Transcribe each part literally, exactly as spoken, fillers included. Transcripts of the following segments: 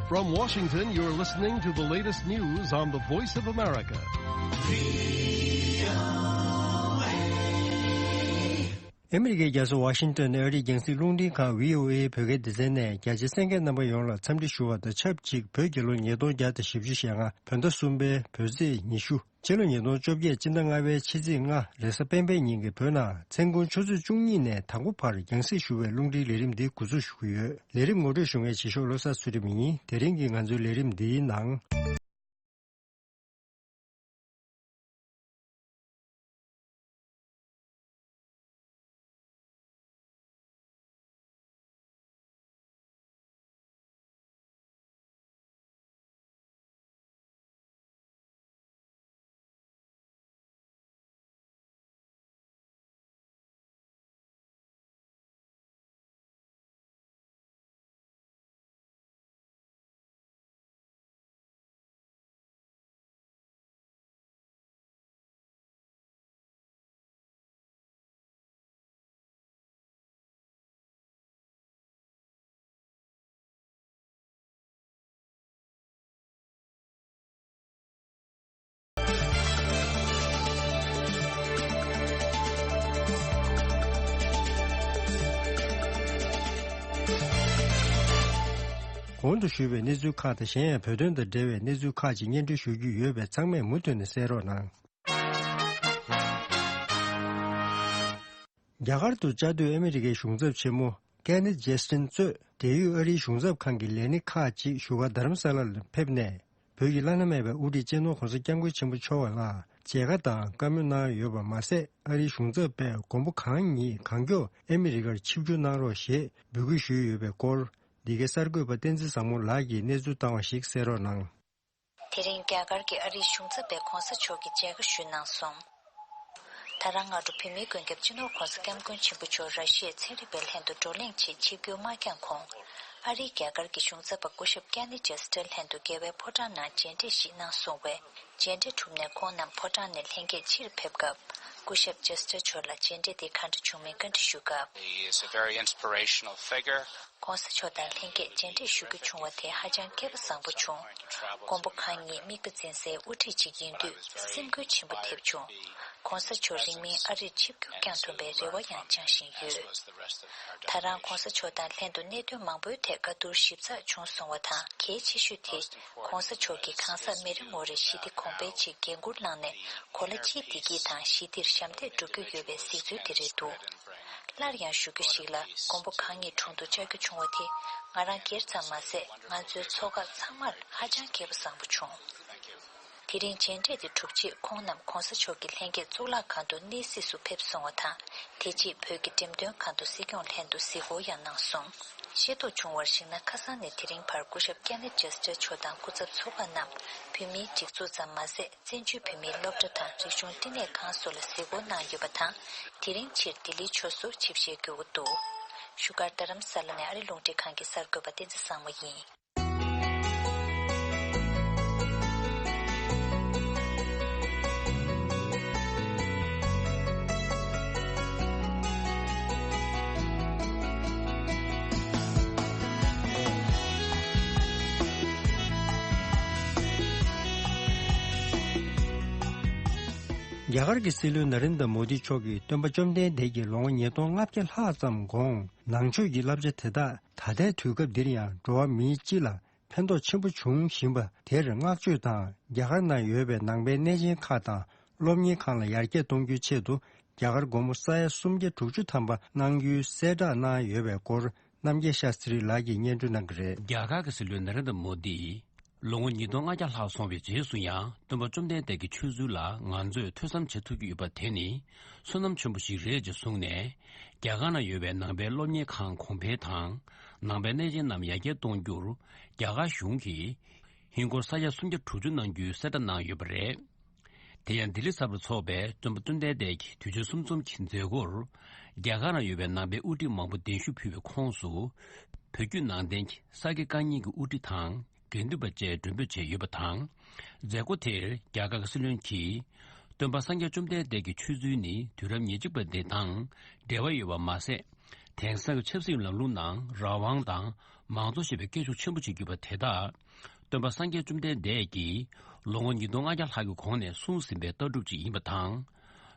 From Washington, you're listening to the latest news on the Voice of America. ཨ་མི་རི་ཀའི་རྒྱལ་ས་ཝ་ཤིང་ཏོན་ནས་ཨ་རིའི་རྒྱང་སྲིང་རླུང་འཕྲིན་ཁང་བྷི་ཨོ་ཨེ་བོད་སྐད་སྡེ་ཚན་ནས་རྒྱ་ཆེ་གསན་མཁན་རྣམ་པ་ཡོངས་ལ་འཚམས་འདྲི་ཞུ་བ་དང་ཆབས་ཅིག་བོད་རྒྱལ་ལོ་ཉིས་སྟོང་བརྒྱ་དང་བཞི་བཅུ་ཞེ་ལྔ་བོད་ཟླ་གསུམ་པའི་བོད་ཚེས་ཉི་ཤུ། ཕྱི་ལོ་ཉིས་སྟོང་བཅོ་བརྒྱད་སྤྱི་ཟླ་ལྔ་པའི་ཕྱི་ཚེས་ལྔ་རེས་གཟའ་སྤེན་པའི་ཉིན་གྱི་བོད་ནང་མཚན་གུང་ཆུ་ཚོད་བཅུ་གཉིས་ནས་དང་པོ་བར་རྒྱང་སྲིང་ཞུ་བའི་རླུང་འཕྲིན་ལས་རིམ་འདི་འགོ་འཛུགས་ཞུ་གི་ཡོད། ལས་རིམ་ངོ་སྤྲོད་ཞུ་མཁན་ཆེ་ཤོག་བློ་བཟང་ཚུལ་ཁྲིམས་ཡིན། དེ་རིང་གི་ང་ཚོའི་ལས་རིམ་འདིའི་ནང་། གོང་དུ་ཞུས་པའི་གནས་ཚུལ་ཁག་དང་གཞན་ཡང་བོད་དོན་དང་འབྲེལ་བའི་གནས་ཚུལ་ཁག་ཅིག་སྙན་སྒྲོན་ཞུ་རྒྱུ་ཡོད་པས་ཚང་མས་མུ་མཐུད་ནས་གསན་རོགས་གནང་། རྒྱ་གར་དུ་བཅའ་སྡོད་ཨ་མི་རི་ཀའི་གཞུང་ཚབ་ཆེན་མོ་ཀེ་ནེ་ཐི་ཇེ་སི་ཊིན་གཙོས་འབྲེལ་ཡོད་ཨ་རིའི་གཞུང་ཚབ་ཁང་གི་ལས་སྣེ་ཁག་ཅིག་བཞུགས་སྒར་རྡ་རམ་ས་ལ་ལ་ཕེབས་ནས། བོད་ཀྱི་བླ་ན་མེད་པའི་དབུ་ཁྲིད་སྤྱི་ནོར་༧གོང་ས་༧སྐྱབས་མགོན་ཆེན་པོ་མཆོག་ལ་མཇལ་ཁ་དང་བཀའ་མོལ་གནང་ཡོད་པ་མ་ཟད། ཨ་རིའི་གཞུང་ཚབ་པས་མགོན་པོ་གང་ཉིད་གང་མགྱོགས་ཨ་མི་རི་ཀར་ཆིབས་བསྒྱུར་གནང་རོགས་ཞེས་འབོད་སྐུལ་ཞུས་ཡོད་པའི་སྐོར། འདི་གའི་གསར་འགོད་པ་བསྟན་འཛིན་བཟང་མོ་ལགས་ཀྱིས་གནས་ཚུལ་བཏང་བ་ཞིག་གསན་རོགས་གནང་། དེ་རིང་རྒྱ་གར་གྱི་ཨ་རིའི་གཞུང་ཚབ་པས་༧གོང་ས་མཆོག་གི་མཇལ་ཁ་ཞུས་གནང་སོང་། ད་རང་སྔ་དྲོ་བོད་མིའི་མགོན་སྐྱབས་སྤྱི་ནོར་༧གོང་ས་༧སྐྱབས་མགོན་ཆེན་པོ་མཆོག་ར་ཤི་ཡའི་ཚན་རིག་པའི་ལྷན་དུ་བགྲོ་གླེང་ཆེད་ཆིབས་བསྒྱུར་མ་བསྐྱངས་གོང་། ཨ་རིའི་རྒྱ་གར་གྱི་གཞུང་ཚབ་པ་སྐུ་ཞབས་ཀེ་ནེ་ཐི་ཇེ་སི་ཊིན་ལྷན་དུ་རྒྱལ་བའི་ཕོ་བྲང་ནང་མཇལ་འཕྲད་ཞིག་གནང་སོང་བས། མཇལ་འཕྲད་གྲུབ་ནས་ཁོང་རྣམས་ཕོ་བྲང་ནས་ལྷན་རྒྱས་ཕྱིར་ཕེབས་སྐབས། སྐུ་ཞབས་ཇེ་སི་ཊིན་མཆོག་ལ་མཇལ་འཕྲད་དེ་ག་འདྲ་བྱུང་མིན་བཀའ་འདྲི་ཞུས་སྐབས། He is a very inspirational figure. ༧གོང་ས་མཆོག་དང་ལྷན་རྒྱས་མཇལ་འཕྲད་ཞུ་རྒྱུ་བྱུང་བ་དེ་ཧ་ཅང་སྐལ་པ་བཟང་པོ་བྱུང་། མགོན་པོ་གང་ཉིད་དམིགས་པ་འཛིན་སའི་དབུ་ཁྲིད་ཅིག་ཡིན་དུས་སེམས་འགུལ་ཆེན་པོ་ཐེབས་བྱུང་། ༧གོང་ས་མཆོག་རིང་མིན་ཨ་རིར་ཆིབས་བསྒྱུར་བསྐྱངས་ཐུབ་པའི་རེ་བ་ཡང་བཅངས་བཞིན་ཡོད། ད་རང་༧གོང་ས་མཆོག་དང་ལྷན་དུ་གནད་དོན་མང་པོའི་ཐད་བཀའ་བསྡུར་ཞིབ་ཚགས་བྱུང་སོང་བ་དང་། གལ་ཆེ་ཤོས་དེ་༧གོང་ས་མཆོག་གིས་གང་ཟག་མི་རེ་ངོ་རེར་ཞི་བདེ་གོང་འཕེལ་ཆེད་འགན་འཁུར་བླངས་ནས་གོ་ལ་སྤྱིའི་བདེ་སྐྱིད་དང་ཞི་བདེར་ཞབས་འདེགས་སྒྲུབ་ཀྱི་ཡོད་པའི་གཟིགས་ཚུལ་དེ་རེད་འདུག་སླར་ཡང་ཞུ་རྒྱུ་ཞིག་ལ། མགོན་པོ་གང་ཉིད་དྲུང་དུ་བཅར་རྒྱུ་བྱུང་བ་དེ་ང་རང་སྒེར་ཙམ་མ་ཟད། ང་ཚོའི་ཚོགས་ཁག་ཚང་མར་ཧ་ཅང་སྐལ་པ་བཟང་པོ་བྱུང་། དེ་རིང་མཇལ་འཕྲད་དེ་གྲུབ་རྗེས་ཁོང་རྣམས་༧གོང་ས་མཆོག་གི་ལྷན་རྒྱས་གཙུག་ལག་ཁང་དུ་གནས་གཟིགས་སུ་ཕེབས་སོང་བ་དང་། དེ་རྗེས་བོད་ཀྱི་འགྲེམས་སྟོན་ཁང་དུ་སྲིད་སྐྱོང་ལྷན་དུ་གཟིགས་སྐོར་ཡང་གནང་སོང་། ཤེས་རྟོགས་བྱུང་བར་གཞིགས་ན། ཁ་སང་ནས་དེ་རིང་བར་སྐུ་ཞབས་ཀེ་ནེ་ཐི་ཇེ་སི་ཊིན་མཆོག་དང་སྐུ་ཚབ་ཚོགས་པ་རྣམས་བོད་མིའི་སྒྲིག་འཛུགས་ཙམ་མ་ཟད། བཙན་བྱོལ་བོད་མིའི་སློབ་གྲྭ་དང་རིག་གཞུང་བསྟི་གནས་ཁང་སོགས་ལ་གཟིགས་སྐོར་གནང་ཡོད་པ་དང་། དེ་རིང་ཕྱིར་ལྡི་ལིའི་ཕྱོགས་སུ་ཆིབས་ཞལ་བསྒྱུར་འདུག་བཞུགས་སྒར་རྡ་རམ་ས་ལ་ནས་ཨ་རི་རླུང་འཕྲིན་ཁང་གི་གསར་འགོད་པ་བསྟན་འཛིན་བཟང་མོ་ཡིན། རྒྱ་གར་གྱི་སྲིད་བློན་ན་རེན་དྲ་མོ་དི་མཆོག་གིས་སྟོན་པ་བཅོམ་ལྡན་འདས་ཀྱིས་ལོ་ངོ་ཉིས་སྟོང་ལྔ་བརྒྱ་ལྷག་ཙམ་གོང་ནང་ཆོས་ཀྱི་བསླབ་བྱ་དེ་དག་ད་ལྟའི་དུས་སྐབས་འདིར་ཡང་འགྲོ་བ་མིའི་སྤྱི་ལ་ཕན་ཐོགས་ཆེན་པོ་འབྱུང་བཞིན་པ་དེར་བསྔགས་བརྗོད་དང་། རྒྱ་གར་ནང་ཡོད་པའི་ནང་པའི་གནས་ཆེན་ཁག་དང་སློབ་གཉེར་ཁང་ལ་ཡར་རྒྱས་གཏོང་རྒྱུའི་ཆེད་དུ། རྒྱ་གར་སྒོར་མོ་ས་ཡ་སུམ་བརྒྱ་དྲུག་ཅུ་ཐམ་པ་གནང་རྒྱུའི་གསལ་བསྒྲགས་གནང་ཡོད་པའི་སྐོར། རྣམ་རྒྱལ་ཤཱ་སྟྲི་ལགས་ཀྱིས་སྙན་སྒྲོན་གནང་གི་རེད། རྒྱ་གར་གྱི་སྲིད་བློན་ན་རེན་དྲ་མོ་དིས། ལོ་ངོ་ཉིས་སྟོང་ལྔ་བརྒྱ་ལྷག་སོང་བའི་རྗེས་སུ་ཡང་སྟོན་པ་བཅོམ་ལྡན་འདས་ཀྱི་ཆོས་ཚུལ་ལ་ང་ཚོས་ཐོས་བསམ་བྱེད་ཐུབ་ཀྱི་ཡོད་པ་དེ་ནི་བསོད་ནམས་ཆེན་པོ་ཞིག་རེད་ཅེས་གསུངས་ནས། རྒྱ་གར་ནང་ཡོད་པའི་ནང་པའི་སློབ་གཉེར་ཁང་གོང་འཕེལ་དང་། ནང་པའི་གནས་ཆེན་རྣམས་ཡར་རྒྱས་གཏོང་རྒྱུར་རྒྱ་གར་གཞུང་གིས་ཧིན་སྒོར་ས་ཡ་སུམ་བརྒྱ་དྲུག་ཅུ་གནང་རྒྱུའི་གསལ་བསྒྲགས་གནང་ཡོད་པ་རེད། དེ་ཡང་ལྡི་ལི་གསར་པར་འཚོགས་པའི་སྟོན་པ་བཅོམ་ལྡན་འདས་ཀྱི་དུས་ཆེན་གསུམ་འཛོམས་ཀྱི་མཛད་སྒོར། རྒྱ་གར་ནང་ཡོད་པའི་ནང་པའི་དབུ་ཁྲིད་མང་པོ་གདན་ཞུ་ཕུལ་བའི་ཁོངས་སུ། བོད་བརྒྱུད་ནང་བསྟན་གྱི་ས་དགེ་བཀའ་རྙིང་གི་དབུ་ཁྲིད་དང་དགེ་འདུན་པ་བཅས་མགྲོན་འབོད་བྱས་ཡོད་པ་དང་། མཛད་སྒོ་དེར་རྒྱ་གར་གྱི་སྲིད་བློན་གྱིས། སྟོན་པ་སངས་རྒྱས་བཅོམ་ལྡན་འདས་ཀྱི་ཆོས་ཚུལ་ནི་དུས་རབས་ཉེར་གཅིག་པ་འདི་དང་འབྲེལ་བ་ཡོད་པ་མ་ཟད། དེང་སང་གི་ཆབ་སྲིད་ལམ་ལུགས་ནང་རང་དབང་དང་མང་གཙོ་ཞེས་པའི་སྐད་ཤུགས་ཆེན་པོ་བྱེད་ཀྱི་ཡོད་པ་དེ་དག་སྟོན་པ་སངས་རྒྱས་བཅོམ་ལྡན་འདས་ཀྱིས་ལོ་ངོ་ཉིས་སྟོང་ལྔ་བརྒྱ་ལྷག་གི་གོང་ནས་གསུངས་ཟིན་པའི་ལྟ་གྲུབ་ཅིག་ཡིན་པ་དང་།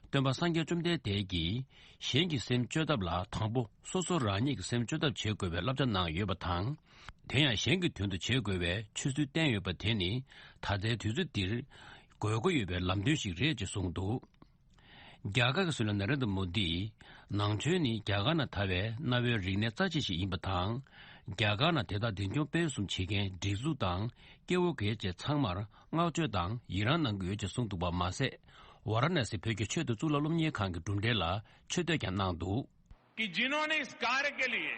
སྟོན་པ་སངས་རྒྱས་བཅོམ་ལྡན་འདས་ཀྱིས་གཞན་གྱི་སེམས་བཅོས་ཐབས་ལ་དང་པོ་སོ་སོ་རང་ཉིད་ཀྱི་སེམས་བཅོས་ཐབས་བྱེད་དགོས་པའི་བསླབ་བྱ་གནང་ཡོད་པ་དང་། དེ་ཡང་གཞན་གྱི་དོན་དུ་བྱེད་དགོས་པའི་ཆོས་ཚུལ་བསྟན་ཡོད་པ་དེ་ནི་ད་ལྟའི་དུས་ཚོད་འདིར་དགོས་མཁོ་ཡོད་པའི་ལམ་སྟོན་ཞིག་རེད་ཅེས་གསུངས་འདུག་རྒྱ་གར་གྱི་སྲིད་བློན་ན་རེན་དྲ་མོ་དིས་ནང་ཆོས་ནི་རྒྱ་གར་ནང་དར་བའི་གནའ་བོའི་རིག་གནས་རྩ་ཆེ་ཞིག་ཡིན་པ་དང་། རྒྱ་གར་ནང་དེ་དག་འཛིན་སྐྱོང་སྤེལ་གསུམ་བྱེད་མཁན་སྒྲིག་འཛུགས་དང་སྐྱེ་བོ་སྒེར་བཅས་ཚང་མར་བསྔགས་བརྗོད་དང་ཡི་རང་གནང་གི་ཡོད་ཅེས་གསུངས་འདུག་པ་མ་ཟད། ཝཱ་ར་ཎ་སི་བོད་ཀྱི་ཆོས་དང་གཙུག་ལག་སློབ་གཉེར་ཁང་གི་གྲུབ་འབྲས་ལ་ཆེ་བསྟོད་ཀྱང་གནང་འདུག कि जिन्होंने इस कार्य के लिए,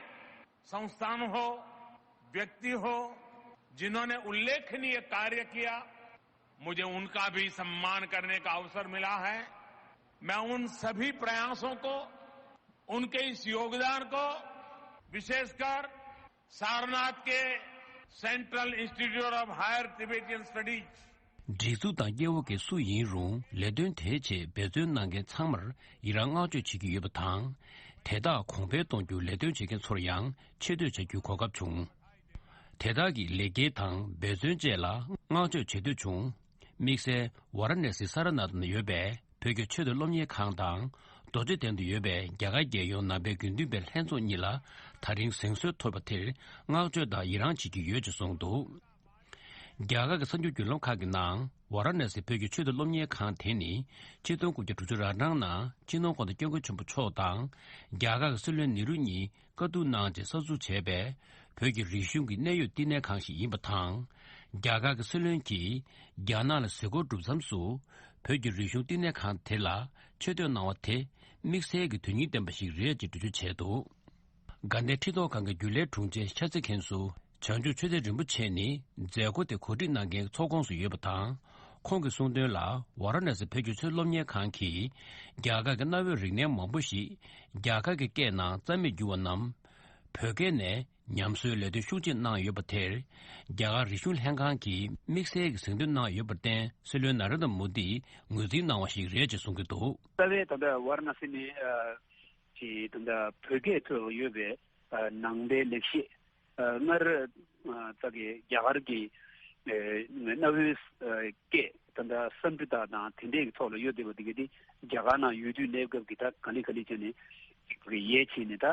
संस्थान हो, व्यक्ति हो, जिन्होंने उल्लेखनीय कार्य किया, मुझे उनका भी सम्मान करने का अवसर मिला है। मैं उन सभी प्रयासों को, उनके इस योगदान को, विशेषकर सारनाथ के Central Institute of Higher Tibetan Studies, སྒྲིག་འཛུགས་དང་སྐྱེ་བོ་སྒེར་སུ་ཡིན་རུང་ལས་དོན་དེའི་ཆེད་འབད་བརྩོན་གནང་མཁན་ཚང་མར་ཡི་རང་བསྔགས་བརྗོད་བྱེད་ཀྱི་ཡོད་པ་དང་། དེ་དག་གོང་འཕེལ་གཏོང་རྒྱུར་ལས་དོན་བྱེད་མཁན་ཚོར་ཡང་ཆེ་བསྟོད་བྱ་རྒྱུའི་གོ་སྐབས་བྱུང་། དེ་དག་གི་ལེགས་སྐྱེས་དང་འབད་བརྩོན་བཅས་ལ་བསྔགས་བརྗོད་བྱེད་འདོད་བྱུང་། དམིགས་བསལ་ཝཱ་ར་ཎ་སི་ས་ར་ནཱཐ་ན་ཡོད་པའི་བོད་ཀྱི་ཆོས་དང་སློབ་གཉེར་ཁང་དང་རྡོ་རྗེ་གདན་དུ་ཡོད་པའི་རྒྱ་གར་རྒྱལ་ཡོངས་ནང་པའི་དགེ་འདུན་པའི་ལྷན་ཚོགས་གཉིས་ལ་ད་རིང་གཟེངས་གསོལ་ཐོབ་པ་དེར་བསྔགས་བརྗོད་དང་ཡི་རང་བྱེད་ཀྱི་ཡོད་ཅེས་གསུངས་འདུག་རྒྱ་གར་གྱི་གསར་འགྱུར་བརྒྱུད་ལམ་ཁག་གི་ནང་ཝཱ་ར་ཎ་སི་བོད་ཀྱི་ཆོས་དང་སློབ་གཉེར་ཁང་དེ་ནི་ཆིག་སྟོང་དགུ་བརྒྱ་དྲུག་ཅུ་རེ་གྲངས་ནང་སྤྱི་ནོར་༧གོང་ས་༧སྐྱབས་མགོན་ཆེན་པོ་མཆོག་དང་རྒྱ་གར་གྱི་སྲིད་བློན་ནེ་རུ་གཉིས་བཀའ་བསྡུར་གནང་རྗེས་གསར་འཛུགས་བྱས་པའི་བོད་ཀྱི་རིག་གཞུང་གི་གནད་ཡོད་བསྟི་གནས་ཁང་ཞིག་ཡིན་པ་དང་། རྒྱ་གར་གྱི་སྲིད་བློན་གྱིས་རྒྱ་ནག་ལ་གཟིགས་སྐོར་གྲུབ་མཚམས་སུ་བོད་ཀྱི་རིག་གཞུང་བསྟི་གནས་ཁང་དེ་ལ་ཆེ་བསྟོད་གནང་བ་དེ་དམིགས་བསལ་གྱི་དོན་སྙིང་ལྡན་པ་ཞིག་རེད་ཅེས་འགྲེལ་བརྗོད་བྱས་འདུག་དགའ་ལྡན་ཁྲི་ཐོག་ཁང་གི་རྒྱུན་ལས་དྲུང་ཆེ་ཤཱ་ཙི་མཁན་ཟུར་བྱང་ཆུབ་ཆོས་སྡེ་རིན་པོ་ཆེ་ནི་མཛད་སྒོ་དེ་གོ་སྒྲིག་གནང་མཁན་ཚོགས་ཁོངས་སུ་ཡོད་པ་དང་། ཁོང་གིས་གསུངས་དོན་ལ་ཝཱ་ར་ཎ་སི་བོད་ཀྱི་ཆོས་སློབ་གཉེར་ཁང་གིས་རྒྱ་གར་གྱི་གནའ་བོའི་རིག་གནས་མང་པོ་ཞིག་རྒྱ་གར་གྱི་སྐད་ནང་རྩ་མེད་གྱུར་བ་རྣམས་བོད་སྐད་ནས་ཉམས་གསོའི་ལས་དོན་ཤུགས་ཆེ་གནང་ཡོད་པ་དེར་རྒྱ་གར་རིག་གཞུང་ལྷན་ཁང་གིས་དམིགས་བསལ་གྱི་གཟེངས་བསྟོད་གནང་ཡོད་པར་བརྟེན་སྲིད་བློན་ན་རེན་དྲ་མོ་དིས་ངོས་འཛིན་གནང་བ་ཞིག་རེད་ཅེས་གསུང་གི་འདུག་རྩ་བའི་ད་ལྟ་ཝཱ་ར་ཎ་སི་ནི་ཨ་ཅིག་ད་ལྟ་བོད་སྐད་ཐོག་ལ་ཡོད་པའི་ཨ་ནང་པའི་ལེགས་བཤད་ཨ་སྔར་ཨ་ཙ་གི་རྒྱ་གར་གྱི་ཨ་གནའ་བོའི་ཨ་སྐད་ད་ལྟ་སཾ་སྐྲྀ་ཏ་དང་དེ་འདྲའི་གི་ཐོག་ལ་ཡོད་བསྡད་པ་དེ་ག་དེ་རྒྱ་གར་ནང་ཡུལ་དུས་གནས་སྐབས་ཀྱི་ད་ག་ལེ་ག་ལེ་བྱས་ནས་ཅིག་ཕ་གི་ཡལ་ཕྱིན་ནས་ད་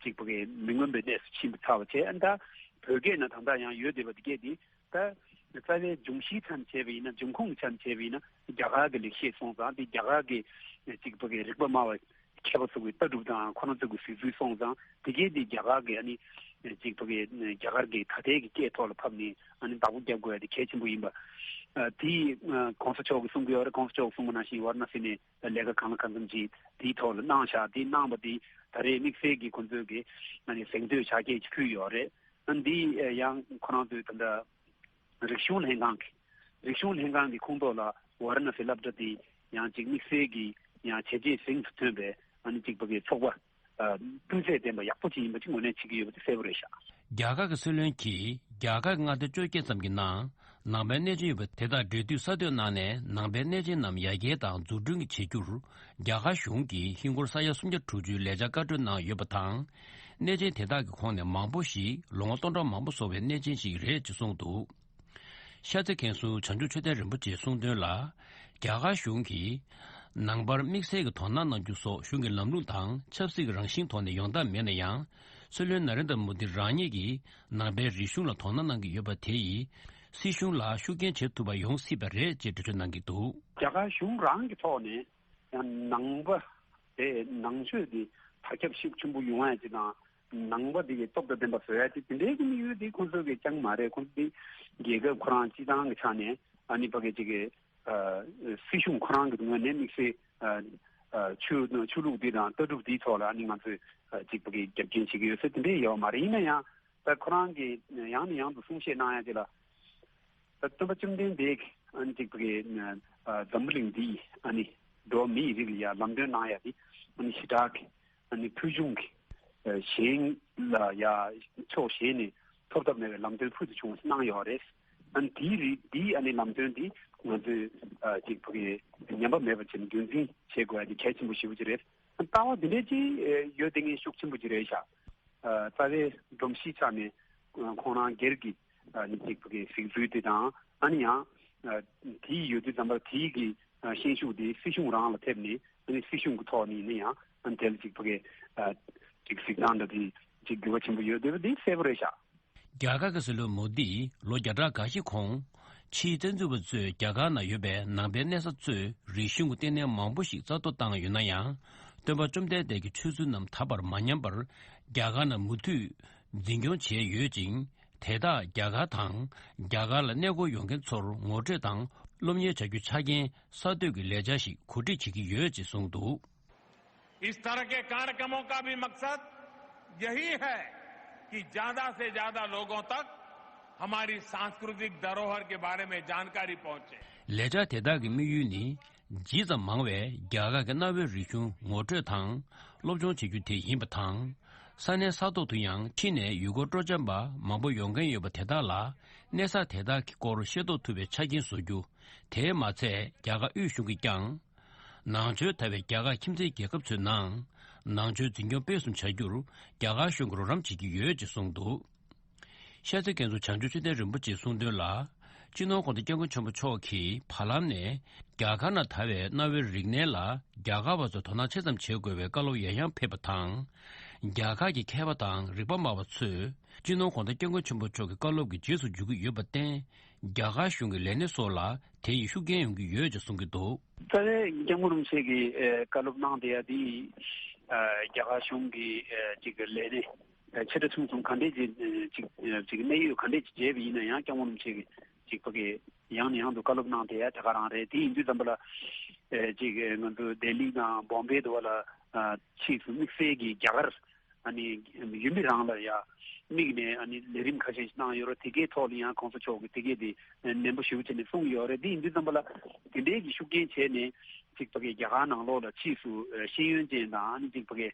ཅིག་ཕ་གི་མི་མངོན་པའི་གནས་སུ་ཕྱིན་པ་ཚར་བ་བྱས། ཨ་ནི་ད་བོད་སྐད་ནང་ད་ལྟ་ཡང་ཡོད་བསྡད་པ་དེ་ག་དེ་ད་རྩ་བའི་འབྱུང་གཞིའི་ཆ་ནས་བྱས་པ་ཡིན་ན། འབྱུང་ཁུངས་ཀྱི་ཆ་ནས་བྱས་པ་ཡིན་ན་རྒྱ་གར་གྱི་ལེགས་བཤད་སོང་ཙང་། དེ་རྒྱ་གར་གྱི་ཅིག་ཕ་གི་རིག་པ་སྨྲ་བ་མཁས་པ་ཚོ་གི་ལྟ་གྲུབ་དང་ཁོ་རང་ཚོ་གི་གཟིགས་ཚུལ་སོང་ཙང་། དེ་གས་དེ་རྒྱ་གར་གྱི་ཨ་ནི་ཅིག་ཕ་གི་རྒྱ་གར་གྱི་ད་ལྟའི་གི་སྐད་ཐོག་ལ་ཕབ་ནས་ཨ་ནི་བདག་པོ་རྒྱབ་དགོས་ཡ་དེ་གལ་ཆེན་པོ་ཡིན་པ། ཨ་དེ་ཨ་གོང་ས་མཆོག་གིས་གསུང་གི་ཡོད་རེད། གོང་ས་མཆོག་གིས་གསུངས་པ་ནང་བཞིན་ཝཱ་ར་ཎ་སི་ནས་ལས་ཀ་གང་ལ་གང་འཚམ་ཅིག་དེའི་ཐོག་ལ་གནང་བཞག་དེ་གནང་བ་དེ་ད་རེས་དམིགས་བསལ་གྱི་ཁོང་ཚོས་གི་ཨ་ནི་གཟེངས་བསྟོད་ཕྱག་འཁྱེར་ཅིག་ཕུལ་ཡོད་རེད། ཨ་འདི་ཡང་ཁོ་རང་ཚོའི་ད་ལྟ་རིག་གཞུང་ལྷན་ཁང་གི་རིག་གཞུང་ལྷན་ཁང་གི་ཁོངས་གཏོགས་ལ་ཝཱ་ར་ཎ་སི་སློབ་གྲྭ་དེ་ཡང་ཅིག་དམིགས་བསལ་གྱི་ཡང་བྱས་རྗེས་གཟེངས་སུ་ཐོན་པའི་ཨ་ནི་ཅིག་ཕ་གི་ཚོགས་པ་ཨ་སྤུས་ཚད་ལྡན་པ་ཡག་པོ་ཅིག་ཡིན་པ་ཅིག་ངོས་ལེན་བྱེད་ཀྱི་ཡོད་པ་དེ་གསལ་པོ་རེད་ཤག་རྒྱ་གར་གྱི་སྲིད་བློན་གྱིས་རྒྱ་གར་གྱི་མངའ་སྡེ་བཅོ་བརྒྱད་ཙམ་གྱི་ནང་ནང་པའི་གནས་ཆེན་ཡོད་པ་དེ་དག་འབྲེལ་མཐུད་གསར་གཏོད་གནང་ནས་ནང་པའི་གནས་ཆེན་རྣམས་ཡར་རྒྱས་དང་འཛུགས་སྐྲུན་གྱི་བྱེད་རྒྱུར་རྒྱ་གར་གཞུང་གིས་ཧིན་སྒོར་ས་ཡ་སུམ་བརྒྱ་དྲུག་ཅུའི་ལས་འཆར་བཀའ་འཁྲོལ་གནང་ཡོད་པ་དང་། གནས་ཆེན་དེ་དག་གི་ཁོངས་ནས་མང་པོ་ཞིག་ལོ་ངོ་སྟོང་ཕྲག་མང་པོ་སོང་བའི་གནས་ཆེན་ཞིག་རེད་ཅེས་གསུངས་འདུག་ཤཱ་ཙི་མཁན་ཟུར་བྱང་ཆུབ་ཆོས་ལྡན་རིན་པོ་ཆེས་གསུངས་དོན་ལ། རྒྱ་གར་གཞུང་གིས་ནང་པར་དམིགས་བསལ་གྱི་དོ་སྣང་གནང་རྒྱུ་སོགས་གཞུང་གི་ལམ་ལུགས་དང་ཆབ་སྲིད་ཀྱི་རང་བཞིན་ཐོག་ནས་ཡོང་ཐབས་མེད་ན་ཡང་། སྲིད་བློན་ན་རེན་དྲ་མོ་དི་རང་ཉིད་ཀྱིས་ནང་པའི་རིག་གཞུང་ལ་དོ་སྣང་གནང་གི་ཡོད་པ་དེ་ཡིས་སྲིད་གཞུང་ལ་ཤུགས་རྐྱེན་བྱེད་ཐུབ་པ་ཡོང་སྲིད་པ་རེད་ཅེས་འགྲེལ་བརྗོད་གནང་གི་འདུག་རྒྱ་གར་གཞུང་རང་གི་ཐོག་ནས་ཡང་ནང་པ་དེ་ནང་ཆོས་དེ་དར་ཁྱབ་ཤུགས་ཆེན་པོ་ཡོང་ཡ་ཅིག་དང་། ནང་པ་དེ་གའི་སྟོབས་དང་ལྡན་པ་བཟོ་ཡ་དེ་དེ་འདྲའི་གི་དམིགས་ཡུལ་དེ་ཁོང་ཚོ་གི་ཅང་མ་རེད། ཁོང་ཚོ་དེ་རྒྱལ་ཁབ་ཁོ་རང་སྤྱི་བཏང་གི་ཆ་ནས་ཨ་ནི་ཕ་གི་ཅིག་གི་ཨ་སྲིད་གཞུང་ཁོ་རང་གི་ངོས་ནས་དམིགས་བསལ་ཨ་ཨ་ཆོས་ཆོས་ལུགས་འདི་དང་ལྟ་གྲུབ་འདིའི་ཐོག་ལ་ཨ་ནི་ང་ཚོས་ཨ་ཅིག་ཕ་གི་རྒྱབ་འགལ་བྱེད་ཀྱི་ཡོད་ཟེར་དེ་འདྲའི་ཡོད་མ་རེད། ཡིན་ན་ཡང་ད་ཁོ་རང་གི་ཡང་ནས་ཡང་དུ་གསུང་བཤད་གནང་ཡ་ཅིག་ལ། ད་སྟོན་པ་བཅོམ་ལྡན་འདས་ཀྱིས་ཨ་ནི་ཅིག་ཕ་གི་ཨ་འཛམ་བུ་གླིང་འདི་ཨ་ནི་འགྲོ་བ་མིའི་རིགས་ལ་ཡ་ལམ་སྟོན་གནང་ཡ་དེ་ཨ་ནི་ཞེ་དྲག་གི་ཨ་ནི་ཕུལ་བྱུང་གི་ཨ་གཞན་ལ་ཡ་ཕྱོགས་གཞན་ནས་ཐོབ་ཐབས་མེད་པའི་ལམ་སྟོན་ཕུལ་དུ་བྱུང་བ་གནང་ཡོད་རེད། ཨ་ནི་དེའི་རིགས་འདིའི་ཨ་ནི་ལམ་སྟོན་འདི་ང་ཚོས་ཨ་ཅིག་ཕ་གི་ཉམས་པ་མེད་པ་བྱས་ནས་རྒྱུན་འཛིན་བྱེད་དགོས་ཡ་དེ་གལ་ཆེན་པོ་ཞེ་པོ་ཅིག་རེད། ལྟ་བ་འདི་འདྲའི་ཅིག་ཡོད་དེ་ངས་ཤུགས་ཆེན་པོ་ཅིག་རེད་ཤག་རྩ་བའི་སྒྲོམ་གཞིའི་ཆ་ནས་ཁོང་རང་སྒེར་གྱི་ནི་ཅིག་ཕ་གི་གཟིགས་ཚུལ་དེ་དང་ཨ་ནི་ཡང་དེའི་ཡོད་དུས་ཙམ་པར་དེའི་གི་ཤན་ཤུགས་དེ་སྲིད་གཞུང་རང་ལ་ཐེབས་ནས་ཨ་ནི་སྲིད་གཞུང་གི་ཐོག་ནས་ནི་ཡང་ཨ་ནི་དེ་ལ་ཅིག་ཕ་གི་ཅིག་གཟིགས་སྟངས་འདྲ་དེ་ཅིག་འགྱུར་བ་ཆེན་པོ་ཡོད་འདོད་པ་དེ་གསལ་པོ་རེད་ཤག་རྒྱ་གར་གྱི་སྲིད་བློན་མོ་དིས་ལོ་བརྒྱ་ཕྲག་འགའ་ཤས་གོང་ཕྱིའི་བཙན་འཛུལ་བ་ཚོས་རྒྱ་གར་ནང་ཡོད་པའི་ནང་པའི་གནས་ས་གཙོས་རིག་གཞུང་གི་ལྟེ་གནས་མང་པོ་ཞིག་རྩ་གཏོར་བཏང་ཡོད་ན་ཡང་། སྟོན་པ་བཅོམ་ལྡན་འདས་ཀྱི་ཆོས་ཚུལ་རྣམས་དག་པར་མ་ཉམས་པར་རྒྱ་གར་ནང་མུ་མཐུད་འཛིན་སྐྱོང་བྱས་ཡོད་ཅིང་། དེ་དག་རྒྱ་གར་དང་རྒྱ་གར་ལ་གནས་སྐོར་ཡོང་མཁན་ཚོར་ངོ་སྤྲོད་དང་སློབ་གཉེར་བྱ་རྒྱུ་ཆ་རྐྱེན་གསར་གཏོད་ཀྱི་ལས་འཆར་ཞིག་གོ་སྒྲིག་བྱེད་ཀྱི་ཡོད་ཅེས་གསུངས་འདུག། इस तरह के कार्यक्रमों का भी मकसद यही है कि ज्यादा से ज्यादा लोगों तक हमारी सांस्कृतिक धरोहर के बारे में जानकारी पहुंचे। ལས་འཆར་དེ་དག་གི་དམིགས་ཡུལ་ནི། ཇི་ཙམ་མང་བས་རྒྱ་གར་གྱི་གནའ་བོའི་རིག་གཞུང་ངོ་སྤྲོད་དང་སློབ་སྦྱོང་བྱེད་རྒྱུ་དེ་ཡིན་པ་དང་། ས་གནས་ས་ཐོག་ཏུ་ཡང་ཕྱི་ནས་ཡུལ་སྐོར་སྤྲོ་འཆམ་པ་མང་པོ་ཡོང་མཁན་ཡོད་པ་དེ་དག་ལ་གནས་ས་དེ་དག་གི་སྐོར་ཤེས་རྟོགས་ཐུབ་པའི་ཆ་རྐྱེན་བཟོ་རྒྱུ། དེས་མ་ཚད་རྒྱ་གར་དབུས་གཞུང་གིས་ཀྱང་། ནང་ཆོས་དར་བའི་རྒྱ་གར་ཁྱིམ་མཚེས་རྒྱལ་ཁབ་ཚོའི་ནང་ནང་ཆོས་འཛིན་སྐྱོང་སྤེལ་གསུམ་བྱ་རྒྱུར་རྒྱ་གར་གཞུང་གིས་རོགས་རམ་བྱེད་ཀྱི་ཡོད་ཅེས་གསུངས་འདུག། ཤར་རྩེ་མཁན་ཟུར་བྱང་ཆུབ་ཆོས་ལྡན་རིན་པོ་ཆེས་གསུངས་དོན་ལ། སྤྱི་ནོར་༸གོང་ས་༸སྐྱབས་མགོན་ཆེན་པོ་མཆོག་གིས་བར་ལམ་ནས་རྒྱ་གར་ནང་དར་བའི་གནའ་བོའི་རིག་གནས་ལ་རྒྱ་གར་བ་ཚོས་དོ་སྣང་ཆེ་ཙམ་བྱེད་དགོས་པའི་བཀའ་སློབ་ཡང་ཡང་ཕེབས་པ་དང་། རྒྱ་གར་གྱི་མཁས་པ་དང་རིག་པ་སྨྲ་བ་ཚོས་སྤྱི་ནོར་༸གོང་ས་༸སྐྱབས་མགོན་ཆེན་པོ་མཆོག་གི་བཀའ་སློབ་ཀྱི་རྗེས་སུ་འཇུག་གི་ཡོད་པར་བརྟེན། རྒྱ་གར་གཞུང་གི་ལས་སྣེ་སོགས་ལ་དེ་ཡི་ཤུགས་རྐྱེན་ཡོང་གི་ཡོད་ཅེས་གསུང་གི་འདུག། རྩ་བའི་སྐྱབས་མགོན་རིན་པོ་ཆེ་གིས་ཨ་བཀའ་སློབ་གནང་བསྡད་ཡ་དེ་ཨ་རྒྱ་གར་གཞུང་གི་ཨ་ཅིག་ལས་སྣེ་ཨ་ཆེ་ཕྲ་ཆུང་གསུམ་ག་འདྲས་ཅིག་ཅིག་ཅིག་གནད་ཡོད་ག་འདྲས་ཅིག་བྱས་པ་ཡིན་ན་ཡང་སྐྱབས་མགོན་རིན་པོ་ཆེ་གིས་ཅིག་ཕ་གི་ཡང་ནས་ཡང་དུ་བཀའ་སློབ་གནང་བསྡད་ཡ་དེ་ག་རང་རེད། དེ་ཡིན་དུས་ཙམ་པ་ལ་ཨ་ཅིག་ང་ཚོ་ལྡི་ལི་དང་བོམ་བེ་དུ་བ་ལ་ཨ་ཕྱིས་སུ་དམིགས་བསལ་གྱི་རྒྱ་གར། ཨ་ནི་ཡུལ་མི་རང་ལ་ཡ་དམིགས་ནས་ཨ་ནི་ལས་རིམ་ཁ་ཤས་ཤིག་གནང་ཡོད་རེད། དེ་གའི་ཐོག་ལ་ཡང་གོང་ས་མཆོག་གིས་དེ་གའི་དེ་ནན་པོ་ཞེ་པོ་བྱས་ནས་གསུངས་ཡོད་རེད། དེ་ཡིན་དུས་ཙམ་པ་ལ་དེ་འདྲའི་གི་ཤུགས་རྐྱེན་བྱས་ནས་ཅིག་ཕ་གི་རྒྱ་གར་ནང་ལོགས་ལ་ཕྱིས་སུ་ཤེས་ཡོན་ཅན་དང་ཨ་ནི་ཅིག་ཕ་གི་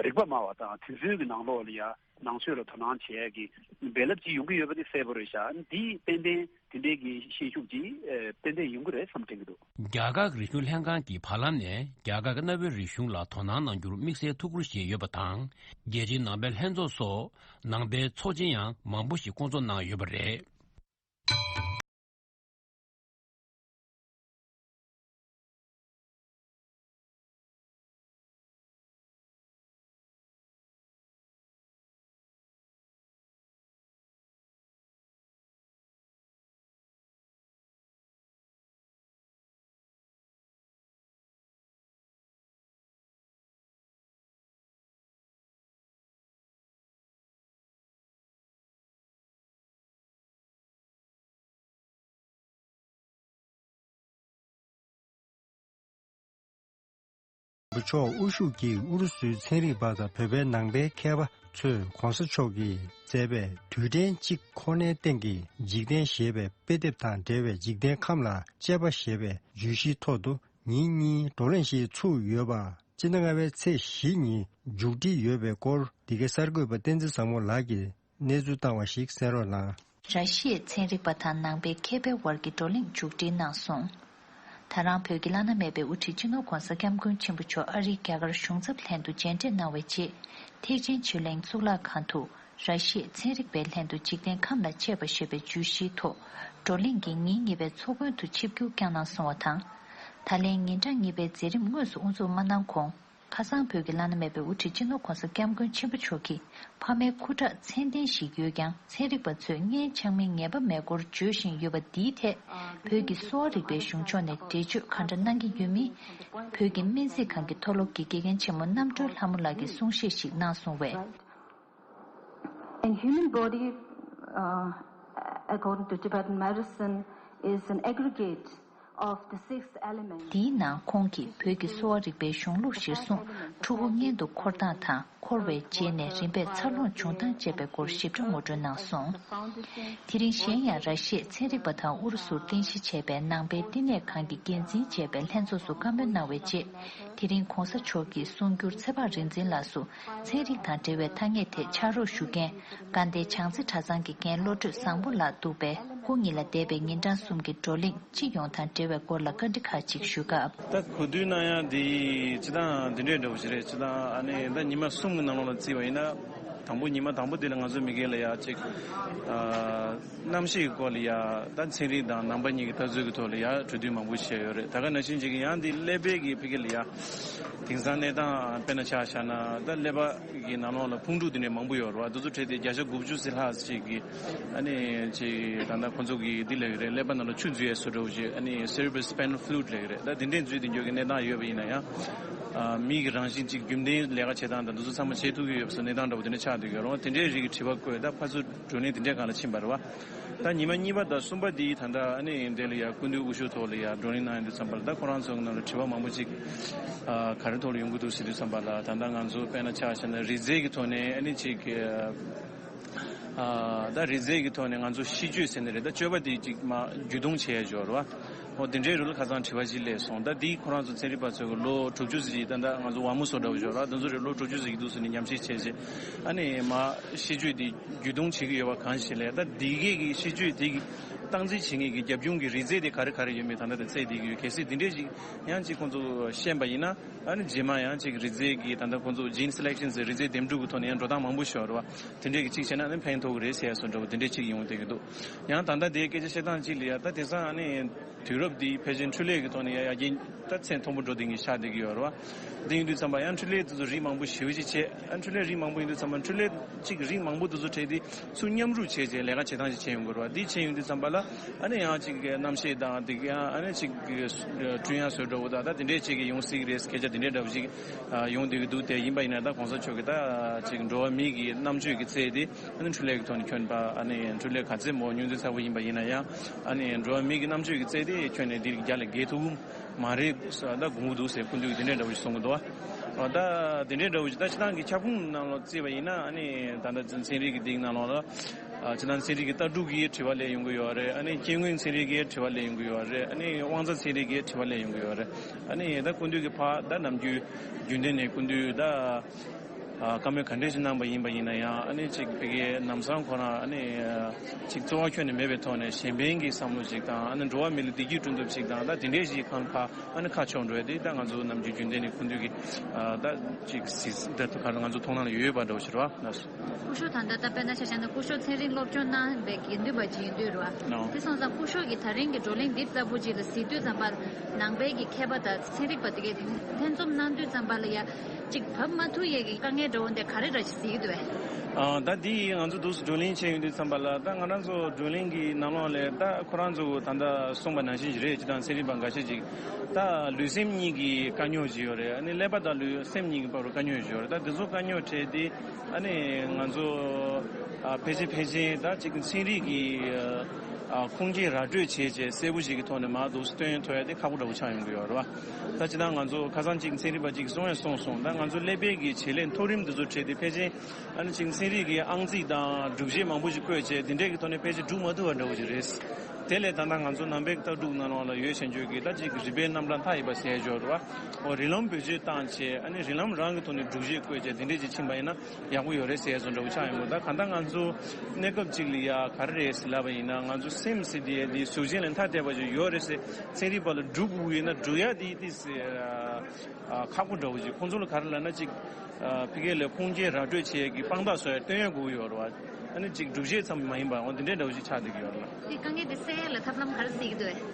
རིག་པ་སྨྲ་བ་དང་དེ་ཚོའི་གི་ནང་ལོགས་ལ་ཡ་ནང་ཆོས་ལ་དོ་སྣང་བྱེད་ཡ་གི་འབད་རླབས་ཅིག་ཡོང་གི་ཡོད་པ་དེ་གསལ་པོ་རེད་ཤག། འདི་ཏན་ཏན་དེ་འདྲའི་གི་ཤན་ཤུགས་ཀྱིས་ཨེ་ཏན་ཏན་ཡོང་གི་རེད་བསམ་དྲན་གྱི་འདུག། རྒྱ་གར་གྱི་རིག་གཞུང་ལྷན་ཁང་གིས་བར་ལམ་ནས་རྒྱ་གར་གྱི་གནའ་བོའི་རིག་གཞུང་ལ་དོ་སྣང་གནང་རྒྱུར་དམིགས་བསལ་ཐུགས་ཁུར་བཞེས་ཡོད་པ་དང་། རྒྱལ་སྤྱིའི་ནང་པའི་ལྷན་ཚོགས་སོགས་ནང་པའི་ཚོགས་ཆེན་ཡང་མང་པོ་ཞིག་བསྐོང་ཚོགས་གནང་ཡོད་པ་རེད། མཆོག་དབུ་བཞུགས་ཀྱིས་ཨུ་རུ་སུའི་ཚན་རིག་པ་དང་བོད་པའི་ནང་པའི་མཁས་པ་ཚོས་གོང་ས་མཆོག་གིས་མཛད་པའི་དུས་དྲན་གཅིག་ཁོ་ནའི་སྟེང་གི་འཇིག་རྟེན་ཞེས་པའི་དཔེ་དེབ་དང་འབྲེལ་བའི་འཇིག་རྟེན་ཁམས་ལ་དཔྱད་པ་ཞེས་པའི་བརྗོད་གཞིའི་ཐོག་ཏུ་ཉིན་གཉིས་བགྲོ་གླེང་ཞིག་ཚུགས་ཡོད་པ། སྤྱི་ཟླ་ལྔ་པའི་ཚེས་བཞི་ཉིན་མཇུག་སྒྲིལ་ཡོད་པའི་སྐོར་འདི་གའི་གསར་འགོད་པ་བསྟན་འཛིན་བཟང་མོ་ལགས་ཀྱིས་གནས་ཚུལ་བཏང་བ་ཞིག་གསན་རོགས་གནང་། ར་ཤི་ཡའི་ཚན་རིག་པ་དང་ནང་པའི་མཁས་པའི་དབར་གྱི་བགྲོ་གླེང་མཇུག་སྒྲིལ་གནང་སོང་། ད་རང་བོད་ཀྱི་བླ་ན་མེད་པའི་དབུ་ཁྲིད་སྤྱི་ནོར་༸གོང་ས་༸སྐྱབས་མགོན་ཆེན་པོ་མཆོག་ཨ་རིའི་རྒྱ་གར་གཞུང་ཚབ་ལྷན་དུ་མཇལ་འཕྲད་གནང་བའི་རྗེས། ཐེག་ཆེན་ཆོས་གླིང་གཙུག་ལག་ཁང་དུ་ར་ཤི་ཡའི་ཚན་རིག་པའི་ལྷན་དུ་འཇིག་རྟེན་ཁམས་ལ་དཔྱད་པ་ཞེས་པའི་བརྗོད་གཞིའི་ཐོག་བགྲོ་གླེང་གི་ཉིན་གཉིས་པའི་ཚོགས་མགོན་དུ་ཆིབས་བསྒྱུར་བསྐྱངས་གནང་སོང་བ་དང་། ད་ལན་ཉིན་གྲངས་གཉིས་པའི་མཛད་རིམ་དངོས་སུ་དབུ་འཛུགས་མ་གནང་གོང་། ཁ་སང་བོད་ཀྱི་བླ་ན་མེད་པའི་དབུ་ཁྲིད་སྤྱི་ནོར་༸གོང་ས་༸སྐྱབས་མགོན་ཆེན་པོ་མཆོག་གིས་ཕ་མའི་སྐུ་དྲག་མཚན་ལྡན་ཞིག་ཡོད་ཀྱང་། ཚན་རིག་པ་ཚོས་རྔན་ཆང་མིན་ངེས་པ་མེད་སྐོར་བརྗོད་བཞིན་ཡོད་པ་འདིའི་ཐད། བོད་ཀྱི་གསོ་བ་རིག་པའི་གཞུང་ཕྱོགས་ནས་འགྲེལ་བརྗོད་གང་འདྲ་གནང་གི་ཡོད་མིན། བོད་ཀྱི་སྨན་རྩིས་ཁང་གི་མཐོ་སློབ་ཀྱི་དགེ་རྒན་ཆེན་མོ་རྣམ་གྲོལ་ལྷ་མོ་ལགས་ཀྱིས་གསུང་བཤད་ཞིག་གནང་སོང་བས། A human body, uh, according to Tibetan medicine, is an aggregate of the six elements. འདིའི་ནང་ཁོང་གིས་བོད་ཀྱི་གསོ་བ་རིག་པའི་གཞུང་ལུགས་གཞིར་བཟུང་ཕྲུ་གུ་སྔོན་དུ་འཁོར་སྟངས་དང་། འཁོར་བའི་རྗེས་ནས་རིམ་པས་འཚར་ལོངས་བྱུང་སྟངས་བཅས་པའི་སྐོར་ཞིབ་ཕྲ་ངོ་སྤྲོད་གནང་སོང་། དེ་རིང་གཞན་ཡང་ར་ཤི་ཡའི་ཚན་རིག་པ་དང་ཨུ་རུ་སུར་རྟེན་གཞི་བྱས་པའི་ནང་པའི་བསྟི་གནས་ཁང་གི་འགན་འཛིན་བྱས་པའི་ལྷན་ཚོགས་སུ་བཀའ་མོལ་གནང་བའི་རྗེས། དེ་རིང་གོང་ས་མཆོག་གིས་གསུང་སྒྱུར་ཚེ་དཔག་རིག་འཛིན་ལགས་སུ་ཚན་རིག་དང་འབྲེལ་བའི་ཐ་སྙད་ཐད་ཕྱག་རོགས་ཞུ་མཁན་དགའ་ལྡན་བྱང་རྩེ་གྲྭ་ཚང་གི་རྒན་བློ་གྲོས་བཟང་པོ་ལགས་འདུག་པས། སྐུ་ཉིད་ལ་འདས་པའི་ཉིན་གྲངས་གསུམ་གྱི་བགྲོ་གླེང་སྤྱི་ཡོངས་དང་འབྲེལ་བའི་སྐོར་ལ་བཀའ་འདྲི་ཁག་ཅིག་ཞུས་སྐབས། ད་གོ་བསྡུར་གནང་ཡག་འདི་སྤྱིར་བཏང་འདི་འདྲའི་འདྲ་བོ་ཞིག་རེད། སྤྱིར་བཏང་ཨ་ནི་ད་ཉི་མ་གསུམ་གྱི་ནང་ལོགས་ལ་བརྩིས་པ་ཡིན་ན། དང་པོ་ཉི་མ་དང་པོ་འདི་ལ་ང་ཚོ་མི་སྒེར་ལ་ཡ་གཅིག་ཨ། གནམ་གཤིས་ཀྱི་སྐོར་ལ་ཡ་ད་ཚན་རིག་དང་ནང་པ་གཉིས་ཀྱི་ལྟ་ཚུལ་གྱི་ཐོག་ལ་ཡ་གྲོས་བསྡུར་མང་པོ་བྱས་ཡོད་རེད། ད་ག་ནང་བཞིན་ཅིག་ཡང་འདི་ཀླད་པའི་གི་ཕ་གི་ལ་ཡ་དེང་སང་གནས་སྟངས་དཔེར་ན་ཆ་བཞག་ན་ད་ཀླད་པ་གི་ནང་ལོགས་ལ་ཕུང་དཀྲུག་དེ་འདྲ་མང་པོ་ཡོད་རེད་བ། དེ་ཚོ་གྲས་དེ་བརྒྱ་ཆ་དགུ་བཅུ་ཙམ་ལྷག་ཅིག་གི་ཨ་ནི་ཅིག་ད་ལྟ་ཁོ་ཚོ་གི་འདི་ལབ་ཀྱི་རེད། ཀླད་པ་ནང་ལ་ཆུ་འཛུལ་ཡས་བཟོ་འདྲ་བོ་ཅིག་ཨ་ནི་cerebrospinal fluid ལབ་ཀྱི་རེད། ད་དེ་འདྲས་འཛུལ་དེ་འགྱོ་གི་གནས་སྟངས་ཡོད་པ་ཡིན་ན་ཡང་ཨ། མི་གི་རང་བཞིན་ཅིག་རྒྱུན་ལྡན་ལས་ཀ་བྱེད་སྟངས་དང་དེ་ཚོ་ཚང་མ་བྱེད་ཐུབ་ཀྱི་ཡོད་པ་བཟོ་གནས་སྟངས་འདྲ་བོ་དེ་འདྲ་ཆགས་བསྡད་ཀྱི་ཡོད་རེད། དེ་འདྲའི་རིགས་ཀྱི་དྲི་བ་བཀོད། ད་ཕར་ཚུར་བགྲོ་གླེང་དེ་འདྲའི་སྒང་ལ་ཕྱིན་པ་རེད་བ། ད་ཉི་མ་གཉིས་པ་དང་གསུམ་པ་འདི་ད་ལྟ་ཨ་ནི་འདི་ལ་ཡ་སྐུ་མདུན་སྐུ་ཞབས་ཐོག་ལ་ཡ་བགྲོ་གླེང་གནང་ཡོང་དུས་ཙམ་པ་ལ་ད་ཁོ་རང་ཚོ་གི་ནང་ལ་དྲི་བ་མང་པོ་ཅིག་ཨ། ག་རེ་ཐོག་ལ་ཡོང་གི་འདུག་ཟེར་དུས་ཙམ་པ་ལ། ད་ལྟ་ང་ཚོ་དཔེར་ན་ཆ་བཞག་ན་རིགས་རྫས་ཀྱི་ཐོག་ནས་ཨ་ནི་ཅིག་ཨ། ད་རིགས་རྫས་ཀྱི་ཐོག་ནས་ང་ཚོ་ཤིས་བརྗོད་ཟེར་ནི་རེད། ད་སྤྱོད་པ་དེ་ཅིག་མ་བརྒྱུད་གཏོང་བྱས་ཡ་ཅིག་ཡོད་རེད་བ། འོ་དེ་འདྲའི་རིགས་ལ་ཁ་སང་དྲི་བ་ཅིག་སླེབས་སོང་། ད་འདི་ཁོ་རང་ཚོ་ཚན་རིག་པ་ཚོ་གི་ལོ་དྲུག་ཅུ་ཙམ་ཅིག་ད་ལྟ་ང་ཚོ་ཝ་མོ་བཟོ་འདྲ་བོ་ཅིག་ཡོད་རེད་བ། དེ་ཚོ་རེད་ལོ་དྲུག་ཅུ་ཙམ་ཅིག་འདུག་ཟེར་ནས་ཉམས་ཞིབ་བྱས་བྱས་ཨ་ནི་མ་ཤིས་བརྗོད་དེ་བརྒྱུད་གཏོང་བྱེད་ཀྱི་ཡོད་པ་གང་ཞིག་ལས། ད་འདི་གས་ཀྱི་ཤིས་བརྗོད་དེ་གི་སྟངས་འཛིན་བྱེད་མཁན་གྱི་རྒྱབ་ལྗོངས་ཀྱི་རིགས་རྫས་དེ་ག་རེ་ག་རེ་ཡོད་མེད་ད་ལྟ་དེ་བཙལ་བསྡད་ཀྱི་ཡོད། གལ་སྲིད་འདི་འདྲས་ཅིག་ཡང་ཅིག་ཁོང་ཚོ་ཤེས་པ་ཡིན་ན། ཨ་ནི་རྗེས་མ་ཡང་ཅིག་རིགས་རྫས་ཀྱི་ད་ལྟ་ཁོང་ཚོ་gene selection ཟེར་རིགས་རྫས་འདེམས་སྒྲུག་གི་ཐོག་ནས་ཡང་འགྲོ་སྟངས་མང་པོ་ཞིག་ཡོད་རེད་བ། དེ་འདྲས་ཀྱི་གཅིག་བྱས་ན་ཨ་ནི་ཕན་ཐོགས་ཀྱི་རེད་ཟེར་ཡ་བཟོ་འདྲ་བོ་དེ་འདྲས་གཅིག་ཡོང་བསྡད་ཀྱི་འདུག། ཡང་ད་ལྟ་དེའི་སྐད་ཆ་བཤད་སྟངས་གཅིག་ལ་ཡ་ད་དེང་སང་ཨ་ནི་དུས་རབས་འདི་ཕལ་ཆེར་འཕྲུལ་ལས་ཀྱི་ཐོག་ནས་ཡ་ཡ་རྒྱན་ད་ཚད་མཐོན་པོ་འགྲོ་བསྡད་མཁན་ཆགས་བསྡད་ཀྱི་ཡོད་རེད་བ། འདི་ཡིན་དུས་ཙམ་པ་ཡང་འཕྲུལ་ལས་དེ་ཚོ་རིགས་མང་པོ་ཞེ་པོ་ཅིག་བྱས། ཨ་འཕྲུལ་ལས་རིགས་མང་པོ་ཡིན་དུས་ཙམ་པ་འཕྲུལ་ལས་གཅིག་རིགས་མང་པོ་དེ་ཚོ་བྲལ་ཏེ་ཚུར་མཉམ་རུབ་བྱས་བྱས་ལས་ཀ་བྱེད་སྟངས་ཤིག་བྱས་ཡོང་གི་རེད་བ། འདི་བྱས་ཡོང་དུས་ཙམ་པ་ལ། ཨ་ནི་ཡང་ཅིག་གི་རྣམ་ཤེས་དང་དེ་ག་ཡང་ཨ་ནི་ཅིག་གི་བསྐྲུན་ཡག་བཟོ་འདྲ་བོ་དང་ད་དེ་འདྲས་ཅིག་གི་ཡོང་སྲིད་ཀྱི་རེད། སྐད་ཆ་དེ་འདྲས་འདྲ་བོ་ཅིག་ཨ་ཡོང་བསྡད་ཀྱི་འདུག། དེ་ཡིན་པ་ཡིན་ན་ད་གོང་ས་མཆོག་གི་ད་ཅིག་འགྲོ་བ་མི་གི་རྣམ་དཔྱོད་ཀྱི་རྩལ་དེ་ཨ་ནི་འཕྲུལ་ལས་ཀྱི་ཐོག་ནས་ཁྱོན་པ་ཨ་ནི་འཕྲུལ་ལས་ག་ཚད་མོ་སྙུང་འཛིན་ཚ་པོ་ཡིན་པ་ཡིན་ན་ཡང་ཨ་ནི་འགྲོ་བ་མི་གི་རྣམ་དཔྱོད་ཀྱི་རྩལ་དེ་ཁྱོན་ནས་འདིར་རྒྱ་ལ་རྒལ་ཐུབ་མ་རེད་ཟེར་ད་དགོངས་ཀྱི་འདུག་ཟེར་སྐུ་མདུན་གྱིས་དེ་འདྲས་འདྲ་བོ་ཞིག་གསུང་གི་འདུག་བ། ད་དེ་འདྲས་འདྲ་བོ་ཞིག་ད་སྤྱིར་བཏང་གི་ཁྱབ་ཁོངས་ནང་ལ་བརྩིས་པ་ཡིན་ན་ཨ་ནི་ད་ལྟ་ཚན་རིག་གི་སྟེང་ནང་ལོགས་ལ། ཨ་སྤྱིར་བཏང་ཚན་རིག་གི་ལྟ་གྲུབ་ཀྱི་དྲི་བ་སླེབས་ཡོང་གི་ཡོད་རེད། ཨ་ནི་སྐྱེ་དངོས་ཚན་རིག་གི་དྲི་བ་སླེབས་ཡོང་གི་ཡོད་རེད། ཨ་ནི་དབང་རྩ་ཚན་རིག་གི་དྲི་བ་སླེབས་ཡོང་གི་ཡོད་རེད། ཨ་ནི་ད་སྐུ་མདུན་གྱི་ཕར་ད་ནམ་རྒྱུན་རྒྱུན་ལྡན་ནས་སྐུ་མདུན་ད་ཨ་བཀའ་མོལ་ག་འདྲས་ཞིག་གནང་པ་ཡིན་པ་ཡིན་ན་ཡང་ཨ་ནི་ཅིག་ཕ་གིའི་ལམ་སང་ཁོ་རང་ཨ་ནི་ཅིག་རྩོལ་བ་ཁྱོན་ནས་མེད་པའི་ཐོག་ནས་གཞན་ཕན་གྱི་བསམ་བློ་ཅིག་དང་ཨ་ནི་འགྲོ་བ་མི་ལ་བདེ་སྐྱིད་བསྐྲུན་ཐབས་ཅིག་དང་ད་དེ་འདྲས་ཞིག་གང་ཕར། ཨ་ནི་ཁ་ཕྱོགས་འགྲོ་ཡ་དེ་ད་ང་ཚོ་ནམ་རྒྱུན་རྒྱུན་ལྡན་ནས་སྐུ་མདུན་གྱི་ཨ་ད་ཅིག་གཟིགས་ད་ག་ང་ཚོ་མཐོང་སྣང་ལ་ཡོད་པ་འདྲ་བོ་ཞིག་རེད་བ། སྐུ་ཞབས་ད་ལྟ་ད་དཔེར་ན་ཆ་བཞག་ན་སྐུ་ཞབས་ཚན་རིག་སློབ་སྦྱོང་གནང་བའི་དགེ་འདུན་པ་ཅིག་ཡིན་དུས་རེད་བ། ནོ། དེ་སོང་ཙང་སྐུ་ཞབས་ཀྱིས་ད་རིང་གི་བགྲོ་གླེང་འདི་ལྟ་བུ་ཅིག་ལ་གཟིགས་དུས་ཙམ་པ་ནང་པའི་གི་མཁས་པ་དང་ཚན་རིག་པ་དེ་གས་ལྷན་འཛོམས་གནང་དུས་ཙམ་པ་ལ་ཡ་ཅིག་བབས་མ་ཐུབ་ཡས་ཀྱི་དཀའ་ངལ་འདྲ་བོ་འདི་ག་རེ་འདྲ་ཞིག་གཟིགས་ཀྱི་འདུག་བས། ཨ་ད་འདི་ང་ཚོ་འདུག་སེ་བགྲོ་གླེང་བྱས་ཡོང་དུས་ཙམ་པ་ལ་ད་ང་རང་ཚོ་བགྲོ་གླེང་གི་ནང་ལོགས་ལ་ད་ཁོ་རང་ཚོ་ད་ལྟ་གསུངས་པ་ནང་བཞིན་ཞིག་རེད། སྤྱིར་བཏང་ཚན་རིག་པ་འགའ་ཤས་ཅིག་ད་ལུས་སེམས་གཉིས་ཀྱི་དཀའ་རྙོག་ཅིག་ཡོད་རེད། ཨ་ནི་ཀླད་པ་དང་ལུས་སེམས་གཉིས་ཀྱི་བར་དུ་དཀའ་རྙོག་ཅིག་ཡོད་རེད། ད་དེ་ཚོ་དཀའ་རྙོག་འཕྲད་དེ་ཨ་ནི་ང་ཚོ་ཨ་ཕལ་ཆེར་ཕལ་ཆེར་ད་ཅིག་ཚན་རིག་གི་ཨ་ཁུངས་སྐྱེལ་ར་སྤྲོད་བྱས་བྱས་གསལ་པོ་ཞིག་གི་ཐོག་ནས་མར་འདུག་སྟོན་ཐུབ་ཡ་དེ་ཁག་པོ་འདྲ་པོ་ཆགས་ཡོང་གི་ཡོད་རེད་བ། ད་སྤྱིར་བཏང་ང་ཚོ་ཁ་སང་ཅིག་ཚན་རིག་པ་ཅིག་གསུངས་ཡ་གསུངས་སོང་། ད་ང་ཚོ་ཀླད་པའི་གི་བྱེད་ལས་མཐོ་རིམ་འདི་ཚོ་འཕྲད་དེ་ཕལ་ཆེར་ཨ་ནི་ཅིག་ཚན་རིག་གི་ཨང་རྩིས་དང་སྒྲུབ་བྱེད་མང་པོ་ཞིག་བཀོད་བྱས་དེ་འདྲས་ཀྱི་ཐོག་ནས་ཕལ་ཆེར་སྒྲུབ་མ་ཐུབ་པ་འདྲ་པོ་ཞིག་རེད། དེ་ལས་ད་ལྟ་ང་ཚོ་ནང་པའི་ལྟ་གྲུབ་ནང་ལོགས་ལ་ཡོད་བྱས་འཇོག་གི་ད་ཅིག་རིག་པའི་རྣམ་གྲངས་མཐའ་ཡས་པ་ཟེར་ཡ་ཅིག་ཡོད་རེད་བ། འོ་རིགས་ལམ་བེད་སྤྱོད་བཏང་བྱས་ཨ་ནི་རིགས་ལམ་རང་གི་ཐོག་ནས་སྒྲུབ་བྱེད་བཀོད་བྱས་དེ་འདྲས་ཅིག་ཕྱིན་པ་ཡིན་ན་ཡག་པོ་ཡོད་རེད་ཟེར་ཡ་བཟོ་འདྲ་པོ་ཆགས་ཡོང་གི། ད་གང་ལྟར་ང་ཚོ་གནས་སྐབས་ཅིག་ལ་ཡ་ག་རེ་རེད་ཟེར་ལབ་པ་ཡིན་ན་ང་ཚོ་སེམས་ཟེར་དེ་འདི་གཟུགས་ཅན་ལས་ཐ་དད་པ་ཅིག་ཡོད་རེད་ཟེར་ཚན་རིག་པ་ལ་སྒྲུབ་དགོས་ཡོད་ན་སྒྲུབ་ཡ་དེ་དེ་ཟེར། ཨ་ཁག་པོ་འདྲ་བོ་ཞིག་ཁོང་ཚོ་ལ་ག་རེ་ལབ་ན་ཅིག་ཨ་ཕ་གི་ལ་ཁུངས་སྐྱེལ་ར་སྤྲོད་བྱེད་ཡས་ཀྱི་དཔང་རྟགས་བཟོ་ཡ་སྟོན་ཡ་དགོས་ཀྱི་ཡོད་རེད་བ། ཨ་ནི་ཅིག་སྒྲུབ་བྱེད་ཙམ་མ་ཡིན་པ་འོ་དེ་འདྲའི་འདྲ་བོ་ཞིག་ཆགས་བསྡད་ཀྱི་ཡོད་རེད་ལ། དེ་དཀའ་ངལ་དེ་སེལ་ཡས་ལ་ཐབས་ལམ་ག་རེ་བརྩི་གི་འདུག་བས།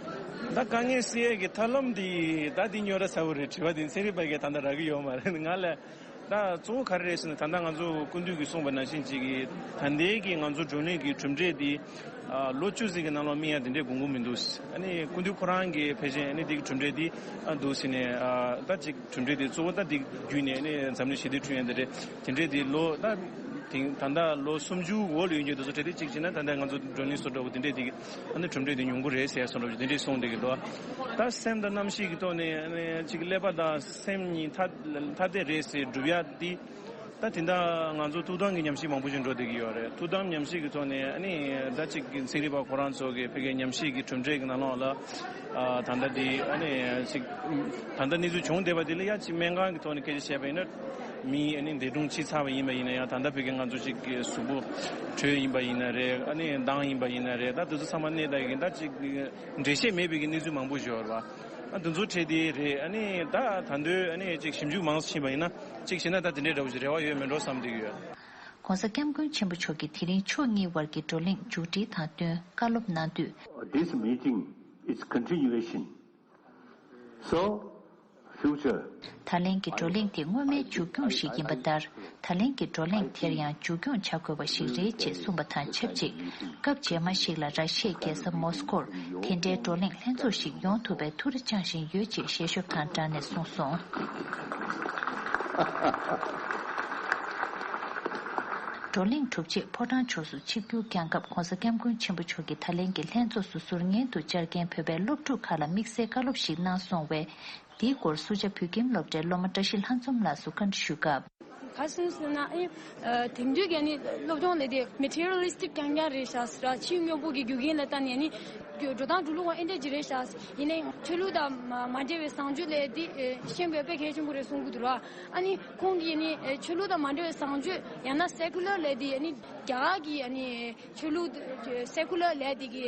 ད་དཀའ་ངལ་སེལ་ཡས་ཀྱི་ཐབས་ལམ་དེ་ད་དེ་རྙོག་དྲ་ཚ་བོ་རེད། དྲི་བ་དེ་ཚན་རིག་པ་གིས་ད་ལྟ་རག་གི་ཡོད་མ་རེད། ང་ལ་ད་གཙོ་བོ་ག་རེ་རེད་ཟེར་ན་ད་ལྟ་ང་ཚོ་སྐུ་མདུན་གྱིས་གསུངས་པ་ནང་བཞིན་ཅིག་གི་ད་ལྟའི་གི་ང་ཚོ་བགྲོ་གླེང་གི་གྲུབ་འབྲས་དེ། ཨ་ལོ་བཅུ་ཙམ་གྱི་ནང་ལོགས་སྨིན་ཡ་དེ་འདྲའི་དགོངས་པ་མི་འདུག། ཨ་ནི་སྐུ་མདུན་ཁོ་རང་གིས་ཕལ་ཆེར་ཨ་ནི་དེ་གི་གྲུབ་འབྲས་དེ་ཨ་འདུག་ཟེར་ནས་ཨ་ད་ཅིག་གྲུབ་འབྲས་དེ་གཙོ་བོ་ད་དེ་བརྒྱུད་ནས་ཨ་ནི་འཛམ་གླིང་ཞི་བདེ་བསྐྲུན་ཡ་དེ་རེད། དེ་འདྲའི་དེ་ལོ་ད་དེང་ད་ལྟ་ལོ་སུམ་ཅུ་འོག་ལ་ཡོད་མཁན་དེ་ཚོ་གྲས་དེ་གཅིག་བྱས་ན་ད་ལྟ་ང་ཚོ་བགྲོ་གླེང་བཟོ་འདྲ་བོ་དེ་འདྲའི་དེ་གི་ཨ་ནི་གྲུབ་འབྲས་དེ་ཉུང་གི་རེད་ཟེར་ཡ་བཟོ་འདྲ་བོ་དེ་འདྲའི་གསུངས་བསྡད་ཀྱི་འདུག། ད་སེམས་དང་རྣམ་ཤེས་ཀྱི་ཐོག་ནས་ཨ་ནི་ཅིག་ཀླད་པ་དང་སེམས་གཉིས་ཐ་ཐ་དད་རེད་ཟེར་སྒྲུབ་ཡ་དེ། ད་དེ་འདྲ་ང་ཚོ་ཐུགས་དམ་གྱི་ཉམས་ཞིབ་མང་པོ་ཞིག་འགྲོ་བསྡད་ཀྱི་ཡོད་རེད། ཐུགས་དམ་ཉམས་ཞིབ་ཀྱི་ཐོག་ནས་ཨ་ནི་ད་ཅིག་ཚན་རིག་པ་ཁོ་རང་ཚོ་གི་ཕ་གིའི་ཉམས་ཞིབ་ཀྱི་གྲུབ་འབྲས་ཀྱི་ནང་ལོགས་ལ་ཨ་ད་ལྟ་འདི་ཨ་ནི་ཅིག་ད་ལྟ་གནས་ཚུལ་བྱུང་བསྡད་པ་འདི་ལ་ཡ་ཅིག་སྨན་ཁང་གི་ཐོག་ནས་སྐད་ཆ་བཤད་པ་ཡིན་ན་ མི་ཨ་ནི་འདས་གྲོངས་ཕྱིན་ཚར་བ་ཡིན་པ་ཡིན་ན་ཡང་། ད་ལྟ་བོད་ཀྱི་ང་ཚོ་ཅིག་གཟུགས་པོ་དྲོད་ཡིན་པ་ཡིན་ན་རེད། ཨ་ནི་མདངས་ཡིན་པ་ཡིན་ན་རེད། ད་དེ་ཚོ་ཚང་མ་གནས་བསྡད་ཡོད་ཀྱི་ད་ཅིག་འགྲེལ་བཤད་མེད་པའི་གི་གནས་ཚུལ་མང་པོ་ཞིག་ཡོད་རེད་པ། ཨ་དེ་ཚོ་འཕྲད་དེ་རེད། ཨ་ནི་ད་ད་འདོད་ཨ་ནི་ཅིག་ཞིབ་འཇུག་མང་ཙམ་ཕྱིན་པ་ཡིན་ན་ཅིག་བྱས་ན་ད་དེ་འདྲའི་འདྲ་བོ་ཞིག་རེ་བ་ཡོད་མེད་འགྲོ་བསམ་བསྡད་ཀྱི་ཡོད། ༸གོང་ས་༸སྐྱབས་མགོན་ཆེན་པོ་མཆོག་གིས་དེ་རིང་ཕྱོགས་གཉིས་དབར་གྱི་བགྲོ་གླེང་མཇུག་སྒྲིལ་དང་བསྟུན་བཀའ་སློབ་གནང་དུས། This meeting is continuation. So, future. ད་ལན་གྱི་བགྲོ་གླེང་དེ་སྔོན་མའི་མཇུག་སྐྱོང་ཞིག་ཡིན་པ་ལྟར། ད་ལན་གྱི་བགྲོ་གླེང་དེར་ཡང་མཇུག་སྐྱོང་བྱ་དགོས་པ་ཞིག་རེད་ཅེས་གསུངས་པ་དང་ཆབས་ཅིག་སྐབས་རྗེས་མ་ཞིག་ལ་ར་ཤི་ཡའི་རྒྱལ་ས་མོ་སི་ཀོར་དེ་འདྲའི་བགྲོ་གླེང་ལྷན་ཚོགས་ཤིག་ཡོང་ཐུབ་པའི་ཐུགས་རེ་བཅངས་བཞིན་ཡོད་ཅེས་བཤད་ཞོར་དང་སྦྲགས་ནས་གསུངས་སོང་། བགྲོ་གླེང་གྲུབ་རྗེས་ཕོ་བྲང་ཕྱོགས་སུ་ཆིབས་བསྒྱུར་བསྐྱངས་སྐབས་༸གོང་ས་༸སྐྱབས་མགོན་ཆེན་པོ་མཆོག་གིས་ད་ལན་གྱི་ལྷན་ཚོགས་སུ་ཟུར་ཉན་དུ་བཅར་མཁན་བོད་པའི་སློབ་ཕྲུག་ཁག་ལ་དམིགས་བསལ་བཀའ་སློབ་ཞིག་གནང་སོང་བས། འདིའི་སྐོར་སུ་ཇཱ་བོད་ཁྱིམ་སློབ་གྲྭའི་སློབ་མ་བཀྲ་ཤིས་ལྷ་འཛོམས་ལགས་སུ་བཀའ་འདྲི་ཞུས་སྐབས། ག་རེ་གསུངས་ཟེར་ན་ཨེ། དེང་དུས་ཀྱི་ནི་སློབ་སྦྱོང་ལས་དེ་མེ་ཊི་རི་ཡལ་ལི་སི་ཊིག་རྐྱང་རྐྱང་རེད་ཤག་ཟེར། ཕྱིའི་དངོས་པོ་གི་རྒྱུ་རྐྱེན་ལ་བལྟས་ནས་ནི་འགྲོ་སྟངས་འགྲོ་ལུགས་ཨེ་འདྲ་ཅིག་རེད་ཤག། ཡིན་ནའི་ཆོས་ལུགས་དང་མ་མ་འབྲེལ་བའི་བཟང་སྤྱོད་ལས་དེ་ཤེས་དགོས་དཔེ་གལ་ཆེན་པོ་རེད་གསུང་གི་འདུག་ར། ཨ་ནི་ཁོང་གིས་ནི་ཆོས་ལུགས་དང་མ་འབྲེལ་བའི་བཟང་སྤྱོད་ཡང་ན་སེ་ཀུ་ལར་ལས་དེ་ནི་རྒྱ་གར་གྱི་ནི་ཆོས་ལུགས་སེ་ཀུ་ལར་ལས་དེ་གི་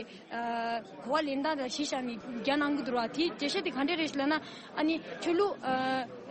གོ་བ་ལེན་སྟངས་དང་གཞི་བཞག་ནས་རྒྱ་ནང་གི་འདུག་ར། དེའི་འགྲེལ་བཤད་དེ་ག་འདྲས་རེད་ལབ་ན། ཨ་ནི་ཆོས་ལུགས་ཨ་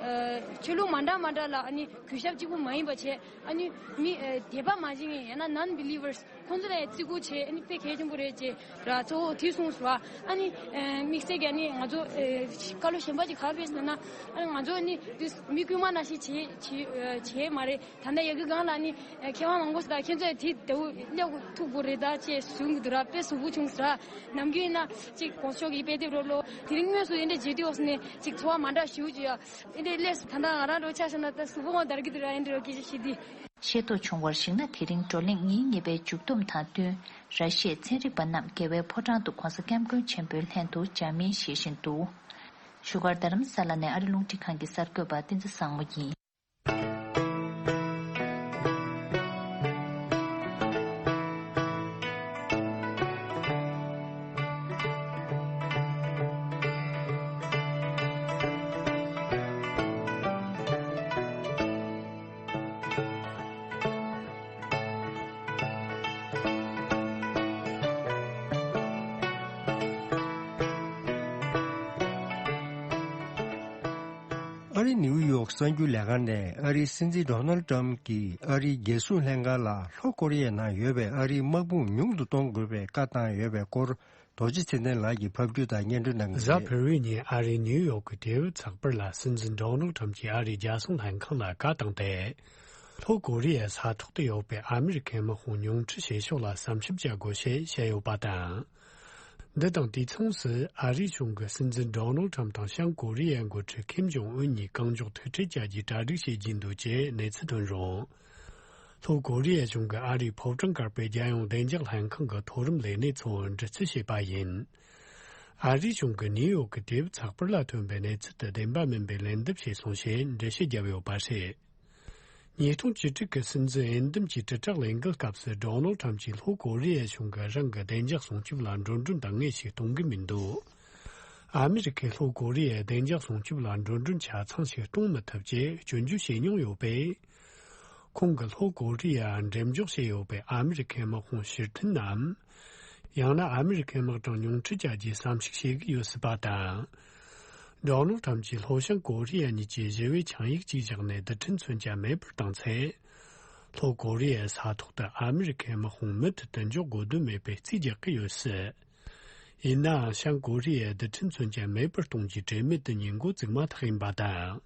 ཨ་ཆོས་ལུགས་མ་འདྲ་མ་འདྲ་ལ་ཨ་ནི་གུས་ཞབས་གཅིག་པུ་མ་ཡིན་པ་བྱས། ཨ་ནི་མི་ཨ་དད་པ་མ་བྱེད་མཁན་ཡང་ན་ནོན་བི་ལི་ཝར་སི་ཁོང་ཚོ་ལ་བརྩི་བཀུར་བྱེད། ཨ་ནི་དཔེ་གལ་ཆེན་པོ་རེད་ཅེས་ར་གཙོ་བོ་དེ་གསུངས་སོང་བ། ཨ་ནི་ཨ་དམིགས་བསལ་གྱི་ཨ་ནི་ང་ཚོ་ཨ་བཀའ་སློབ་གཞན་པ་ཅིག་ག་རེ་ཕེབས་ཟེར་ན། ཨ་ནི་ང་ཚོ་ཨ་ནི་དུས་མི་རྐུན་མ་ནང་བཞིན་བྱེད་བྱེད་བྱེད་མ་རེད། ད་ལྟ་ཡ་གི་སྒང་ལ་ནི་མཁས་དབང་མང་པོ་ཞིག་དང་ཁྱེད་ཚོས་དེ་ལྟ་བུ་སླེབས་ཐུབ་དགོས་རེད་ད་ཅེས་གསུང་གི་འདུག་ར། དཔེ་གཟུགས་པོ་ཆུང་ཟེར་ར། ནམ་རྒྱུན་ཡིན་ན་ཅིག་གོང་ས་མཆོག་གི་དཔེ་དེབ་རོ་ལོ་དེ་རིང་དངོས་སུ་ཡིན་འདྲ་བརྗེད་དུས་འོག་ནས་ཅིག་ཚོར་བ་མ་འདྲ་ཞིག་ཅིག་ཡོད། ཡིན་འདྲ་སླེབས་སོང་། ད་ལྟ་ང་རང་འགྲོ་ཆ་བཞག་ན་ད་གཟུགས་པོ་ངོ་འདར་གི་འདུག་ར། ཡིན་འདྲ་སྐད་ཆ་བཤད་དུས། ཤེས་རྟོགས་བྱུང་བར་གཞིགས་ན། དེ་རིང་བགྲོ་གླེང་ཉིན་གཉིས་པའི་མཇུག་བསྡོམས་དང་བསྟུན། ར་ཤི་ཡའི་ཚན་རིག་པ་རྣམས་རྒྱལ་བའི་ཕོ་བྲང་དུ་༸གོང་ས་༸སྐྱབས་མགོན་ཆེན་པོའི་ལྷན་དུ་བཅར་མིན་ཤེས་བཞིན་འདུག་བཞུགས་སྒར་རྡ་རམ་ས་ལ་ནས་ཨ་རི་རླུང་འཕྲིན་ཁང་གི་གསར་འགོད་པ་བསྟན་འཛིན་བཟང་མོ་ཡིན། ཨ་རི་ནིའུ་ཡོག་གསར་འགྱུར་ལས་ཁང་ནས་ཨ་རིའི་སྲིད་འཛིན་ཌོ་ནལ་ཊམ་གྱིས་ཨ་རིའི་རྒྱལ་སྲུང་ལྷན་ཁང་ལ་ལྷོ་ཀོ་རི་ཡའི་ནང་ཡོད་པའི་ཨ་རིའི་དམག་དཔུང་ཉུང་དུ་གཏོང་དགོས་པའི་བཀའ་བཏང་ཡོད་པའི་སྐོར། རྡོ་རྗེ་ཚེ་བརྟན་ལགས་ཀྱིས་ཕབ་སྒྱུར་དང་སྙན་སྒྲོན་གནང་གི་རེད། གཟའ་ཕུར་བུའི་ཉིན་ཨ་རིའི་ནིའུ་ཡོག་གི་དེའུ་ཚགས་པར་ལ་སྲིད་འཛིན་ཌོ་ནལ་ཊམ་གྱིས་ཨ་རིའི་རྒྱལ་སྲུང་ལྷན་ཁང་ལ་བཀའ་བཏང་སྟེ། ལྷོ་ཀོ་རི་ཡའི་ས་ཐོག་ཏུ་ཡོད་པའི་ཨ་མི་རི་ཁའི་དམག་དཔུང་ཉུང་འཕྲི་བྱེད་ཕྱོགས་ལ་བསམ་ཞིབ་བྱ་དགོས་ཞེས་བཤད་ཡོད་པ་དང་། འདི་དང་དུས་མཚུངས་སུ་ཨ་རིའི་གཞུང་གི་སྲིད་འཛིན་ཌོ་ནལ་ཊམ་དང་བྱང་ཀོ་རི་ཡའི་འགོ་ཁྲིད་ཁིམ་ཇོང་ཨུན་གཉིས་གང་མགྱོགས་ཐུག་འཕྲད་བྱ་རྒྱུའི་གྲ་སྒྲིག་བྱེད་ཀྱིན་འདུག་ཅེས་གནས་ཚུལ་ཐོན་རུང་། ལྷོ་ཀོ་རི་ཡའི་གཞུང་གིས་ཨ་རིའི་ཕོ་བྲང་དཀར་པོའི་རྒྱལ་ཡོངས་བདེ་འཇགས་ལྷན་ཁང་གི་མཐོ་རིམ་ལས་སྣེ་ཚོར་འདྲི་རྩད་བྱས་པ་ཡིན། ཨ་རིའི་གཞུང་གིས་ནིའུ་ཡོག་གི་དེབ་ཚགས་པར་ལ་ཐོན་པའི་གནས་ཚུལ་དེ་བདེན་པ་མིན་པའི་ལན་འདེབས་བྱས་སོང་ཞེས་འགྲེལ་བཤད་བརྒྱབ་ཡོད་པ་རེད། ཉིས་སྟོང་བཅུ་དྲུག་གི་སྲིད་འཛིན་འོས་འདེམས་ཀྱི་དྲིལ་བསྒྲགས་ལས་འགུལ་སྐབས་སུ་ཌོ་ནལ་ཊམ་གྱིས་ལྷོ་ཀོ་རི་ཡའི་གཞུང་གིས་རང་གི་བདེ་འཇགས་སྲུང་སྐྱོབ་ལ་འགྲོ་གྲོན་འདང་ངེས་ཤིག་གཏོང་གི་མི་འདུག་ཨ་མི་རི་ཁས་ལྷོ་ཀོ་རི་ཡའི་བདེ་འཇགས་སྲུང་སྐྱོབ་ལ་འགྲོ་གྲོན་ཆ་ཚང་ཞིག་གཏོང་མི་ཐུབ་ཅེས་སྐྱོན་བརྗོད་བྱས་མྱོང་ཡོད་པས། ཁོང་གིས་ལྷོ་ཀོ་རི་ཡར་འགྲེམས་འཇོག་བྱས་ཡོད་པའི་ཨ་མི་རི་ཁའི་དམག་དཔུང་ཕྱིར་འཐེན་ནམ། ཡང་ན་ཨ་མི་རི་ཁའི་དམག་གྲངས་ཉུང་འཕྲི་བྱ་རྒྱུའི་བསམ་གཞིག་བྱེད་ཀྱི་ཡོད་སྲིད་པ་དང་། ཌོ་ནལ་ཊམ་གྱིས་ལྷོ་བྱང་ཀོ་རི་ཡ་གཉིས་ཀྱི་ཞི་བའི་ཆིངས་ཡིག་ཅིག་བཞག་ནས་རྡུལ་ཕྲན་མཚོན་ཆ་མེད་པར་བཏང་ཚེ། ལྷོ་ཀོ་རི་ཡའི་ས་ཐོག་ཏུ་ཨ་མི་རི་ཁའི་དམག་དཔུང་མུ་མཐུད་དུ་འཇོག་དགོས་དོན་མེད་པའི་རྩིས་རྒྱག་གི་ཡོད་སྲིད། ཡིན་ནའང་བྱང་ཀོ་རི་ཡས་རྡུལ་ཕྲན་མཚོན་ཆ་མེད་པར་གཏོང་རྒྱུའི་གྲོས་མོལ་དུ་ཉིན་འགོ་བཙུགས་མ་ཐག་ཡིན་པ་དང་།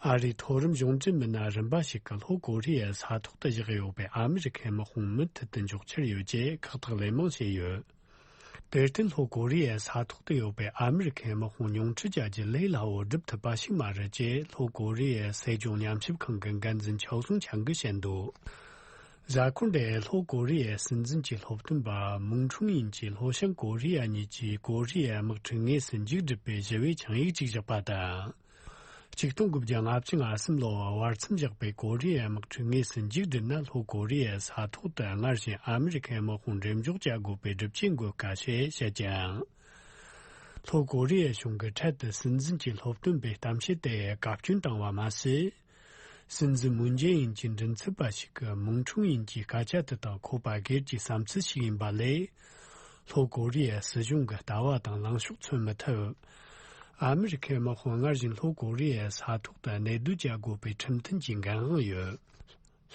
ཨ་རིའི་མཐོ་རིམ་གཞུང་འབྲེལ་མི་སྣ་རིམ་པ་ཞིག་གིས་ལྷོ་ཀོ་རི་ཡའི་ས་ཐོག་ཏུ་བཞག་ཡོད་པའི་ཨ་མི་རི་ཁའི་དམག་དཔུང་མུ་མཐུད་དུ་འཇོག་འཆར་ཡོད་ཅེས་ཁག་ཐེག་ལན་མང་བྱས་ཡོད། དེར་བརྟེན་ལྷོ་ཀོ་རི་ཡའི་ས་ཐོག་ཏུ་ཡོད་པའི་ཨ་མི་རི་ཁའི་དམག་དཔུང་ཉུང་འཕྲི་བྱ་རྒྱུ་ལས་སླ་བོར་སྒྲུབ་ཐུབ་པ་ཞིག་མ་རེད་ཅེས་ལྷོ་ཀོ་རི་ཡའི་སྲིད་སྐྱོང་ཉམས་ཞིབ་ཁང་གི་འགན་འཛིན་ཆའོ་སུང་ཆང་གིས་བཤད་འདུག། གཟའ་འཁོར་འདིར་ལྷོ་ཀོ་རི་ཡའི་སྲིད་འཛིན་གྱི་སློབ་སྟོན་པ་མུང་ཁྲུང་ཡིན་གྱིས་ལྷོ་བྱང་ཀོ་རི་ཡ་གཉིས་ཀྱིས་ཀོ་རི་ཡའི་དམག་འཁྲུག་དངོས་སུ་མཇུག་སྒྲིལ་བའི་ཞི་བའི་ཆིངས་ཡིག་ཅིག་བཞག་པ་དང་། ཆིག་སྟོང་དགུ་བརྒྱ་ལྔ་བཅུ་ང་གསུམ་ལོར་བར་མཚམས་བཞག་པའི་ཀོ་རི་ཡའི་དམག་འཁྲུག་དངོས་སུ་མཇུག་བསྒྲིལ་ན་ལྷོ་ཀོ་རི་ཡའི་ས་ཐོག་ཏུ་སྔར་བཞིན་ཨ་མི་རི་ཁའི་དམག་དཔུང་འགྲེམས་འཇོག་བྱ་དགོས་པའི་སྒྲུབ་བྱེད་འགོད་དཀའ་ཞེས་བཤད་ཀྱང་། ལྷོ་ཀོ་རི་ཡའི་གཞུང་གིས་འཕྲལ་དུ་སྲིད་འཛིན་གྱི་སློབ་སྟོན་པའི་གཏམ་བཤད་དེ་བཀའ་བཀྱོན་བཏང་བ་མ་ཟད། སྲིད་འཛིན་མུན་ཇེ་ཨིན་གྱི་མགྲིན་ཚབ་པ་ཞིག་གིས་མུང་ཁྲུང་ཡིན་གྱི་སྐད་ཆ་དེ་དང་ཁོ་པ་སྒེར་གྱི་བསམ་ཚུལ་ཞིག་ཡིན་པ་ལས། ལྷོ་ཀོ་རི་ཡའི་སྲིད་གཞུང་གི་ལྟ་བ་དང་ལངས་ཕྱོགས་མཚོན་མི་ཐུབ། ཨ་མི་རི་ཁའི་དམག་དཔུང་སྔར་བཞིན་ལྷོ་ཀོ་རི་ཡའི་ས་ཐོག་ཏུ་གནས་སྡོད་བྱ་དགོས་པའི་ཁྲིམས་མཐུན་གྱི་འགན་དབང་ཡོད།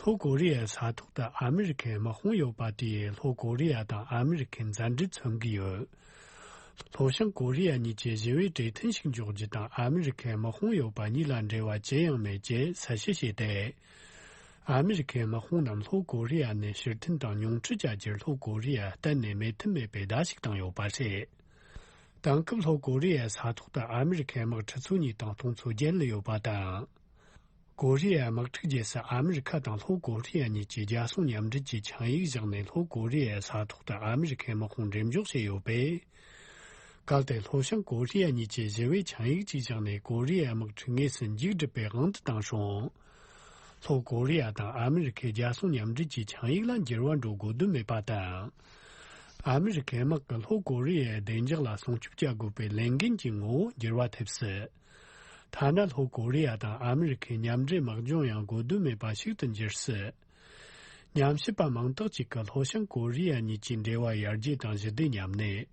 ལྷོ་ཀོ་རི་ཡའི་ས་ཐོག་ཏུ་ཨ་མི་རི་ཁའི་དམག་དཔུང་ཡོད་པ་དེས་ལྷོ་ཀོ་རི་ཡ་དང་ཨ་མི་རི་ཁའི་མཛའ་འབྲེལ་མཚོན་གྱི་ཡོད། ལྷོ་བྱང་ཀོ་རི་ཡ་གཉིས་ཀྱི་ཞི་བའི་གྲོས་མཐུན་ཞིག་འཇོག་རྒྱུ་དང་ཨ་མི་རི་ཁའི་དམག་དཔུང་ཡོད་པ་གཉིས་ལ་འབྲེལ་བ་ཅི་ཡང་མེད་ཅེས་གསལ་བཤད་བྱས་ཏེ། ཨ་མི་རི་ཁའི་དམག་དཔུང་རྣམས་ལྷོ་ཀོ་རི་ཡ་ནས་ཕྱིར་འཐེན་དང་ཉུང་འཕྲི་བྱ་རྒྱུར་ལྷོ་ཀོ་རི་ཡ་གཏན་ནས་མོས་མཐུན་མེད་པའི་བརྡ་ཞིག་བཏང་ཡོད་པ་རེད། དེང་སྐབས་ལྷོ་ཀོ་རི་ཡའི་ས་ཐོག་ཏུ་ཨ་མི་རི་ཁའི་དམག་ཁྲི་ཚོ་གཉིས་དང་སྟོང་ཚོ་བརྒྱད་ལ་ཡོད་པ་དང་། ཀོ་རི་ཡའི་དམག་འཁྲུག་རྗེས་སུ་ཨ་མི་རི་ཁ་དང་ལྷོ་ཀོ་རི་ཡ་གཉིས་ཀྱིས་རྒྱལ་སྲུང་མཉམ་འབྲེལ་གྱི་ཆིངས་ཡིག་བཞག་ནས་ལྷོ་ཀོ་རི་ཡའི་ས་ཐོག་ཏུ་ཨ་མི་རི་ཁའི་དམག་དཔུང་འགྲེམས་འཇོག་བྱས་ཡོད་པས། གལ་ཏེ་ལྷོ་བྱང་ཀོ་རི་ཡ་གཉིས་ཀྱིས་ཞི་བའི་ཆིངས་ཡིག་ཅིག་བཞག་ནས་ཀོ་རི་ཡའི་དམག་འཁྲུག་དངོས་སུ་མཇུག་སྒྲིལ་བའི་དབང་དུ་བཏང་སོང་། ལྷོ་ཀོ་རི་ཡ་དང་ཨ་མི་རི་ཁའི་རྒྱལ་སྲུང་མཉམ་འབྲེལ་གྱི་ཆིངས་ཡིག་ལ་འགྱུར་བ་འགྲོ་དགོས་དོན་མེད་པ་དང་། ཨ་མི་རི་ཁའི་དམག་གིས་ལྷོ་ཀོ་རི་ཡའི་བདེ་འཇགས་ལ་སྲུང་སྐྱོབ་བྱ་དགོས་པའི་ལས་འགན་གྱི་ངོ་བོ་འགྱུར་བ་ཐེབས་སྲིད། ཐ་ན་ལྷོ་ཀོ་རི་ཡ་དང་ཨ་མི་རི་ཁའི་མཉམ་འབྲེལ་དམག་སྦྱོང་ཡང་དགོས་དོན་མེད་པ་ཞིག་ཏུ་འགྱུར་སྲིད། ཉམས་ཞིབ་པ་མང་དག་ཅིག་གིས་ལྷོ་བྱང་ཀོ་རི་ཡ་གཉིས་ཀྱི་འབྲེལ་བ་ཡར་རྒྱས་དང་ཞི་བདེ་ཉམས་ནས།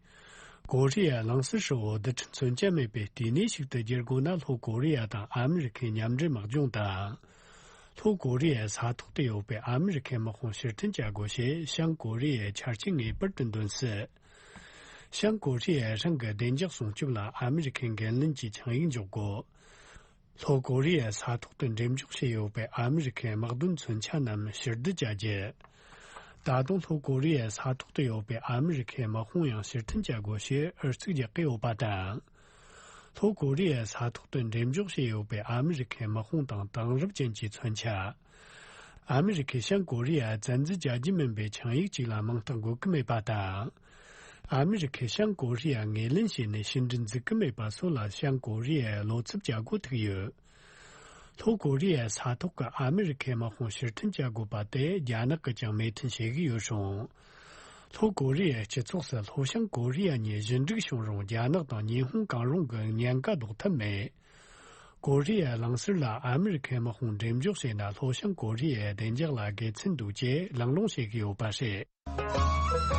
ཀོ་རི་ཡ་གླིང་ཟུར་ཧྲིལ་བོ་རྡུལ་ཕྲན་མཚོན་ཆ་མེད་པའི་ལྟེ་གནས་ཤིག་ཏུ་བསྒྱུར་དགོས་ན་ལྷོ་ཀོ་རི་ཡ་དང་ཨ་མི་རི་ཁའི་མཉམ་འབྲེལ་དམག་སྦྱོང་དང་། ལྷོ་ཀོ་རི་ཡའི་ས་ཐོག་ཏུ་ཡོད་པའི་ཨ་མི་རི་ཁའི་དམག་དཔུང་ཕྱིར་འཐེན་བྱ་དགོས་ཞེས་བྱང་ཀོ་རི་ཡའི་འཆར་ཅན་ངེས་པར་དུ་འདོན་སྲིད། བྱང་ཀོ་རི་ཡས་རང་གི་བདེ་འཇགས་སྲུང་སྐྱོབ་ལ་ཨ་མི་རི་ཁའི་འགན་ལེན་གྱི་ཆིངས་ཡིག་འཇོག་དགོས། ལྷོ་ཀོ་རི་ཡའི་ས་ཐོག་ཏུ་འགྲེམས་འཇོག་བྱས་ཡོད་པའི་ཨ་མི་རི་ཁའི་དམག་དོན་མཚོན་ཆ་རྣམས་ཕྱིར་བསྡུ་བྱ་རྒྱུ། ད་དུང་ལྷོ་ཀོ་རི་ཡའི་ས་ཐོག་ཏུ་ཡོད་པའི་ཨ་མི་རི་ཁའི་དམག་དཔུང་ཡང་ཕྱིར་འཐེན་བྱ་དགོས་ཞེས་ཨུ་ཚུགས་རྒྱག་གི་ཡོད་པ་དང་། ལྷོ་ཀོ་རི་ཡའི་ས་ཐོག་ཏུ་འགྲེམས་འཇོག་བྱས་ཡོད་པའི་ཨ་མི་རི་ཁའི་དམག་དཔུང་དང་དེང་རབས་ཅན་གྱི་མཚོན་ཆ། ཨ་མི་རི་ཁས་བྱང་ཀོ་རི་ཡ་བཙན་འཛུལ་བྱ་རྒྱུ་མིན་པའི་ཆིངས་ཡིག་ཅིག་ལ་མིང་རྟགས་འགོད་ཀྱི་མེད་པ་དང་། ཨ་མི་རི་ཁས་བྱང་ཀོ་རི་ཡ་ངོས་ལེན་བྱས་ནས་ཕྱི་འབྲེལ་འཛུགས་ཀྱི་མེད་པ་སོགས་ལ་བྱང་ཀོ་རི་ཡས་བློ་འཚབ་བྱ་དགོས་ཐུག་ཡོད། ལྷོ་ཀོ་རི་ཡའི་ས་ཐོག་གི་ཨ་མི་རི་ཁའི་དམག་དཔུང་ཕྱིར་འཐེན་བྱ་དགོས་པ་དེ་རྒྱ་ནག་གིས་ཀྱང་མོས་མཐུན་བྱེད་ཀྱི་ཡོད་རུང་། ལྷོ་ཀོ་རི་ཡའི་སྤྱི་ཚོགས་སུ་ལྷོ་བྱང་ཀོ་རི་ཡ་གཉིས་ཞི་འགྲིག་བྱུང་རུང་རྒྱ་ནག་དང་ཉི་ཧོང་གང་རུང་གི་ཉེན་ཁ་ཟློག་ཐབས་མེད། ཀོ་རི་ཡའི་གླིང་ཟུར་ལ་ཨ་མི་རི་ཁའི་དམག་དཔུང་འགྲེམས་འཇོག་བྱས་ན་ལྷོ་བྱང་ཀོ་རི་ཡའི་བདེ་འཇགས་ལ་དགེ་མཚན་འདུག་ཅེས་གླེང་སློང་བྱེད་ཀྱི་ཡོད་པ་རེད།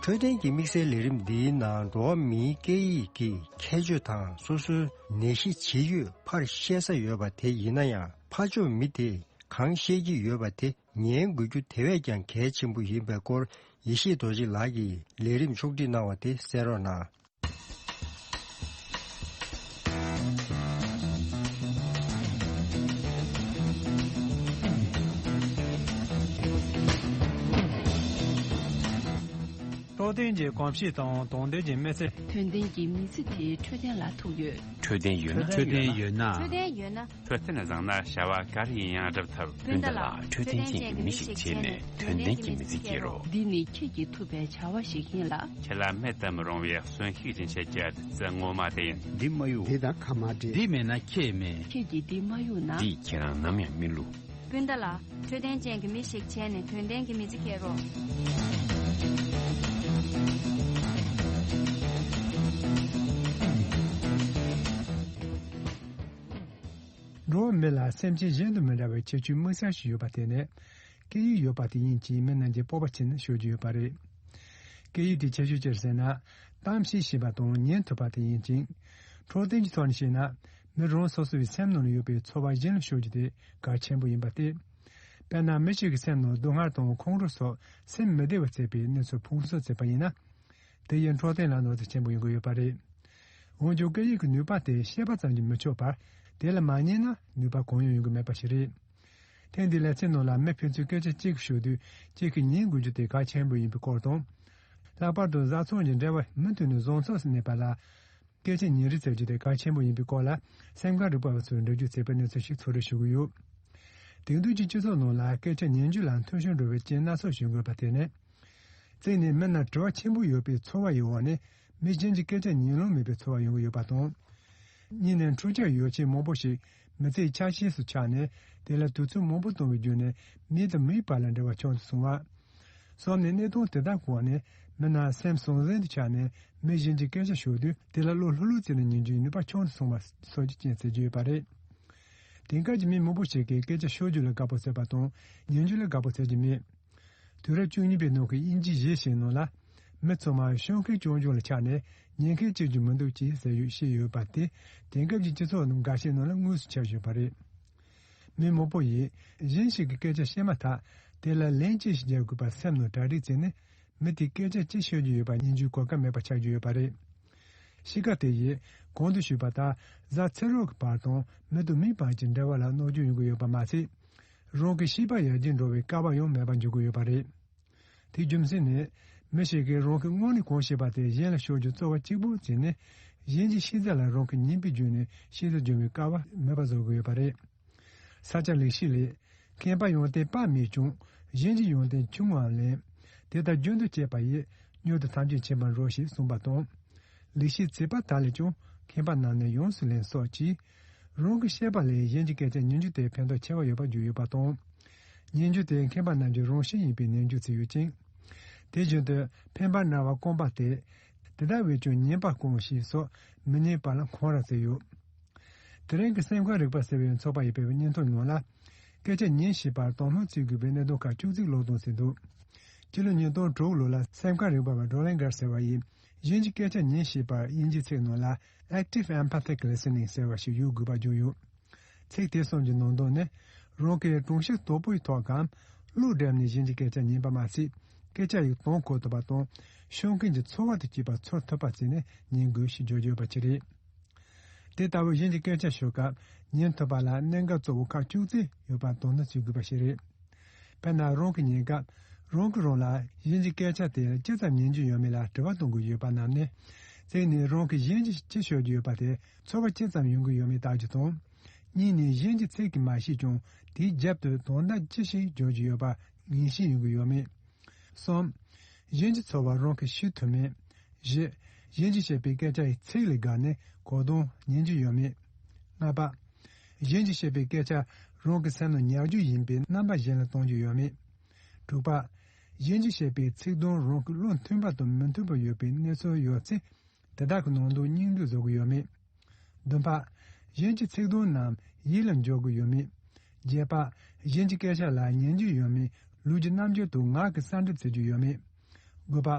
འཕྲོད་བསྟེན་གྱི་དམིགས་བསལ་ལས་རིམ་འདིའི་ནང་འགྲོ་བ་མིའི་སྐད་ཡིག་གི་ཁྱད་ཆོས་དང་སོ་སོའི་ནད་གཞི་ཇི་ཡོད་ཕར་བཤད་ས་ཡོད་པ་དེ་ཡིན་ན་ཡང་ཕར་ཕྱོགས་མི་དེས་གང་བཤད་ཀྱི་ཡོད་པ་དེ་ཉན་དགོས་རྒྱུ་དེ་བས་ཀྱང་གལ་ཆེན་པོ་ཡིན་པའི་སྐོར་ཡེ་ཤེས་རྡོ་རྗེ་ལགས་ཀྱིས་ལས་རིམ་ཕྱོགས་སྒྲིག་གནང་བ་དེ་གསན་རོགས་གནང་། འཕྲོད་བསྟེན་གྱི་གོམས་གཤིས་དང་དོན་ལྡན་གྱི་མི་ཚེ། དོན་ལྡན་གྱི་མི་ཚེ་དེ་འཕྲོད་བསྟེན་ལ་ཐུག་ཡོད། འཕྲོད་བསྟེན་ཡོད་ན། འཕྲོད་བསྟེན་ཡོད་ན། འཕྲོད་བསྟེན་ཡོད་ན། འཕྲོད་བསྟེན་བཟང་ན་བྱ་བ་ག་རེ་ཡིན་ཡང་སྒྲུབ་ཐུབ། སྤུན་ཟླ་ལགས། འཕྲོད་བསྟེན་ཅན་གྱི་མི་ཞིག་བྱས་ནས་དོན་ལྡན་གྱི་མི་ཚེ་སྐྱེལ་རོགས། འདི་ནི་ཁྱེད་ཀྱིས་ཐུབ་པའི་བྱ་བ་ཞིག་ཡིན་ལ། ཁྱེད་ལ་མེད་དུ་མི་རུང་བའི་གསོན་ཤུགས་སྦྱིན་བྱེད་ཀྱི་བདུད་རྩི་ངོ་མ་དེ་ཡིན། འདི་མ་གཡུག་འདི་དང་ཁ་མ་འབྲལ། འདི་མེད་ན་ཁྱེད་མེད། ཁྱེད་ཀྱིས་འདི་མ་གཡུག་ན། འདིས་ཁྱེད་རང་ནམ་ཡང་མི་བསླུ། སྤུན་ཟླ་ལགས། འཕྲོད་བསྟེན་ཅན་གྱི་མི་ཞིག་བྱས་ནས་དོན་ལྡན་གྱི་མི་ཚེ་སྐྱེལ་རོགས། འགྲོ་བ་མི་ལ་སེམས་ཅན་གཞན་དང་མི་འདྲ་བའི་ཁྱད་ཆོས་དམིགས་བསལ་ཞིག་ཡོད་པ་དེ་ནི། སྐད་ཡིག་ཡོད་པ་དེ་ཡིན་ཅེས་མི་རྣམས་ཀྱིས་སྤོབས་པ་བྱས་ནས་ཤོད་ཀྱི་ཡོད་པ་རེད། སྐད་ཡིག་དེའི་ཁྱད་ཆོས་ཅི་རེད་ཟེར་ན། གཏམ་བཤད་ཤེས་པ་དང་ཉན་ཐུབ་པ་དེ་ཡིན་ཅིང་། འཕྲོད་བསྟེན་གྱི་ཐོག་ནས་བཤད་ན། མི་རང་སོ་སོའི་སེམས་ནང་ལ་ཡོད་པའི་ཚོར་བ་གཞན་ལ་ཤོད་རྒྱུ་དེ་གལ་ཆེན་པོ་ཡིན་པ་སྟེ། དཔེར་ན། མི་གཅིག་གི་སེམས་ནང་སྡུག་བསྔལ་དང་ཁོང་ཁྲོ་སོགས་སེམས་མི་བདེ་བ་བྱེད་པའི་གནས་ཚུལ་ཕུང་གསུམ་བྱེད་པ་ཡིན་ན། དེ་ཡིས་འཕྲོད་བསྟེན་ལ་གནོད་འཚེ་ཆེན་པོ་ཡོང་གི་ཡོད་པ་རེད། འོན་ཀྱང་སྐད་ཡིག་གི་ནུས་པ་དེ་བཤད་པ་ཙམ་གྱིས་མི་ཆོག་པར། དེ་ལ་མ་ཉན་ན་ནུས་པ་གང་ཡང་ཡོང་གི་མེད་པ་ཞིག་རེད། ཐེངས་འདིའི་ལེ་ཚན་ནང་ལ་མི་ཕན་ཚུན་སྐད་ཆ་གཅིག་ཞུ་དུས་གཅིག་གིས་ཉན་དགོས་རྒྱུ་དེ་གལ་ཆེན་པོ་ཡིན་པའི་སྐོར་དང་། ལྷག་པར་དུ་བཟའ་ཚང་གི་འབྲེལ་བ་མུ་མཐུད་ནས་བཟང་ཕྱོགས་སུ་གནས་པ་ལ། སྐད་ཆ་ཉིན་རེ་བྱེད་རྒྱུ་དེ་གལ་ཆེན་པོ་ཡིན་པའི་སྐོར་ལ་སེམས་ཁམས་རིག་པ་བ་ཚོས་འགྲེལ་བརྗོད་བྱས་པའི་གནས་ཚུལ་ཞིག་ཚོགས་སྒྲིག་ཞུ་གི་ཡོད། དེང་དུས་ཀྱི་སྤྱི་ཚོགས་ནང་ལ་སྐད་ཆ་ཉན་རྒྱུ་ལ་འཐུས་ཤོར་འགྲོ་བའི་རྐྱེན་སྣ་ཚོགས་བྱུང་དགོས་པ་དེ་ནི། གཅིག་ནས་མི་རྣམས་དྲི་བ་ཆེན་པོ་ཡོད་པའི་ཚོར་བ་ཡི་འོག་ནས་མི་གཞན་གྱི་སྐད་ཆ་ཉན་ལོང་མེད་པའི་ཚོར་བ་ཡོང་གི་ཡོད་པ་དང་། གཉིས་ནས་འཕྲུལ་ཆས་ཡོ་ཆས་མང་པོ་ཞིག་མི་ཚེའི་ཆ་ཤས་སུ་ཆགས་ནས་དེ་ལ་དུས་ཚོད་མང་པོ་གཏོང་བའི་བརྒྱུད་ནས་མི་དང་མིའི་བར་ལ་འབྲེལ་བ་ཆུང་དུ་སོང་བ། གསུམ་ནས་གནད་དོན་དེ་དག་གི་འོག་ནས་མི་རྣམས་སེམས་ཟང་ཟིང་དུ་ཆགས་ནས་མི་གཞན་གྱི་སྐད་ཆ་ཤོད་དུས་དེ་ལ་བློ་ལྷོད་ལྷོད་བྱས་ནས་ཉན་རྒྱུའི་ནུས་པ་ཆུང་དུ་སོང་བ་སོགས་ཀྱི་རྐྱེན་ཟེར་གྱི་ཡོད་པ་རེད། དེང་སྐབས་ཀྱི་མི་མང་པོ་ཞིག་གིས་སྐད་ཆ་ཤོད་རྒྱུ་ལ་དགའ་པོ་བྱེད་པ་དང་ཉན་རྒྱུ་ལ་དགའ་པོ་བྱེད་ཀྱི་མེད། དུས་རབས་བཅུ་གཉིས་པའི་ནང་གི་དབྱིན་ཇིའི་གཞས་ཤིག་ནང་ལ། མི་ཚང་མ་ཤོད་མཁན་རྐྱང་རྐྱང་ལ་ཆགས་ནས་ཉན་མཁན་སྐྱེ་རྒྱུ་མི་འདུག་ཅེས་ཟེར་ཡོད་བཤད་ཡོད་པ་དེ་དེང་སྐབས་ཀྱི་སྤྱི་ཚོགས་ནང་འགའ་ཤས་ནང་ལ་དངོས་སུ་ཁྱབ་ཡོད་པ་རེད། མི་མང་པོ་ཡིས་གཞན་ཞིག་གི་སྐད་ཆ་བཤད་མ་ཐག་དེ་ལ་ལན་ཅི་ཞིག་རྒྱག་དགོས་པ་སེམས་ནང་གྲ་སྒྲིག་བྱས་ནས་མི་དེའི་སྐད་ཆ་ཅི་ཤོད་རྒྱུ་ཡོད་པ་ཉན་རྒྱུའི་གོ་སྐབས་མེད་པ་ཆགས་ཀྱི་ཡོད་པ་རེད། གཤིས་ཀ་དེ་ཡིས་གོང་དུ་ཞུས་པ་ལྟར་གཟའ་ཚེ་རོགས་ཀྱི་བར་དང་མི་དང་མིའི་བར་གྱི་འབྲེལ་བ་ལ་གནོད་སྐྱོན་ཡོང་གི་ཡོད་པ་མ་ཟད། རང་གི་ཤེས་པ་ཡར་རྒྱས་འགྲོ་བའི་སྐལ་བ་ཡང་མེད་པར་འགྱུར་གྱི་ཡོད་པ་རེད། དེའི་རྒྱུ་མཚན་ནི། མི་ཞིག་གིས་རང་གིས་སྔོན་ནས་གང་ཤེས་པ་དེ་གཞན་ལ་ཤོད་རྒྱུ་རྩ་བ་གཅིག་པུ་བྱས་ནས། གཞན་གྱི་ཤེས་ཚད་ལ་རང་གིས་ཉན་པའི་བརྒྱུད་ནས་ཤེས་ཚད་སྦྱོང་བའི་སྐལ་བ་མེད་པ་བཟོ་དགོས་ཡོད་པ་རེད། ས་སྐྱ་ལེགས་བཤད་ལས། མཁས་པ་ཡོན་ཏན་དཔག་མེད་ཀྱང་། གཞན་གྱི་ཡོན་ཏན་ཆུང་ངུའམ་ལེན། དེ་ལྟར་རྒྱུན་དུ་སྤྱད་པ་ཡིས། མྱུར་དུ་ཐམས་ཅད་མཁྱེན་པར་འགྲོ་ཞེས་གསུངས་པ་དང་། ལེགས་བཤད་ཚིག་པ་དག་ལས་ཀྱང་། མཁས་པ་རྣམས་ནི་ཡོངས་སུ་ལེན་སོགས་ཀྱིས། རང་གིས་བཤད་པ་ལས་གཞན་གྱི་སྐད་ཆ་ཉན་རྒྱུ་དེ་ཕན་ཐོགས་ཆེ་བ་ཡོད་པར་བརྗོད་ཡོད་པ་དང་། ཉན་རྒྱུ་དེ་མཁས་པ་རྣམས་ཀྱི་རང་བཞིན་ཡིན་པའི་ནན་བརྗོད་བྱས་ཡོད་ཅིང་། དེ་བཞིན་དུ་ཕན་པར་སྨྲ་བ་སྐོམ་པ་སྟེ། དེ་ལྟ་བས་ཀྱང་ཉན་པ་སྐོམ་ཞེས་སོགས་མི་ཉན་པ་ལ་འཁོན་ར་བྱས་ཡོད། དེ་རིང་གི་སེམས་ཁམས་རིག་པ་ཟེར་བའི་ཚོགས་པ་ཡིས་སྤེལ་བའི་སྙན་ཐོའི་ནང་ལ། སྐད་ཆ་ཉན་ཤེས་པར་དོ་སྣང་བྱེད་དགོས་པའི་གནད་དོན་ཁག་བཅུ་གཅིག་ཀློག་སྟངས་ཟིན་འདུག་སྤྱི་ལོ་ཉིས་སྟོང་དྲུག་ལོ་ལ་སེམས་ཁམས་རིག་པ་བ་ཌོ་ལན་གར་ཟེར་བ་ཡིས་གཞན་གྱི་སྐད་ཆ་ཉན་ཤེས་པར་དབྱིན་ཇིའི་ཚིག་ནང་ལ་Active Empathic Listening ཟེར་བ་ཞིག་ཡོད་དགོས་པ་བརྗོད་ཡོད། ཚིག་དེ་གསུམ་གྱི་ནང་དོན་ནི། རང་གི་གྲུང་ཤུགས་དོད་པོའི་ཐོག་གམ། བློ་བསྒྲིམས་ནས་གཞན་གྱི་སྐད་ཆ་ཉན་པ་མ་ཟད། སྐད་ཆ་ཡི་དོན་གོ་ཐུབ་པ་དང་། ཤོད་མཁན་གྱི་ཚོར་བ་དང་བཅས་པ་ཚོར་ཐུབ་པ་བྱས་ནས་ཉན་དགོས་ཞེས་བརྗོད་ཡོད་པ་ཅིག་རེད། དེ་ལྟ་བུའི་གཞན་གྱི་སྐད་ཆ་ཤོད་སྐབས་ཉན་ཐུབ་པ་ལ་གནད་འགག་གཙོ་བོ་ཁག་བཅུ་གཅིག་ཡོད་པར་དོ་སྣང་བྱེད་དགོས་པ་ཞིག་རེད། དཔེར་ན་རང་གིས་ཉན་སྐབས་རང་གིས་རང་ལ་གཞན་གྱི་སྐད་ཆ་དེ་ཇི་ཙམ་ཉན་རྒྱུ་ཡོད་མེད་ལ་དྲི་བ་གཏོང་དགོས་ཡོད་པ་རྣམས་ནི། གཅིག་ནས་རང་གིས་གཞན་གྱིས་ཅི་ཤོད་རྒྱུ་ཡོད་པ་དེ་ཚོར་བ་ཇི་ཙམ་ཡོང་གི་ཡོད་མེད་བརྟག་རྒྱུ་དང་། གཉིས་ནས་གཞན་གྱིས་ཚིག་གིས་མ་བཤད་ཀྱང་དེའི་རྒྱབ་ཏུ་དོན་དག་ཅི་ཞིག་འཇོག་རྒྱུ་ཡོད་པ་ངེས་ཤེས་ཡོང་གི་ཡོད་མེད། གསུམ། གཞན་གྱི་ཚོར་བ་རང་གིས་ཤེས་ཐུབ་མིན། བཞི། གཞན་གྱིས་བཤད་པའི་སྐད་ཆ་ཡི་ཚིག་ལ་དགའ་ནས་གོ་དོན་ཉན་རྒྱུ་ཡོད་མེད། ལྔ་པ། གཞན་གྱིས་བཤད་པའི་སྐད་ཆ་རང་གི་སེམས་ནང་ཉར་རྒྱུ་ཡིན་པའི་རྣམ་པ་གཞན་ལ་སྟོན་རྒྱུ་ཡོད་མེད། དྲུག་པ། གཞན་གྱིས་བཤད་པའི་ཚིག་དོན་རང་གི་བློ་མཐུན་པ་དང་མི་མཐུན་པ་ཡོད་པའི་གནས་ཚུལ་ཡོད་ཚེ། དེ་དག་གི་ནང་དོན་སྙིང་བསྡུས་བཟོ་གི་ཡོད་མེད། བདུན་པ། གཞན་གྱི་ཚིག་དོན་རྣམས་ཡིད་ལ་འཇོག་གི་ཡོད་མེད། བརྒྱད་པ། གཞན་གྱི་སྐད་ཆ་ལ་ཉན་རྒྱུ་ཡོད་མེད་ལུས་ཀྱི་རྣམ་འགྱུར་དང་ངག་གི་གསལ་འདེབས་བྱེད་རྒྱུ་ཡོད་མེད། དགུ་པ།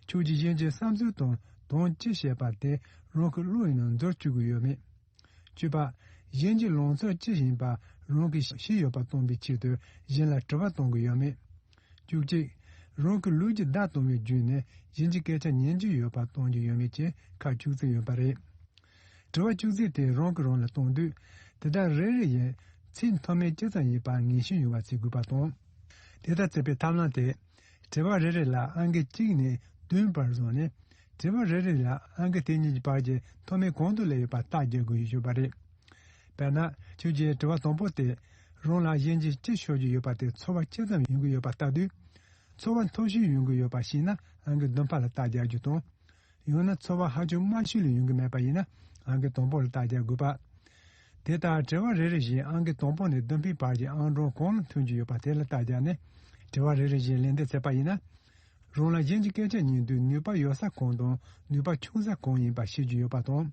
ཁྱོད་ཀྱིས་གཞན་གྱི་བསམ་ཚུལ་དང་དོན་ཅི་བཤད་པ་དེ་རང་གི་བློ་ཡི་ནང་འཛུལ་བཅུག་གི་ཡོད་མེད། བཅུ་པ། གཞན་གྱི་ལང་ཚོ་ཅི་ཡིན་པ་རང་གིས་ཤེས་ཡོད་པ་སྟོན་པའི་ཆེད་དུ་གཞན་ལ་དྲི་བ་གཏོང་གི་ཡོད་མེད། བཅུ་གཅིག། རང་གི་ལུས་ཀྱི་བརྡ་གཏོང་བའི་བརྒྱུད་ནས་གཞན་གྱི་སྐད་ཆ་ཉན་རྒྱུ་ཡོད་པ་སྟོན་རྒྱུ་ཡོད་མེད་བཅས་ཁག་བཅུ་གཅིག་ཡོད་པ་རེད། དྲི་བ་བཅུ་གཅིག་དེ་རང་གིས་རང་ལ་གཏོང་དུས། དེ་དག་རེ་རེ་ཡི་ཚིག་མཐོ་དམན་ཇི་ཙམ་ཡིན་པ་ངེས་ཤེས་ཡོང་བ་བྱེད་དགོས་པ་དང་། དེ་ལྟར་བྱེད་པའི་ཐབས་ལམ་དེ། དྲི་བ་རེ་རེ་ལ་ཨང་ཀི་གཅིག་ནས་བདུན་བར་བཟུང་ནས། དྲི་བ་རེ་རེ་ལ་ཨང་ཀི་དེ་གཉིས་ཀྱི་བར་གྱི་མཐོ་དམན་གང་དུ་སླེབས་ཡོད་པ་བརྟག་དཔྱད་དགོས་ཡོད་པ་རེད། དཔེར་ན། ཁྱོད་ཀྱིས་དྲི་བ་དང་པོ་དེ། རང་ལ་གཞན་གྱིས་ཅི་ཤོད་ཀྱི་ཡོད་པ་དེ་ཚོར་བ་ཇི་ཙམ་ཡོང་གི་ཡོད་པ་ལྟ་དུས། ཚོར་བ་མཐོ་ཤོས་ཡོང་གི་ཡོད་པ་ཤེས་ན་ཨང་ཀི་བདུན་པ་ལ་རྟགས་རྒྱག་རྒྱུ་དང་། ཡང་ན་ཚོར་བ་ཧ་ཅང་དམའ་ཤོས་ལས་ཡོང་གི་མེད་པ་ཡིན་ན་ཨང་ཀི་དང་པོ་ལ་རྟགས་རྒྱག་དགོས་པ། དེ་ལྟར་དྲི་བ་རེ་རེ་བཞིན་ཨང་ཀི་དང་པོ་ནས་བདུན་པའི་བར་གྱི་ཨང་གྲངས་གང་ལ་མཐུན་གྱི་ཡོད་པ་དེ་ལ་རྟགས་རྒྱག་ནས། དྲི་བ་རེ་རེ་བཞིན་ལན་འདེབས་བྱས་པ་ཡིན་ན། རང་ལ་གཞན་གྱི་སྐད་ཆ་ཉན་དུས་ནུས་པ་ཡོད་ས་གང་དང་ནུས་པ་ཆུང་ས་གང་ཡིན་པ་ཤེས་ཀྱི་ཡོད་པ་དང་།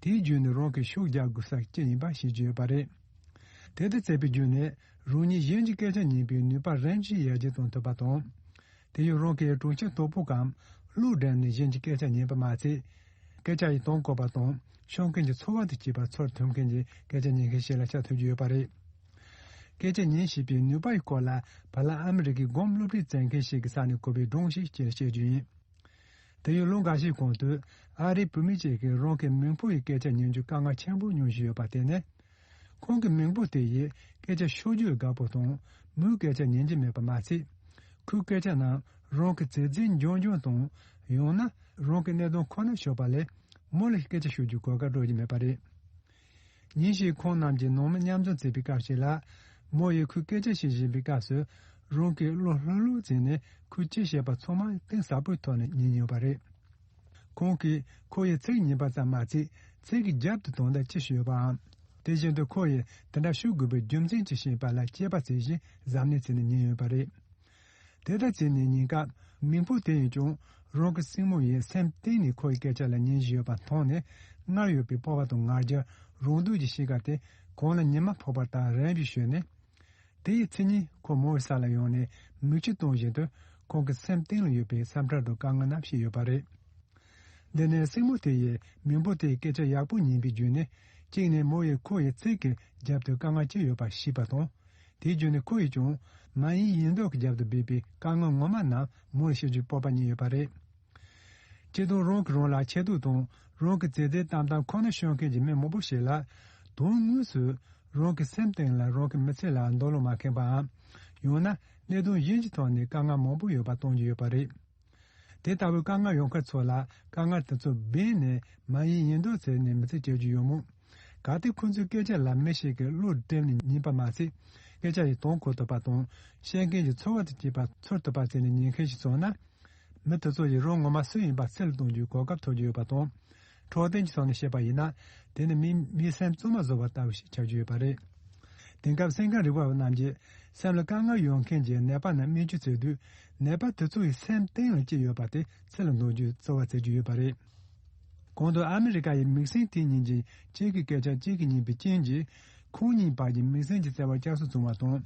དེའི་བརྒྱུད་ནས་རང་གིས་ཤུགས་རྒྱག་དགོས་ས་ཅི་ཡིན་པ་ཤེས་ཀྱི་ཡོད་པ་རེད། དེ་ལྟར་བྱས་པའི་བརྒྱུད་ནས་རང་ཉིད་གཞན་གྱི་སྐད་ཆ་ཉན་པའི་ནུས་པ་རིམ་བཞིན་ཡར་རྒྱས་གཏོང་ཐུབ་པ་དང་། དེ་ཡང་རང་གི་གྲུང་ཤུགས་དོད་པོ་གམ་བློ་བསྒྲིམས་ནས་གཞན་གྱི་སྐད་ཆ་ཉན་པ་མ་ཚད། སྐད་ཆ་ཡི་དོན་གོ་བ་དང་ཤོད་མཁན་གྱི་ཚོར་བ་དང་བཅས་པ་ཚོར་ཐུབ་མཁན་གྱི་སྐད་ཆ་ཉན་མཁན་ཞིག་ལ་ཆགས་ཐུབ་ཀྱི་ཡོད་པ་རེད། སྐད་ཆ་ཉན་ཤེས་པའི་ནུས་པ་ཡི་སྐོར་ལ་བར་ལ་ཨ་མི་རི་ཀའི་སྒོམ་སློབ་ཁྲིད་བྱེད་མཁན་ཞིག་གི་ས་ནས་གོ་བའི་སྒྲུང་ཞིག་ཅིག་བཤད་རྒྱུ་ཡིན། དེ་ཡང་ལོ་འགའ་ཤས་གོང་དུ་ཨ་རིའི་བུད་མེད་ཅིག་གིས་རང་གི་མིང་པོ་ཡི་སྐད་ཆ་ཉན་རྒྱུའི་དཀའ་ངལ་ཆེན་པོ་མྱོང་བཞིན་ཡོད་པ་དེ་ནི། ཁོང་གི་མིང་པོ་དེ་ཡིས་སྐད་ཆ་ཤོད་རྒྱུ་དགའ་པོ་དང་མོས་སྐད་ཆ་ཉན་གྱི་མེད་པ་མ་ཚད། ཁོའི་སྐད་ཆ་རྣམས་རང་གིས་རྩེད་རྩེད་འཇོན་འཇོན་དང་ཡང་ན་རང་གི་གནད་དོན་ཁོ་ན་ཤོད་པ་ལས་མོ་ལ་སྐད་ཆ་ཤོད་རྒྱུའི་གོ་སྐབས་སྤྲོད་ཀྱི་མེད་པ་རེད། ཉིན་ཞིག་ཁོང་རྣམས་ཀྱིས་ནང་མི་མཉམ་འཛོམས་བྱེད་པའི་སྐབས་ཤིག་ལ། མོ་ཡིས་ཁོས་སྐད་ཆ་བཤད་བཞིན་པའི་སྐབས་སུ། རང་གི་བློ་ལྷོད་ལྷོད་བྱས་ནས་ཁོས་ཅི་བཤད་པ་ཚང་མ་གཏིང་ཟབ་པོའི་ཐོག་ནས་ཉན་ཡོད་པ་རེད། ཁོང་གིས་ཁོ་ཡི་ཚིག་ཉན་པ་ཙམ་མ་ཚད། ཚིག་གི་རྒྱབ་ཏུ་དོན་དག་ཅི་ཞིག་ཡོད་པའམ། དེ་བཞིན་དུ་ཁོ་ཡིས་དེ་འདྲ་ཞུ་དགོས་པའི་རྒྱུ་མཚན་ཅི་ཤེས་པ་ལ་དཔྱད་པ་བྱེད་བཞིན་གཟབ་ནན་བྱས་ནས་ཉན་ཡོད་པ་རེད། དེ་ལྟར་བྱས་ནས་ཉན་སྐབས། མེས་པོ་དེ་ཡིས་ཀྱང་རང་གི་སྲིང་མོ་ཡིས་སེམས་གཏིང་ནས་ཁོ་ཡི་སྐད་ཆ་ལ་ཉན་བཞིན་ཡོད་པ་མཐོང་ནས། སྔར་ཡོད་པའི་སྤོབས་པ་དང་ང་རྒྱལ། རང་སྡུག་གི་གཤིས་ཀ་དེ་གོང་ལ་ཉི་མ་ཕོག་པ་ལྟར་རན་པའི་ཞོར་ནས། དེའི་ཚེ་ཉིན་ཁོ་མོའི་ས་ལ་ཡོང་ནས་མིག་ཆུ་གཏོང་བཞིན་དུ། ཁོང་གི་སེམས་གཏིང་ལ་ཡོད་པའི་འཚམས་འདྲི་དང་དཀའ་ངལ་རྣམས་བཤད་ཡོད་པ་རེད། འདི་ནི་སྲིང་མོ་དེ་ཡིས་མེས་པོ་དེའི་སྐད་ཆ་ཡག་པོ་ཉན་པའི་བརྒྱུད་ནས། གཅིག་ནས་མོ་ཡིས་ཁོ་ཡི་ཚིག་གི་རྒྱབ་ཏུ་དཀའ་ངལ་ཅི་ཡོད་པ་ཤེས་པ་དང་། དེའི་བརྒྱུད་ནས་ཁོ་ཡིས་ཀྱང་མ་ཡིན་ཡིན་མདོག་གི་རྒྱབ་ཏུ་སྦས་པའི་དཀའ་ངལ་ངོ་མ་རྣམས་མོར་བཤད་རྒྱུའི་སྤོབས་པ་རྙེད་ཡོད་པ་རེད། སྤྱིར་བཏང་རང་གིས་རང་ལ་ཆེ་བསྟོད་དང་རང་གི་མཛེས་རྩལ་གཏམ་གཏམ་ཁོ་ན་ཤོད་མཁན་གྱི་མི་མང་པོ་ཞིག་ལ། དོན་དངོས་སུ་རང་གི་སེམས་གཏིང་ལ་རང་གི་མི་ཚེ་ལ་འདོད་བློ་མ་ཁེངས་པའམ། ཡང་ན་གནད་དོན་གཞན་གྱི་ཐོག་ནས་དཀའ་ངལ་མང་པོ་ཡོད་པ་སྟོན་གྱི་ཡོད་པ་རེད། དེ་ལྟ་བུའི་དཀའ་ངལ་ཡོང་མཁན་ཚོ་ལ་དཀའ་ངལ་དེ་ཚོ་སྦས་ནས་མ་ཡིན་ཡིན་མདོག་བྱས་ནས་མི་ཚེ་སྐྱེལ་རྒྱུ་ཡོད་མོད། གལ་ཏེ་ཁོ་ཚོའི་སྐད་ཆ་ལ་མི་ཞིག་གིས་བློ་བསྒྲིམས་ནས་ཉན་པ་མ་ཟད། སྐད་ཆ་ཡི་དོན་གོ་ཐུབ་པ་དང་། བཤད་མཁན་གྱི་ཚོར་བ་དང་བཅས་པ་ཚོར་ཐུབ་པ་བྱས་ནས་ཉན་མཁན་ཞིག་བྱུང་ན། མི་དེ་ཚོ་ཡིས་རང་ངོ་མ་སུ་ཡིན་པ་ཚུར་ལ་གཏོང་རྒྱུའི་གོ་སྐབས་ཐོབ་ཀྱི་ཡོད་པ་དང་། འཕྲོད་བསྟེན་གྱི་ཐོག་ནས་བཤད་པ་ཡིན་ན། དེ་ནི་མིའི་མིའི་སེམས་གཙང་མ་བཟོ་བ་ལྟ་བུ་ཞིག་ཆགས་ཀྱི་ཡོད་པ་རེད། དེང་སྐབས་སེམས་ཁམས་རིག་པ་བ་རྣམས་ཀྱིས་སེམས་ལ་དཀའ་ངལ་ཡོང་མཁན་གྱི་ནད་པ་རྣམས་སྨན་བཅོས་བྱེད་དུས། ནད་པ་དེ་ཚོ་ཡི་སེམས་གཏིང་ལ་ཅི་ཡོད་པ་དེ་ཚུར་ལ་འདོན་རྒྱུའི་རྩོལ་བ་བྱེད་ཀྱི་ཡོད་པ་རེད། གོང་དུ་ཨ་མི་རི་ཀ་ཡི་མིང་སྲིང་དེ་གཉིས་ཀྱིས་གཅིག་གི་སྐད་ཆ་གཅིག་གིས་ཉན་པའི་རྐྱེན་གྱིས། ཁོང་གཉིས་བར་གྱི་མིང་སྲིང་གི་བརྩེ་བར་བསྐྱར་གསོ་བྱུང་བ་དང་།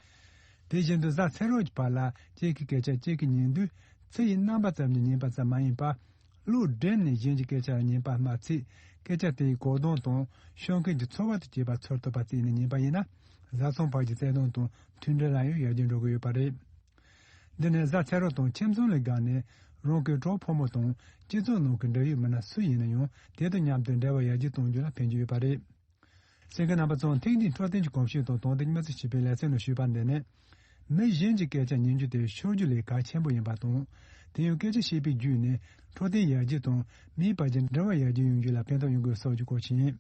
དེ་བཞིན་དུ་བཟའ་ཚེ་རོགས་ཀྱི་བར་ལ་གཅིག་གི་སྐད་ཆ་གཅིག་གིས་ཉན་དུས། ཚིག་ཡི་རྣམ་པ་ཙམ་གྱིས་ཉན་པ་ཙམ་མ་ཡིན་པར། བློ་བསྒྲིམས་ནས་གཞན་གྱི་སྐད་ཆ་ལ་ཉན་པ་མ་ཚད། སྐད་ཆ་དེ་ཡི་གོ་དོན་དང་ཤོད་མཁན་གྱི་ཚོར་བ་དང་བཅས་པ་ཚོར་ཐུབ་པ་བརྩིས་ནས་ཉན་པ་ཡིན་ན། བཟའ་ཚང་བར་གྱི་བརྩེ་དུང་དང་མཐུན་སྒྲིལ་ལ་ཡང་ཡར་རྒྱས་འགྲོ་གི་ཡོད་པ་རེད། འདི་ནི་བཟའ་ཚེ་རོགས་དང་ཁྱིམ་ཚང་ལས་བརྒལ་ནས། རང་གི་གྲོགས་ཕོ་མོ་དང་སྤྱི་ཚོགས་ནང་གི་འབྲེལ་ཡོད་མི་སྣ་སུ་ཡིན་ན་ཡང་། དེ་དང་མཉམ་དུ་འབྲེལ་བ་ཡར་རྒྱས་གཏོང་རྒྱུ་ལ་ཕན་གྱི་ཡོད་པ་རེད། གསན་མཁན་རྣམ་པ་ཚོ། ཐེངས་འདིའི་འཕྲོད་བསྟེན་གྱི་གོམས་གཤིས་དང་དོན་དག་གཉིས་མ་ཚིག་ཞིབ་པའི་ལེ་ཚན་ནང་ཞུས་པ་འདི་ནི། མི་གཞན་གྱི་སྐད་ཆ་ཉན་རྒྱུ་དེ་ཤོར་རྒྱུ་ལས་གལ་ཆེན་པོ་ཡིན་པ་དང་། དེ་ཡང་སྐད་ཆ་བཤད་པའི་བརྒྱུད་ནས་འཕྲོད་བསྟེན་ཡར་རྒྱས་དང་མིའི་བར་གྱི་འབྲེལ་བ་ཡར་རྒྱས་ཡོང་རྒྱུ་ལ་ཕན་ཐོགས་ཡོང་དགོས་སོགས་ཀྱི་སྐོར་ཞིག་ཡིན།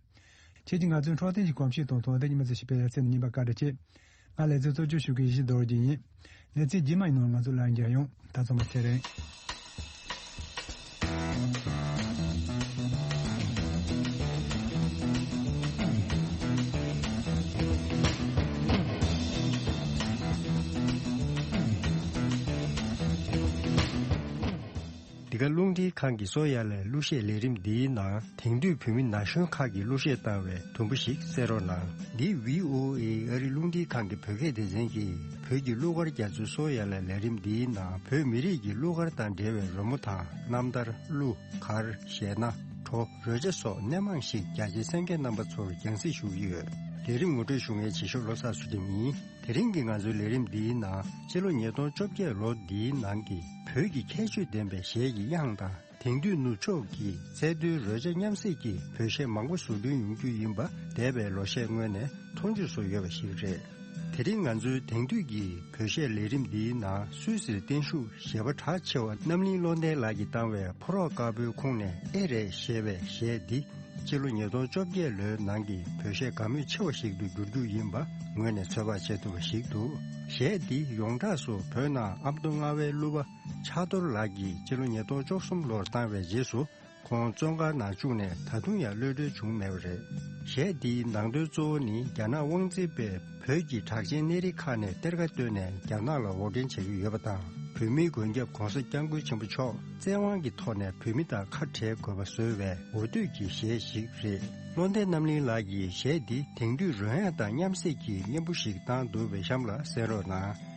ཁྱེད་ཀྱིས་ང་ཚོའི་འཕྲོད་བསྟེན་གྱི་གོམས་གཤིས་དང་དོན་དག་གཉིས་མ་ཚིག་ཞིབ་པའི་ལེ་ཚན་ནང་ཉན་པར་བཀའ་དྲིན་ཆེ། ང་ལེ་ཚན་གཙོ་སྐྱོང་ཞུ་མཁན་ཡེ་ཤེས་རྡོ་རྗེ་ཡིན། ལེ་ཚན་རྗེས་མ་ཡི་ནང་ང་ཚོ་སླར་མཇལ་ཡོང་། ད་ཚང་མ་ཚེ་རིང་། འདི་ག་རླུང་འཕྲིན་ཁང་གི་བསོད་ཡར་ལས་གླུ་གཞས་ལས་རིམ་འདིའི་ནང་། དེང་དུས་བོད་མི་ན་གཞོན་ཁག་གིས་གླུ་གཞས་བཏང་བའི་དུམ་བུ་ཞིག་གསན་རོགས་གནང་། འདི་བྷི་ཨོ་ཨེ་ཨ་རི་རླུང་འཕྲིན་ཁང་གི་བོད་སྐད་སྡེ་ཚན་གྱིས་བོད་ཀྱི་གླུ་གར་རྒྱ་མཚོའི་བསོད་ཡར་ལས་ལས་རིམ་འདིའི་ནང་། བོད་མི་རིགས་ཀྱི་གླུ་གར་དང་འབྲེལ་བའི་རོལ་མོ་དང་། རྣམ་ཐར། གླུ། གར། གཞས་སྣ། བྲོ། རོལ་ཆ་སོགས་སྣེ་མང་ཞིག་རྒྱ་ཆེའི་གསན་མཁན་རྣམ་པ་ཚོར་རྒྱང་སྲིང་ཞུ་གི་ཡོད། ལས་རིམ་ངོ་སྤྲོད་ཞུ་མཁན་བྱེད་ཤོག་བློ་བཟང་ཚུལ་ཁྲིམས་ཡིན། དེ་རིང་གི་ང་ཚོའི་ལས་རིམ་འདིའི་ནང་། སྤྱི་ལོ་ཉིས་སྟོང་བཅོ་བརྒྱད་ལོ་འདིའི་ནང་གི་བོད་ཀྱི་ཁྱད་ཆོས་ལྡན་པའི་གཞས་ཀྱི་དབྱངས་དང་། དེང་དུས་ནུབ་ཕྱོགས་ཀྱི་ཚད་མཐོའི་རོལ་ཆ་མཉམ་བསྲེས་ཀྱི་བོད་གཞས་མང་པོ་བཟོ་སྐྲུན་ཡོང་རྒྱུ་ཡིན་པ། འདས་པའི་ལོ་ཤས་སྔོན་ནས་མཐོང་ཆོས་སུ་ཡོད་པ་ཞིག་རེད། དེ་རིང་ང་ཚོའི་དེང་དུས་ཀྱི་བོད་གཞས་ལས་རིམ་འདིའི་ནང་། སུད་སིར་བརྟན་བཞུགས་གཞས་པ་གྲགས་ཆེ་བ་རྣམ་གླིང་བློ་ལྡན་ལགས་ཀྱིས་བཏང་བའི་ཕོ་རོག་དཀར་པོའི་ཁོངས་ནས་ཨེ་རེད་ཞེས་པའི་གཞས་འདི། སྤྱི་ལོ་ཉིས་སྟོང་བཅོ་བརྒྱད་ལོའི་ནང་གི་བོད་གཞས་དགའ་མོས་ཆེ་བ་ཞིག་ཏུ་འགྱུར་རྒྱུ་ཡིན་པ་ངོས་ནས་ཚོད་དཔག་བྱེད་ཐུབ་པ་ཞིག་འདུག་གཞས་འདི་ཡོངས་གྲགས་སུ་བོད་ནང་ཨ་མདོ་རྔ་བའི་གླུ་པ་ཕྱག་རྡོར་ལགས་ཀྱིས་སྤྱི་ལོ་ཉིས་སྟོང་བཅུ་གསུམ་ལོར་བཏང་བའི་རྗེས་སུ། ཁོང་བཙོན་ཁང་ནང་བཅུག་ནས་ད་དུང་ཡང་གློད་གྲོལ་བྱུང་མེད་པ་རེད། གཞས་འདིའི་ནང་དོན་གཙོ་བོ་ནི། རྒྱ་ནག་དབང་འཛིན་པས་བོད་ཀྱི་གྲགས་ཅན་གནས་རིགས་ཁག་ནས་གཏེར་ཁ་བཏོན་ནས་རྒྱ་ནག་ལ་འོར་འདྲེན་བྱེད་ཀྱི་ཡོད་པ་དང་། བོད་མིའི་མགོན་སྐྱབས་༸གོང་ས་༸སྐྱབས་མགོན་ཆེན་པོ་མཆོག་བཙན་དབང་གི་ཐོག་ནས་བོད་མི་དང་ཁ་བྲལ་དགོས་པ་བཟོ་བའི་འོ་དོད་ཀྱི་གཞས་ཤིག་རེད། བློ་ལྡན་རྣམ་གླིང་ལགས་ཀྱིས་གཞས་འདི་དེང་དུས་རོལ་དབྱངས་དང་མཉམ་བསྲེས་ཀྱི་སྙན་པོ་ཞིག་བཏང་འདུག་པས་གཤམ་ལ་གསན་རོགས་གནང་།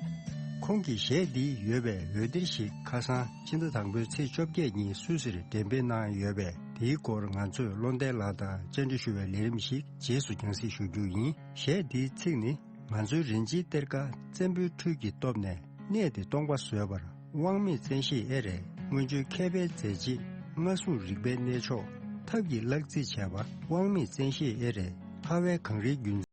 ཁོང་གི་གཞས་འདི་ཡོད་པའི་འོད་སྡེར་ཞིག་ཁ་སང་སྤྱི་ཟླ་དང་པོའི་ཚེས་བཅོ་བརྒྱད་ཉིན་སུད་སིར་འགྲེམས་སྤེལ་གནང་ཡོད་པས། དེའི་སྐོར་ང་ཚོས་བློ་ལྡན་ལགས་དང་བཅར་འདྲི་ཞུ་བའི་ལས་རིམ་ཞིག་རྗེས་སུ་རྒྱང་སྲིང་ཞུ་རྒྱུ་ཡིན། གཞས་འདིའི་ཚིག་ནི། ང་ཚོའི་རིན་ཆེན་གཏེར་ཁ་བཙན་པོའི་འཕྲུལ་གྱི་སྟོབས་ནས། གནས་འདི་སྟོང་པ་བཟོས་པར་དབང་མེད་བཙན་ཤེད་ཨེ་རེད། སྔོན་བྱོན་མཁས་པའི་མཛད་རྗེས། མངའ་གསུམ་རིག་པའི་གནས་མཆོག་ཐབས་ཀྱིས་བརླག་རྩིས་བྱས་པ་དབང་མེད་བཙན་ཤེད་ཨེ་རེད། ཁ་བའི་གངས་རིའི་རྒྱུན།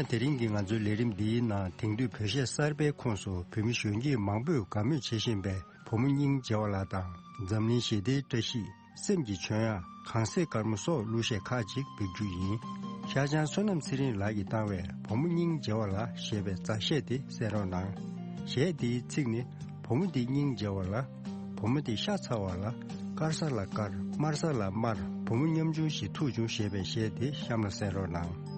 དེ་རིང་གི་ང་ཚོའི་ལས་རིམ་འདིའི་ནང་དེང་དུས་བོད་གཞས་གསར་པའི་ཁོངས་སུ་བོད་མི་གཞོན་སྐྱེས་མང་པོས་དགའ་མོས་བྱེད་བཞིན་པའི་བུ་མོ་སྙིང་རྗེ་བ་ལགས་དང་འཛམ་གླིང་ཞི་བདེའི་བཀྲ་ཤིས། སེམས་ཀྱི་ཆོས་དབྱངས། གངས་སེང་དཀར་མོ་སོགས་གླུ་གཞས་ཁག་ཅིག་འབུལ་རྒྱུ་ཡིན། ཤར་བྱང་བསོད་ནམས་ཚེ་རིང་ལགས་ཀྱིས་བཏང་བའི་བུ་མོ་སྙིང་རྗེ་བ་ལགས་ཞེས་པའི་མཛའ་གཞས་དེ་གསན་རོགས་གནང་། གཞས་འདིའི་ཚིག་ནི། བུ་མོ་འདི་སྙིང་རྗེ་བ་ལ། བུ་མོ་འདི་ཤ་ཚ་བ་ལ། དཀར་ས་ལ་དཀར། དམར་ས་ལ་དམར། བུ་མོ་ཉམ་ཆུང་ཞིག་ཐུག་བྱུང་ཞེས་པའི་གཞས་དེ་གཤམ་ལ་གསན་རོགས་གནང་།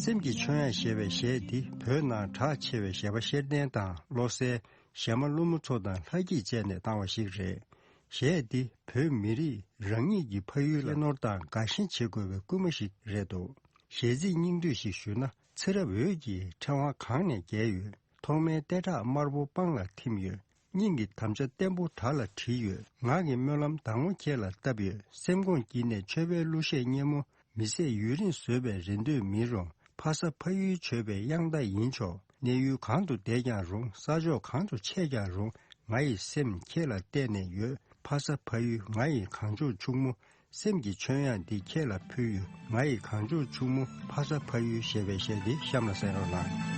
སེམས་ཀྱི་ཆོས་དབྱངས་ཞེས་པའི་གཞས་འདི་བོད་ནང་གྲགས་ཆེ་བའི་གཞས་པ་ཤེར་ལྡན་དང་བློ་གསལ། གཞས་མ་ཀླུ་མོ་མཚོ་དང་ལྷ་སྐྱིད་བཅས་ནས་བཏང་བ་ཞིག་རེད། གཞས་འདི་བོད་མི་རིགས་རང་ཉིད་ཀྱི་ཕ་ཡུལ་ལ་གཅེས་ནོར་དང་དགའ་ཞེན་བྱེད་དགོས་པའི་སྐུལ་མ་ཞིག་རེད་འདུག་གཞས་ཚིག་སྙིང་བསྡུས་ཤིག་ཞུས་ན། ཚེ་རབས་འོད་ཀྱི་ཕྲེང་བ་གང་ནས་རྒྱས་ཡོད། ཐོག་མའི་ལྟེ་ཁྲག་དམར་པོ་སྤང་ལ་ཐིམ་ཡོད། སྙིང་གི་དམ་བཅའ་བརྟན་པོ་དགྲ་ལ་དྲིལ་ཡོད། ངག་གི་སྨོན་ལམ་ཟླ་ངོ་ཁྱེད་ལ་བཏབ་ཡོད། སེམས་ཁོང་དཀྱིལ་ནས་མཆོད་པའི་གླུ་གཞས་སྙན་མོ། མི་ཟད་ཡུན་རིང་བཟོད་པའི་རེ་འདོད་མིན་རུང་། ཕ་ས་ཕ་ཡུལ་མཆོད་པའི་དབྱངས་རྟ་ཡིན་ཆོག་གནས་ཡུལ་གང་དུ་བསྡད་ཀྱང་རུང་། ས་ཕྱོགས་གང་དུ་ཆས་ཀྱང་རུང་། ང་ཡི་སེམས་ཁྱེད་ལ་གཏད་ནས་ཡོད། ཕ་ས་ཕ་ཡུལ་ང་ཡི་གངས་ལྗོངས་ཕྱུག་མོ། སེམས་ཀྱི་ཆོས་དབྱངས་འདི་ཁྱེད་ལ་ཕུལ་ཡོད། ང་ཡི་གངས་ལྗོངས་ཕྱུག་མོ། ཕ་ས་ཕ་ཡུལ་ཞེས་པའི་གཞས་འདི་གཤམ་ལ་གསན་རོགས་གནང་།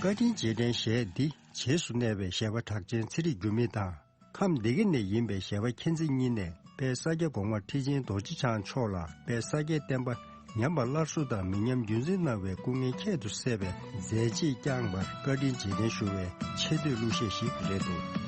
བཀའ་དྲིན་རྗེས་དྲན་གཞས་འདི་རྗེས་སུ་གནས་པའི་གཞས་པ་གྲགས་ཅན་ཚེ་རིང་འགྱུར་མེད་དང་། ཁམས་སྡེ་དགེ་ནས་ཡིན་པའི་གཞས་པ་མཁྱེན་བརྩེ་གཉིས་ནས། དཔལ་ས་སྐྱ་གོང་མ་ཁྲི་ཆེན་རྡོ་རྗེ་འཆང་མཆོག་ལ། དཔལ་ས་སྐྱའི་བསྟན་པ་ཉམས་པ་སླར་གསོ་དང་མི་ཉམས་རྒྱུན་འཛིན་གནང་བའི་སྐུ་ངལ་ཁྱད་དུ་བསད་པའི་མཛད་རྗེས་བསྐྱངས་པར་བཀའ་དྲིན་རྗེས་དྲན་ཞུ་བའི་ཆེ་བསྟོད་གླུ་གཞས་ཤིག་རེད་འདུག།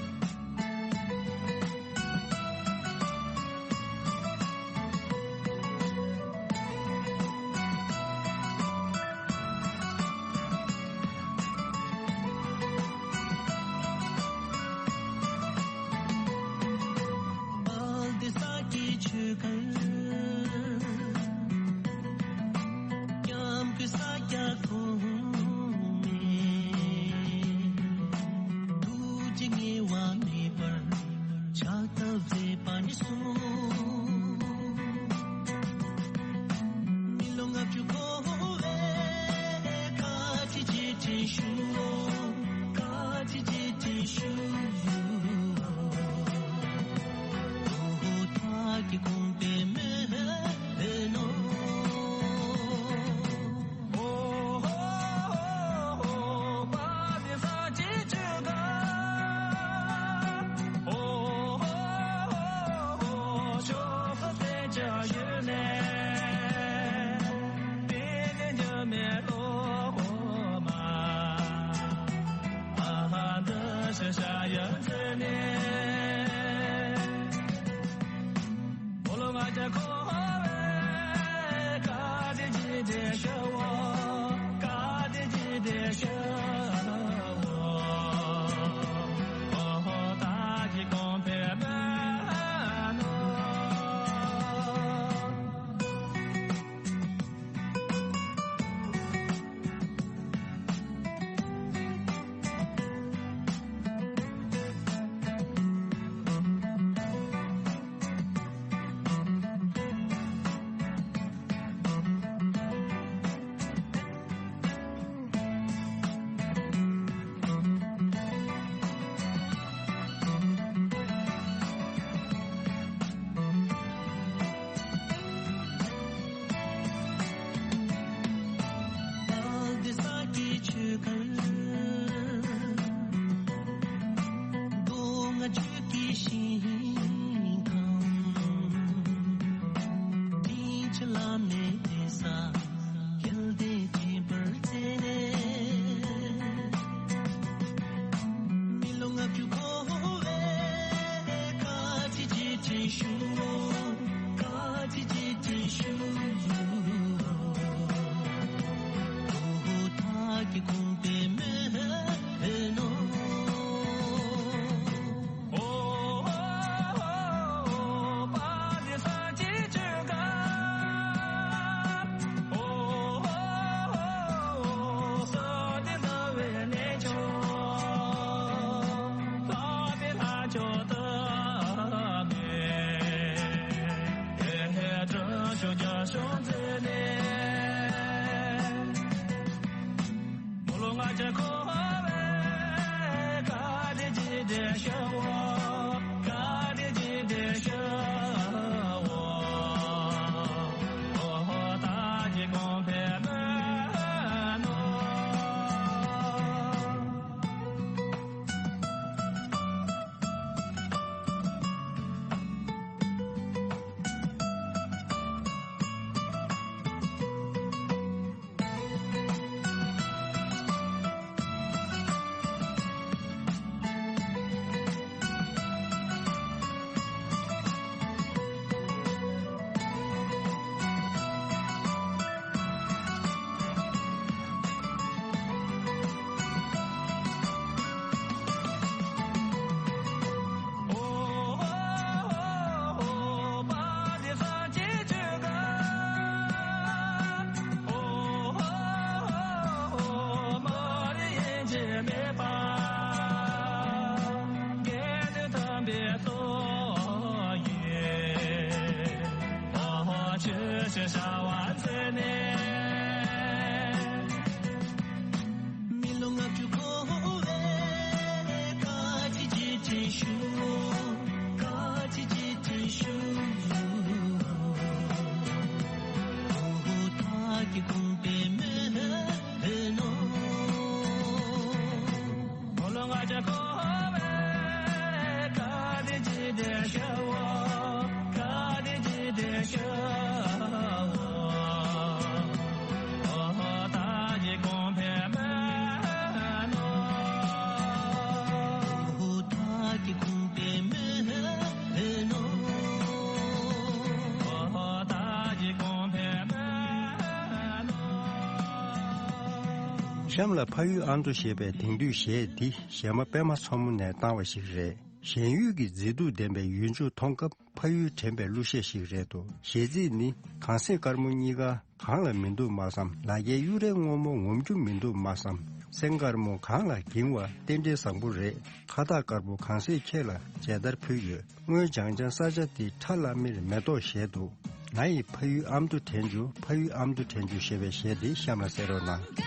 གཤམ་ལ་ཕ་ཡུལ་ཨ་མདོ་ཞེས་པའི་དེང་དུས་གཞས་འདི་གཞས་མ་པད་མ་མཚོ་མོ་ནས་བཏང་བ་ཞིག་རེད། གཞན་ཡུལ་གྱི་མཛེས་སྡུག་ལྡན་པའི་ཡུལ་ལྗོངས་མཐོང་སྐབས་ཕ་ཡུལ་དྲན་པའི་གླུ་གཞས་ཤིག་རེད་འདུག་གཞས་ཚིག་ནི། གངས་སེང་དཀར་མོ་གཉིས་ཀ་གངས་ལ་མི་འདུག་མ་བསམ། ལ་རྒྱའི་གཡུ་རལ་སྔོན་མོ་ངོམ་རྒྱུ་མི་འདུག་མ་བསམ། སེང་དཀར་མོ་གངས་ལ་འགྱིང་བ་རྟེན་འབྲེལ་བཟང་པོ་རེད། ཁ་བཏགས་དཀར་པོ་གངས་སེང་ཁྱེད་ལ་མཇལ་དར་ཕུལ་ཡོད། སྔོན་ལྗང་ལྗང་ས་ཆ་འདི་ཁྲ་ལམ་མེར་མེ་ཏོག་བཞད་འདུག་ང་ཡི་ཕ་ཡུལ་ཨ་མདོ་དྲན་བྱུང་། ཕ་ཡུལ་ཨ་མདོ་དྲན་བྱུང་ཞེས་པའི་གཞས་འདི་གཤམ་ལ་གསན་རོགས་གནང་།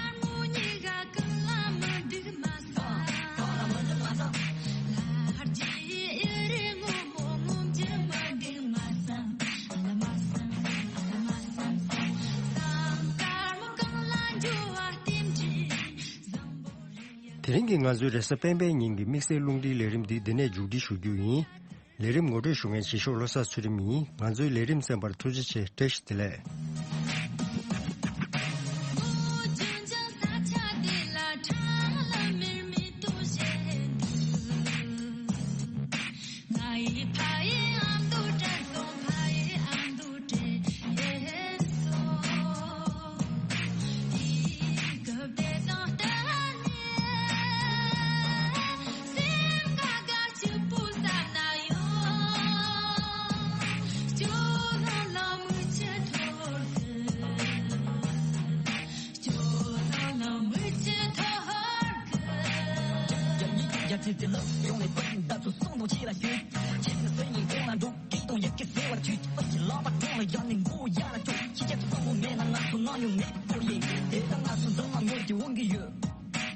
དེ་རིང་གི་ང་ཚོའི་རེས་གཟའ་སྤེན་པའི་ཉིན་གྱི་དམིགས་བསལ་རླུང་འཕྲིན་ལས་རིམ་འདི་འདི་ནས་མཇུག་སྒྲིལ་ཞུ་རྒྱུ་ཡིན། ལས་རིམ་ངོ་སྤྲོད་ཞུ་མཁན་རྗེས་ཤོག་བློ་བཟང་ཚུལ་ཁྲིམས་ཡིན། ང་ཚོའི་ལས་རིམ་གསན་པར་ཐུགས་རྗེ་ཆེ། བཀྲ་ཤིས་བདེ་ལེགས། རྒྱལ་སྤྱིའི་དུས་ལ་ཡོང་ནས་པ་ཡིན་ད་ཚོ་སོང་དང་ཆེ་ལ་ཞུ། ཁྱེད་ཀྱི་སེམས་ཉིད་དོན་ལ་འགྲོ་སྐད་དང་ཡི་གེ་ཟེར་བ་བརྗོད། ཨ་ཀྱི་ལག་པ་གྲོང་ལ་ཡར་ནས་མགོ་ཡར་ལ་བཅོ། ཁྱེད་ཀྱི་བསམ་བློ་མེད་ན་ང་ཚོ་ནང་ཡོང་མེད་པོ་ཡིན། དེ་ལྟ་ང་ཚོ་འཛམ་གླིང་ངོས་ཀྱི་དབང་གིས་ཡོད།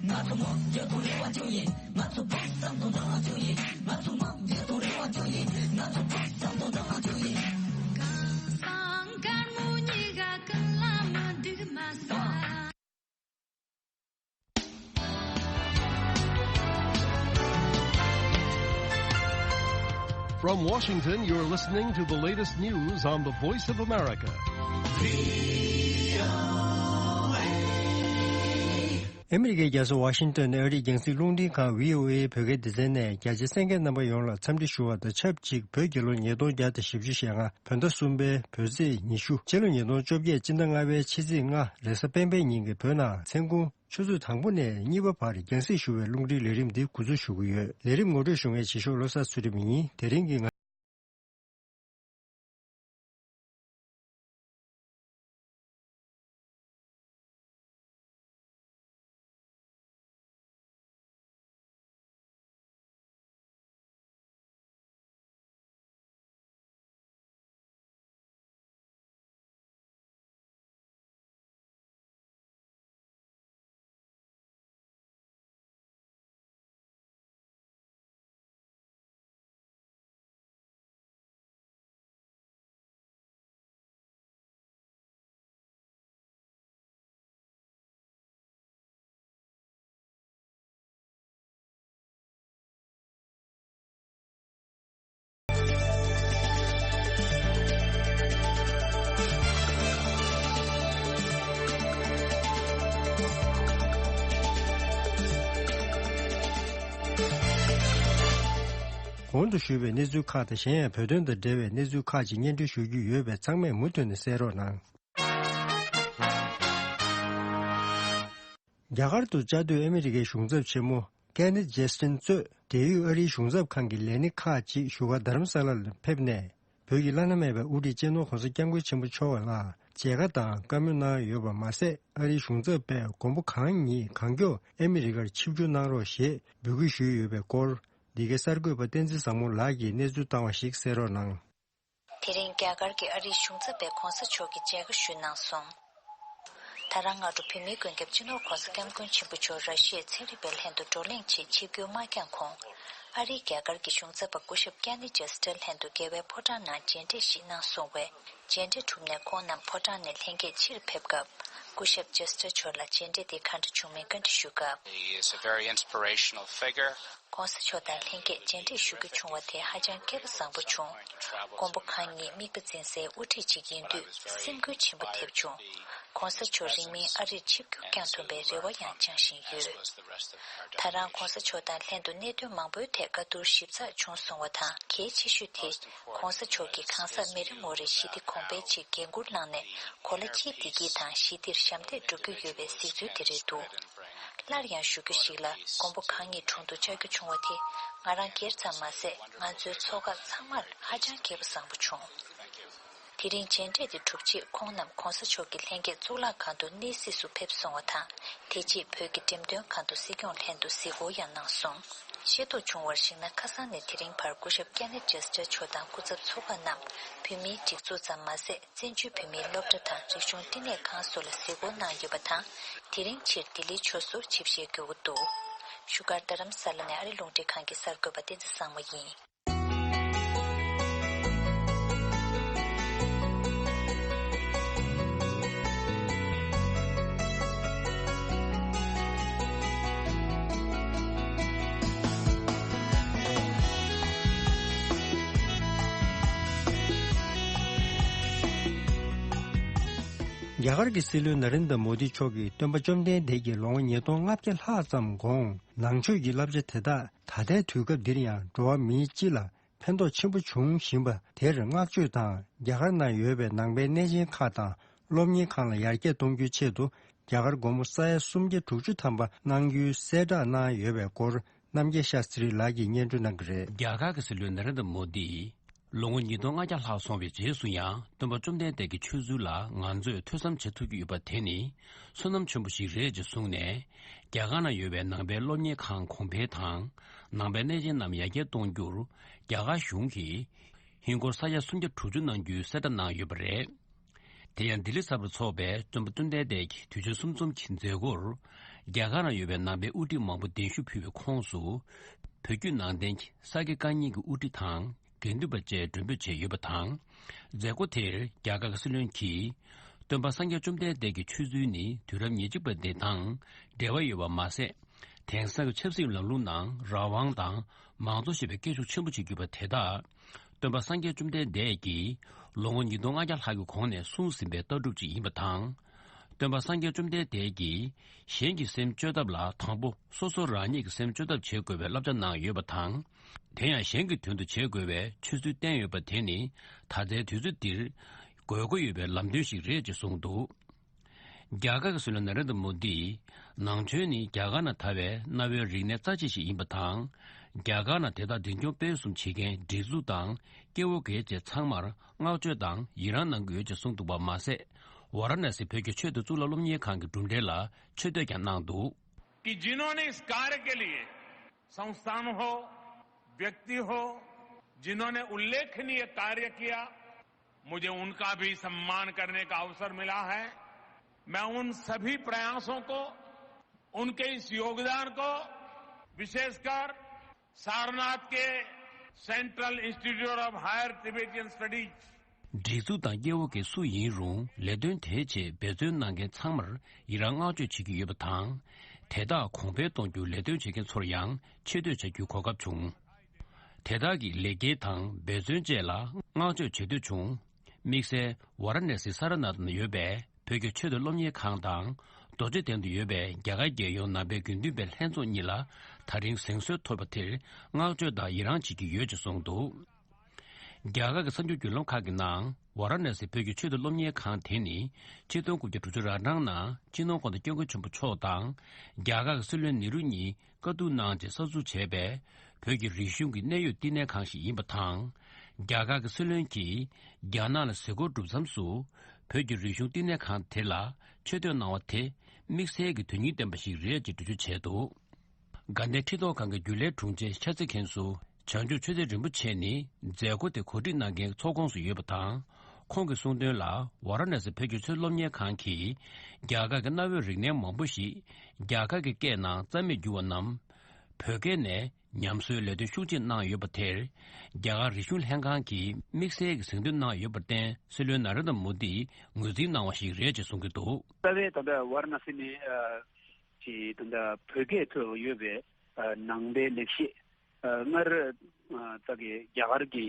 ང་ཚོ་མང་ཡོད་དང་རེ་བ་ཅུང་ཡིན། ང་ཚོ་བག་ཙམ་དང་འདང་བ་ཅུང་ཡིན། ང་ཚོ་མང་ཡོད་དང་རེ་བ་ཅུང་ཡིན། ང་ཚོ་བག་ཙམ་དང་འདང་བ་ཅུང་ཡིན། གང་སང་དཀར་མོ་གཉིས་ཀ་ཀུན་ལ་མི་འདུག་མ་ས། From Washington, you're listening to the latest news on the Voice of America. ཨ་མི་རི་ཀའི་རྒྱལ་ས་ཝ་ཤིང་ཏོན་ནས་ཨ་རིའི་རྒྱང་སྲིང་རླུང་འཕྲིན་ཁང་བྷི་ཨོ་ཨེ་བོད་སྐད་སྡེ་ཚན་ནས་རྒྱ་ཆེ་གསན་མཁན་རྣམ་པ་ཡོངས་ལ་འཚམས་འདྲི་ཞུ་བ་དང་ཆབས་ཅིག་བོད་རྒྱལ་ལོ་ཉིས་སྟོང་བརྒྱ་དང་བཞི་བཅུ་ཞེ་ལྔ་བོད་ཟླ་གསུམ་པའི་བོད་ཚེས་ཉི་ཤུ། ཕྱི་ལོ་ཉིས་སྟོང་བཅོ་བརྒྱད་སྤྱི་ཟླ་ལྔ་པའི་ཕྱི་ཚེས་ལྔ་རེས་གཟའ་སྤེན་པའི་ཉིན་གྱི་བོད་ནང་མཚན་གུང་ཆུ་ཚོད་དང་པོ་ནས་གཉིས་པ་བར་རྒྱང་སྲིང་ཞུ་བའི་རླུང་འཕྲིན་ལས་རིམ་འདི་འགོ་འཛུགས་ཞུ་གི་ཡོད། ལས་རིམ་ངོ་སྤྲོད་ཞུ་མཁན་བྱེད་ཤོག་བློ་བཟང་ཚུལ་ཁྲིམས་ཡིན། དེ་རིང་གི་ང་གོང་དུ་ཞུས་པའི་གནས་ཚུལ་ཁག་དང་གཞན་ཡང་བོད་དོན་དང་འབྲེལ་བའི་གནས་ཚུལ་ཁག་ཅིག་སྙན་སྒྲོན་ཞུ་རྒྱུ་ཡོད་པས་ཚང་མས་མུ་མཐུད་ནས་གསན་རོགས་གནང་། རྒྱ་གར་དུ་བཅའ་སྡོད་ཨ་མི་རི་ཀའི་གཞུང་ཚབ་ཆེན་མོ་ཀེ་ནེཐ་ཇེ་སྟིན་གཙོས་འབྲེལ་ཡོད་ཨ་རིའི་གཞུང་ཚབ་ཁང་གི་ལས་སྣེ་ཁག་ཅིག་བཞུགས་སྒར་རྡ་རམ་ས་ལ་ལ་ཕེབས་ནས། བོད་ཀྱི་བླ་ན་མེད་པའི་དབུ་ཁྲིད་སྤྱི་ནོར་༧གོང་ས་༧སྐྱབས་མགོན་ཆེན་པོ་མཆོག་ལ་མཇལ་ཁ་དང་བཀའ་མོལ་གནང་ཡོད་པ་མ་ཟད། ཨ་རིའི་གཞུང་ཚབ་པས་མགོན་པོ་གང་ཉིད་གང་མགྱོགས་ཨ་མི་རི་ཀར་ཆིབས་བསྒྱུར་གནང་རོགས་ཞེས་འབོད་སྐུལ་ཞུས་ཡོད་པའི་སྐོར། འདི་གའི་གསར་འགོད་པ་བསྟན་འཛིན་བཟང་མོ་ལགས་ཀྱིས་གནས་ཚུལ་བཏང་བ་ཞིག་གསན་རོགས་གནང་། དེ་རིང་རྒྱ་གར་གྱི་ཨ་རིའི་གཞུང་ཚབ་པས་༧གོང་ས་མཆོག་གི་མཇལ་ཁ་ཞུས་གནང་སོང་། ད་རང་སྔ་དྲོ་བོད་མིའི་མགོན་སྐྱབས་སྤྱི་ནོར་༧གོང་ས་༧སྐྱབས་མགོན་ཆེན་པོ་མཆོག་ར་ཤི་ཡའི་ཚན་རིག་པའི་ལྷན་དུ་བགྲོ་གླེང་ཆེད་ཆིབས་བསྒྱུར་མ་བསྐྱངས་གོང་། ཨ་རིའི་རྒྱ་གར་གྱི་གཞུང་ཚབ་པ་སྐུ་ཞབས་ཀེ་ནེཐ་ཇེ་སྟིན་ལྷན་དུ་རྒྱལ་བའི་ཕོ་བྲང་ནང་མཇལ་འཕྲད་ཞིག་གནང་སོང་བས། མཇལ་འཕྲད་གྲུབ་ནས་ཁོང་རྣམས་ཕོ་བྲང་ནས་ལྷན་རྒྱས་ཕྱིར་ཕེབས་སྐབས། སྐུ་ཞབས་ཇེ་སྟིན་མཆོག་ལ་མཇལ་འཕྲད་དེ་ག་འདྲ་བྱུང་མིན་བཀའ་འདྲི་ཞུས་སྐབས། He is a very inspirational figure. ༧གོང་ས་མཆོག་དང་ལྷན་རྒྱས་མཇལ་འཕྲད་ཞུ་རྒྱུ་བྱུང་བ་དེ་ཧ་ཅང་སྐལ་པ་བཟང་པོ་བྱུང་། མགོན་པོ་གང་ཉིད་དམིགས་པ་འཛིན་སའི་དབུ་ཁྲིད་ཅིག་ཡིན་དུས་སེམས་འགུལ་ཆེན་པོ་ཐེབས་བྱུང་། ༧གོང་ས་མཆོག་རིང་མིན་ཨ་རིར་ཆིབས་བསྒྱུར་བསྐྱངས་ཐུབ་པའི་རེ་བ་ཡང་བཅངས་བཞིན་ཡོད། ད་རང་༧གོང་ས་མཆོག་དང་ལྷན་དུ་གནད་དོན་མང་པོའི་ཐད་བཀའ་བསྡུར་ཞིབ་ཚགས་བྱུང་སོང་བ་དང་། གལ་ཆེ་ཤོས་དེ་༧གོང་ས་མཆོག་གིས་གང་ཟག་མི་རེ་ངོ་རེར་ཞི་བདེ་གོང་འཕེལ་ཆེད་འགན་འཁུར་བླངས་ནས། གོ་ལ་གཅིག་བདེ་སྐྱིད་དང་ཞི་བདེར་ཞབས་འདེགས་སྒྲུབ་ཀྱི་ཡོད་པའི་གཟིགས་ཚུལ་དེ་རེད་འདུག་སླར་ཡང་ཞུ་རྒྱུ་ཞིག་ལ། མགོན་པོ་གང་ཉིད་དྲུང་དུ་བཅར་རྒྱུ་བྱུང་བ་དེ། ང་རང་སྒེར་ཙམ་མ་ཟད། ང་ཚོའི་ཚོགས་ཁག་ཚང་མར་ཧ་ཅང་སྐལ་པ་བཟང་པོ་བྱུང་། དེ་རིང་མཇལ་འཕྲད་དེ་གྲུབ་རྗེས། ཁོང་རྣམས་༧གོང་ས་མཆོག་གི་ལྷན་རྒྱས་གཙུག་ལག་ཁང་དུ་གནས་གཟིགས་སུ་ཕེབས་སོང་བ་དང་། དེ་རྗེས་བོད་ཀྱི་འགྲེམས་སྟོན་ཁང་དུ་སྲིད་སྐྱོང་ལྷན་དུ་གཟིགས་སྐོར་ཡང་གནང་སོང་། ཤེས་རྟོགས་བྱུང་བར་གཞིགས་ན། ཁ་སང་ནས་དེ་རིང་བར་སྐུ་ཞབས་ཀེ་ནེཐ་ཇེ་སྟིན་མཆོག་དང་སྐུ་ཚབ་ཚོགས་ཁག་རྣམས་བོད་མིའི་སྒྲིག་འཛུགས་ཙམ་མ་ཟད། བཙན་བྱོལ་བོད་མིའི་སློབ་གྲྭ་དང་རིག་གཞུང་བསྟི་གནས་ཁང་སོགས་ལ་གཟིགས་སྐོར་གནང་ཡོད་པ་དང་། དེ་རིང་ཕྱིར་ལྡི་ལིའི་ཕྱོགས་སུ་ཆིབས་ཞལ་བསྒྱུར་འདུག་བཞུགས་སྒར་རྡ་རམ་ས་ལ་ནས་ཨ་རི་རླུང་འཕྲིན་ཁང་གི་གསར་འགོད་པ་བསྟན་འཛིན་བཟང་མོ་ཡིན། རྒྱ་གར་གྱི་སྲིད་བློན་ན་རེན་དྲ་མོ་དི་མཆོག་གིས་སྟོན་པ་བཅོམ་ལྡན་འདས་ཀྱིས་ལོ་ངོ་ཉིས་སྟོང་ལྔ་བརྒྱ་ལྷག་ཙམ་གོང་ནང་ཆོས་ཀྱི་བསླབ་བྱ་དེ་དག་ད་ལྟའི་དུས་སྐབས་འདིར་ཡང་འགྲོ་བ་མིའི་སྤྱི་ལ་ཕན་ཐོགས་ཆེན་པོ་འབྱུང་བཞིན་པ་དེར་བསྔགས་བརྗོད་དང་། རྒྱ་གར་ནང་ཡོད་པའི་ནང་པའི་གནས་ཆེན་ཁག་དང་སློབ་གཉེར་ཁང་ལ་ཡར་རྒྱས་གཏོང་རྒྱུའི་ཆེད་དུ། རྒྱ་གར་སྒོར་མོ་ས་ཡ་སུམ་བརྒྱ་དྲུག་ཅུ་ཐམ་པ་གནང་རྒྱུའི་གསལ་བསྒྲགས་གནང་ཡོད་པའི་སྐོར། རྣམ་རྒྱལ་ཤཱ་སྟྲི་ལགས་ཀྱིས་སྙན་སྒྲོན་གནང་གི་རེད། རྒྱ་གར་གྱི་སྲིད་བློན་ན་རེན་དྲ་མོ་དིས། ལོ་ངོ་ཉིས་སྟོང་ལྔ་བརྒྱ་ལྷག་སོང་བའི་རྗེས་སུ་ཡང་སྟོན་པ་བཅོམ་ལྡན་འདས་ཀྱི་ཆོས་ཚུལ་ལ་ང་ཚོས་ཐོས་བསམ་བྱེད་ཐུབ་ཀྱི་ཡོད་པ་དེ་ནི་བསོད་ནམས་ཆེན་པོ་ཞིག་རེད་ཅེས་གསུངས་ནས། རྒྱ་གར་ནང་ཡོད་པའི་ནང་པའི་སློབ་གཉེར་ཁང་གོང་འཕེལ་དང་། ནང་པའི་གནས་ཆེན་རྣམས་ཡར་རྒྱས་གཏོང་རྒྱུར་རྒྱ་གར་གཞུང་གིས་ཧིན་སྒོར་ས་ཡ་སུམ་བརྒྱ་དྲུག་ཅུ་གནང་རྒྱུའི་གསལ་བསྒྲགས་གནང་ཡོད་པ་རེད། དེ་ཡང་ལྡི་ལི་གསར་པར་འཚོགས་པའི་བཙུན་པ་བཅོམ་ལྡན་འདས་ཀྱི་དུས་ཆེན་གསུམ་འཛོམས་ཀྱི་མཛད་སྒོར། རྒྱ་གར་ནང་ཡོད་པའི་ནང་པའི་དབུ་ཁྲིད་མང་པོ་གདན་ཞུ་ཕུལ་བའི་ཁོངས་སུ། བོད་བརྒྱུད་ནང་བསྟན་གྱི་ས་དགེ་བཀའ་རྙིང་གི་དབུ་ཁྲིད་དང་དགེ་འདུན་པ་བཅས་མགྲོན་འབོད་བྱས་ཡོད་པ་དང་། མཛད་སྒོ་དེར་རྒྱ་གར་གྱི་སྲིད་བློན་གྱིས། སྟོན་པ་སངས་རྒྱས་བཅོམ་ལྡན་འདས་ཀྱི་ཆོས་ཚུལ་ནི་དུས་རབས་ཉེར་གཅིག་པ་འདི་དང་འབྲེལ་བ་ཡོད་པ་མ་ཟད། དེང་སང་གི་ཆབ་སྲིད་ལམ་ལུགས་ནང་རང་དབང་དང་མང་གཙོ་ཞེས་པའི་སྐད་ཤུགས་ཆེན་པོ་ཅིག་གྱུར་པ་དེ་དག་སྟོན་པ་སངས་རྒྱས་བཅོམ་ལྡན་འདས་ཀྱིས་ལོ་ངོ་ཉིས་སྟོང་ལྔ་བརྒྱ་ལྷག་གི་གོང་ནས་གསུངས་ཟིན་པའི་ལྟ་གྲུབ་ཅིག་ཡིན་པ་དང་། སྟོན་པ་སངས་རྒྱས་བཅོམ་ལྡན་འདས་ཀྱིས་གཞན་གྱི་སེམས་བཅོས་ཐབས་ལ་དང་པོ་སོ་སོ་རང་ཉིད་ཀྱི་སེམས་བཅོས་ཐབས་བྱེད་དགོས་པའི་བསླབ་བྱ་གནང་ཡོད་པ་དང་། དེ་ཡང་གཞན་གྱི་དོན་དུ་བྱེད་དགོས་པའི་ཆོས་ཚུལ་བསྟན་ཡོད་པ་དེ་ནི་ད་ལྟའི་དུས་ཚོད་འདིར་དགོས་མཁོ་ཡོད་པའི་ལམ་སྟོན་ཞིག་རེད་ཅེས་གསུངས་འདུག་རྒྱ་གར་གྱི་སྲིད་བློན་ན་རེན་དྲ་མོ་དིས། ནང་ཆོས་ནི་རྒྱ་གར་ནང་དར་བའི་གནའ་བོའི་རིག་གནས་རྩ་ཆེ་ཞིག་ཡིན་པ་དང་། རྒྱ་གར་ནང་དེ་དག་འཛིན་སྐྱོང་སྤེལ་གསུམ་བྱེད་མཁན་སྒྲིག་འཛུགས་དང་སྐྱེ་བོ་སྒེར་བཅས་ཚང་མར་བསྔགས་བརྗོད་དང་ཡི་རང་གནང་གི་ཡོད་ཅེས་གསུངས་འདུག་པ་མ་ཟད། ཝཱ་ར་ཎ་སི་བོད་ཀྱི་ཆོས་དང་གཙུག་ལག་སློབ་གཉེར་ཁང་གི་གྲུབ་འབྲས་ལ་ཆེ་བསྟོད་ཀྱང་གནང་འདུག कि जिन्होंने इस कार्य के लिए, संस्थान हो, व्यक्ति हो, जिन्होंने उल्लेखनीय कार्य किया, मुझे उनका भी सम्मान करने का अवसर मिला है। मैं उन सभी प्रयासों को, उनके इस योगदान को, विशेषकर सारनाथ के Central Institute of Higher Tibetan Studies, སྒྲིག་འཛུགས་དང་སྐྱེ་བོ་སྒེར་སུ་ཡིན་རུང་ལས་དོན་དེའི་ཆེད་འབད་བརྩོན་གནང་མཁན་ཚང་མར་ཡི་རང་བསྔགས་བརྗོད་བྱེད་ཀྱི་ཡོད་པ་དང་། དེ་དག་གོང་འཕེལ་གཏོང་རྒྱུར་ལས་དོན་བྱེད་མཁན་ཚོར་ཡང་ཆེ་བསྟོད་བྱ་རྒྱུའི་གོ་སྐབས་བྱུང་། དེ་དག་གི་ལེགས་སྐྱེས་དང་འབད་བརྩོན་བཅས་ལ་བསྔགས་བརྗོད་བྱེད་འདོད་བྱུང་། དམིགས་བསལ་ཝཱ་ར་ཎ་སི་ས་ར་ནཱཐ་ནང་ཡོད་པའི་བོད་ཀྱི་ཆོས་དང་སློབ་གཉེར་ཁང་དང་། རྡོ་རྗེ་གདན་དུ་ཡོད་པའི་རྒྱ་གར་རྒྱལ་ཡོངས་ནང་པའི་དགེ་འདུན་པའི་ལྷན་ཚོགས་གཉིས་ལ་ད་རིང་གཟེངས་གསོལ་ཐོབ་པ་དེར་བསྔགས་བརྗོད་དང་ཡི་རང་བྱེད་ཀྱི་ཡོད་ཅེས་གསུངས་འདུག་རྒྱ་གར་གྱི་གསར་འགྱུར་བརྒྱུད་ལམ་ཁག་གི་ནང་ཝཱ་ར་ཎ་སི་བོད་ཀྱི་ཆོས་དང་སློབ་གཉེར་ཁང་དེ་ནི་ཆིག་སྟོང་དགུ་བརྒྱ་དྲུག་ཅུ་རེ་གྲངས་ནང་སྤྱི་ནོར་༸གོང་ས་༸སྐྱབས་མགོན་ཆེན་པོ་མཆོག་དང་རྒྱ་གར་གྱི་སྲིད་བློན་ནེ་རུ་གཉིས་བཀའ་བསྡུར་གནང་རྗེས་གསར་འཛུགས་བྱས་པའི་བོད་ཀྱི་རིག་གཞུང་གི་གནད་ཡོད་བསྟི་གནས་ཁང་ཞིག་ཡིན་པ་དང་། རྒྱ་གར་གྱི་སྲིད་བློན་གྱིས་རྒྱ་ནག་ལ་གཟིགས་སྐོར་གྲུབ་མཚམས་སུ་བོད་ཀྱི་རིག་གཞུང་བསྟི་གནས་ཁང་དེ་ལ་ཆེ་བསྟོད་གནང་བ་དེ་དམིགས་བསལ་གྱི་དོན་སྙིང་ལྡན་པ་ཞིག་རེད་ཅེས་འགྲེལ་བརྗོད་བྱས་འདུག་དགའ་ལྡན་ཁྲི་ཐོག་ཁང་གི་རྒྱུན་ལས་དྲུང་ཆེ་ཤཱ་ཙི་མཁན་ཟུར་བྱང་ཆུབ་ཆོས་སྡེ་རིན་པོ་ཆེ་ནི་མཛད་སྒོ་དེ་གོ་སྒྲིག་གནང་མཁན་ཚོགས་ཁོངས་སུ་ཡོད་པ་དང་། ཁོང་གིས་གསུངས་དོན་ལ་ཝཱ་ར་ཎ་སི་བོད་ཀྱི་ཆོས་སློབ་གཉེར་ཁང་གིས་རྒྱ་གར་གྱི་གནའ་བོའི་རིག་གནས་མང་པོ་ཞིག་རྒྱ་གར་གྱི་སྐད་ནང་རྩ་མེད་གྱུར་བ་རྣམས་བོད་སྐད་ནས་ཉམས་གསོའི་ལས་དོན་ཤུགས་ཆེ་གནང་ཡོད་པ་དེར། རྒྱ་གར་རིག་གཞུང་ལྷན་ཁང་གིས་དམིགས་བསལ་གྱི་གཟེངས་བསྟོད་གནང་ཡོད་པར་བརྟེན། སྲིད་བློན་ན་རེན་དྲ་མོ་དིས་ངོས་འཛིན་གནང་བ་ཞིག་རེད་ཅེས་གསུང་གི་འདུག་རྩ་བའི་ད་ལྟ་ཝཱ་ར་ཎ་སི་ནས་ཨ་ཅིག་ད་ལྟ་བོད་སྐད་ཐོག་ཡོད་པའི་ཨ་ནང་པའི་ལེགས་བཤད་ཨ་སྔར་ཨ་ད་གི་རྒྱ་གར་གྱི་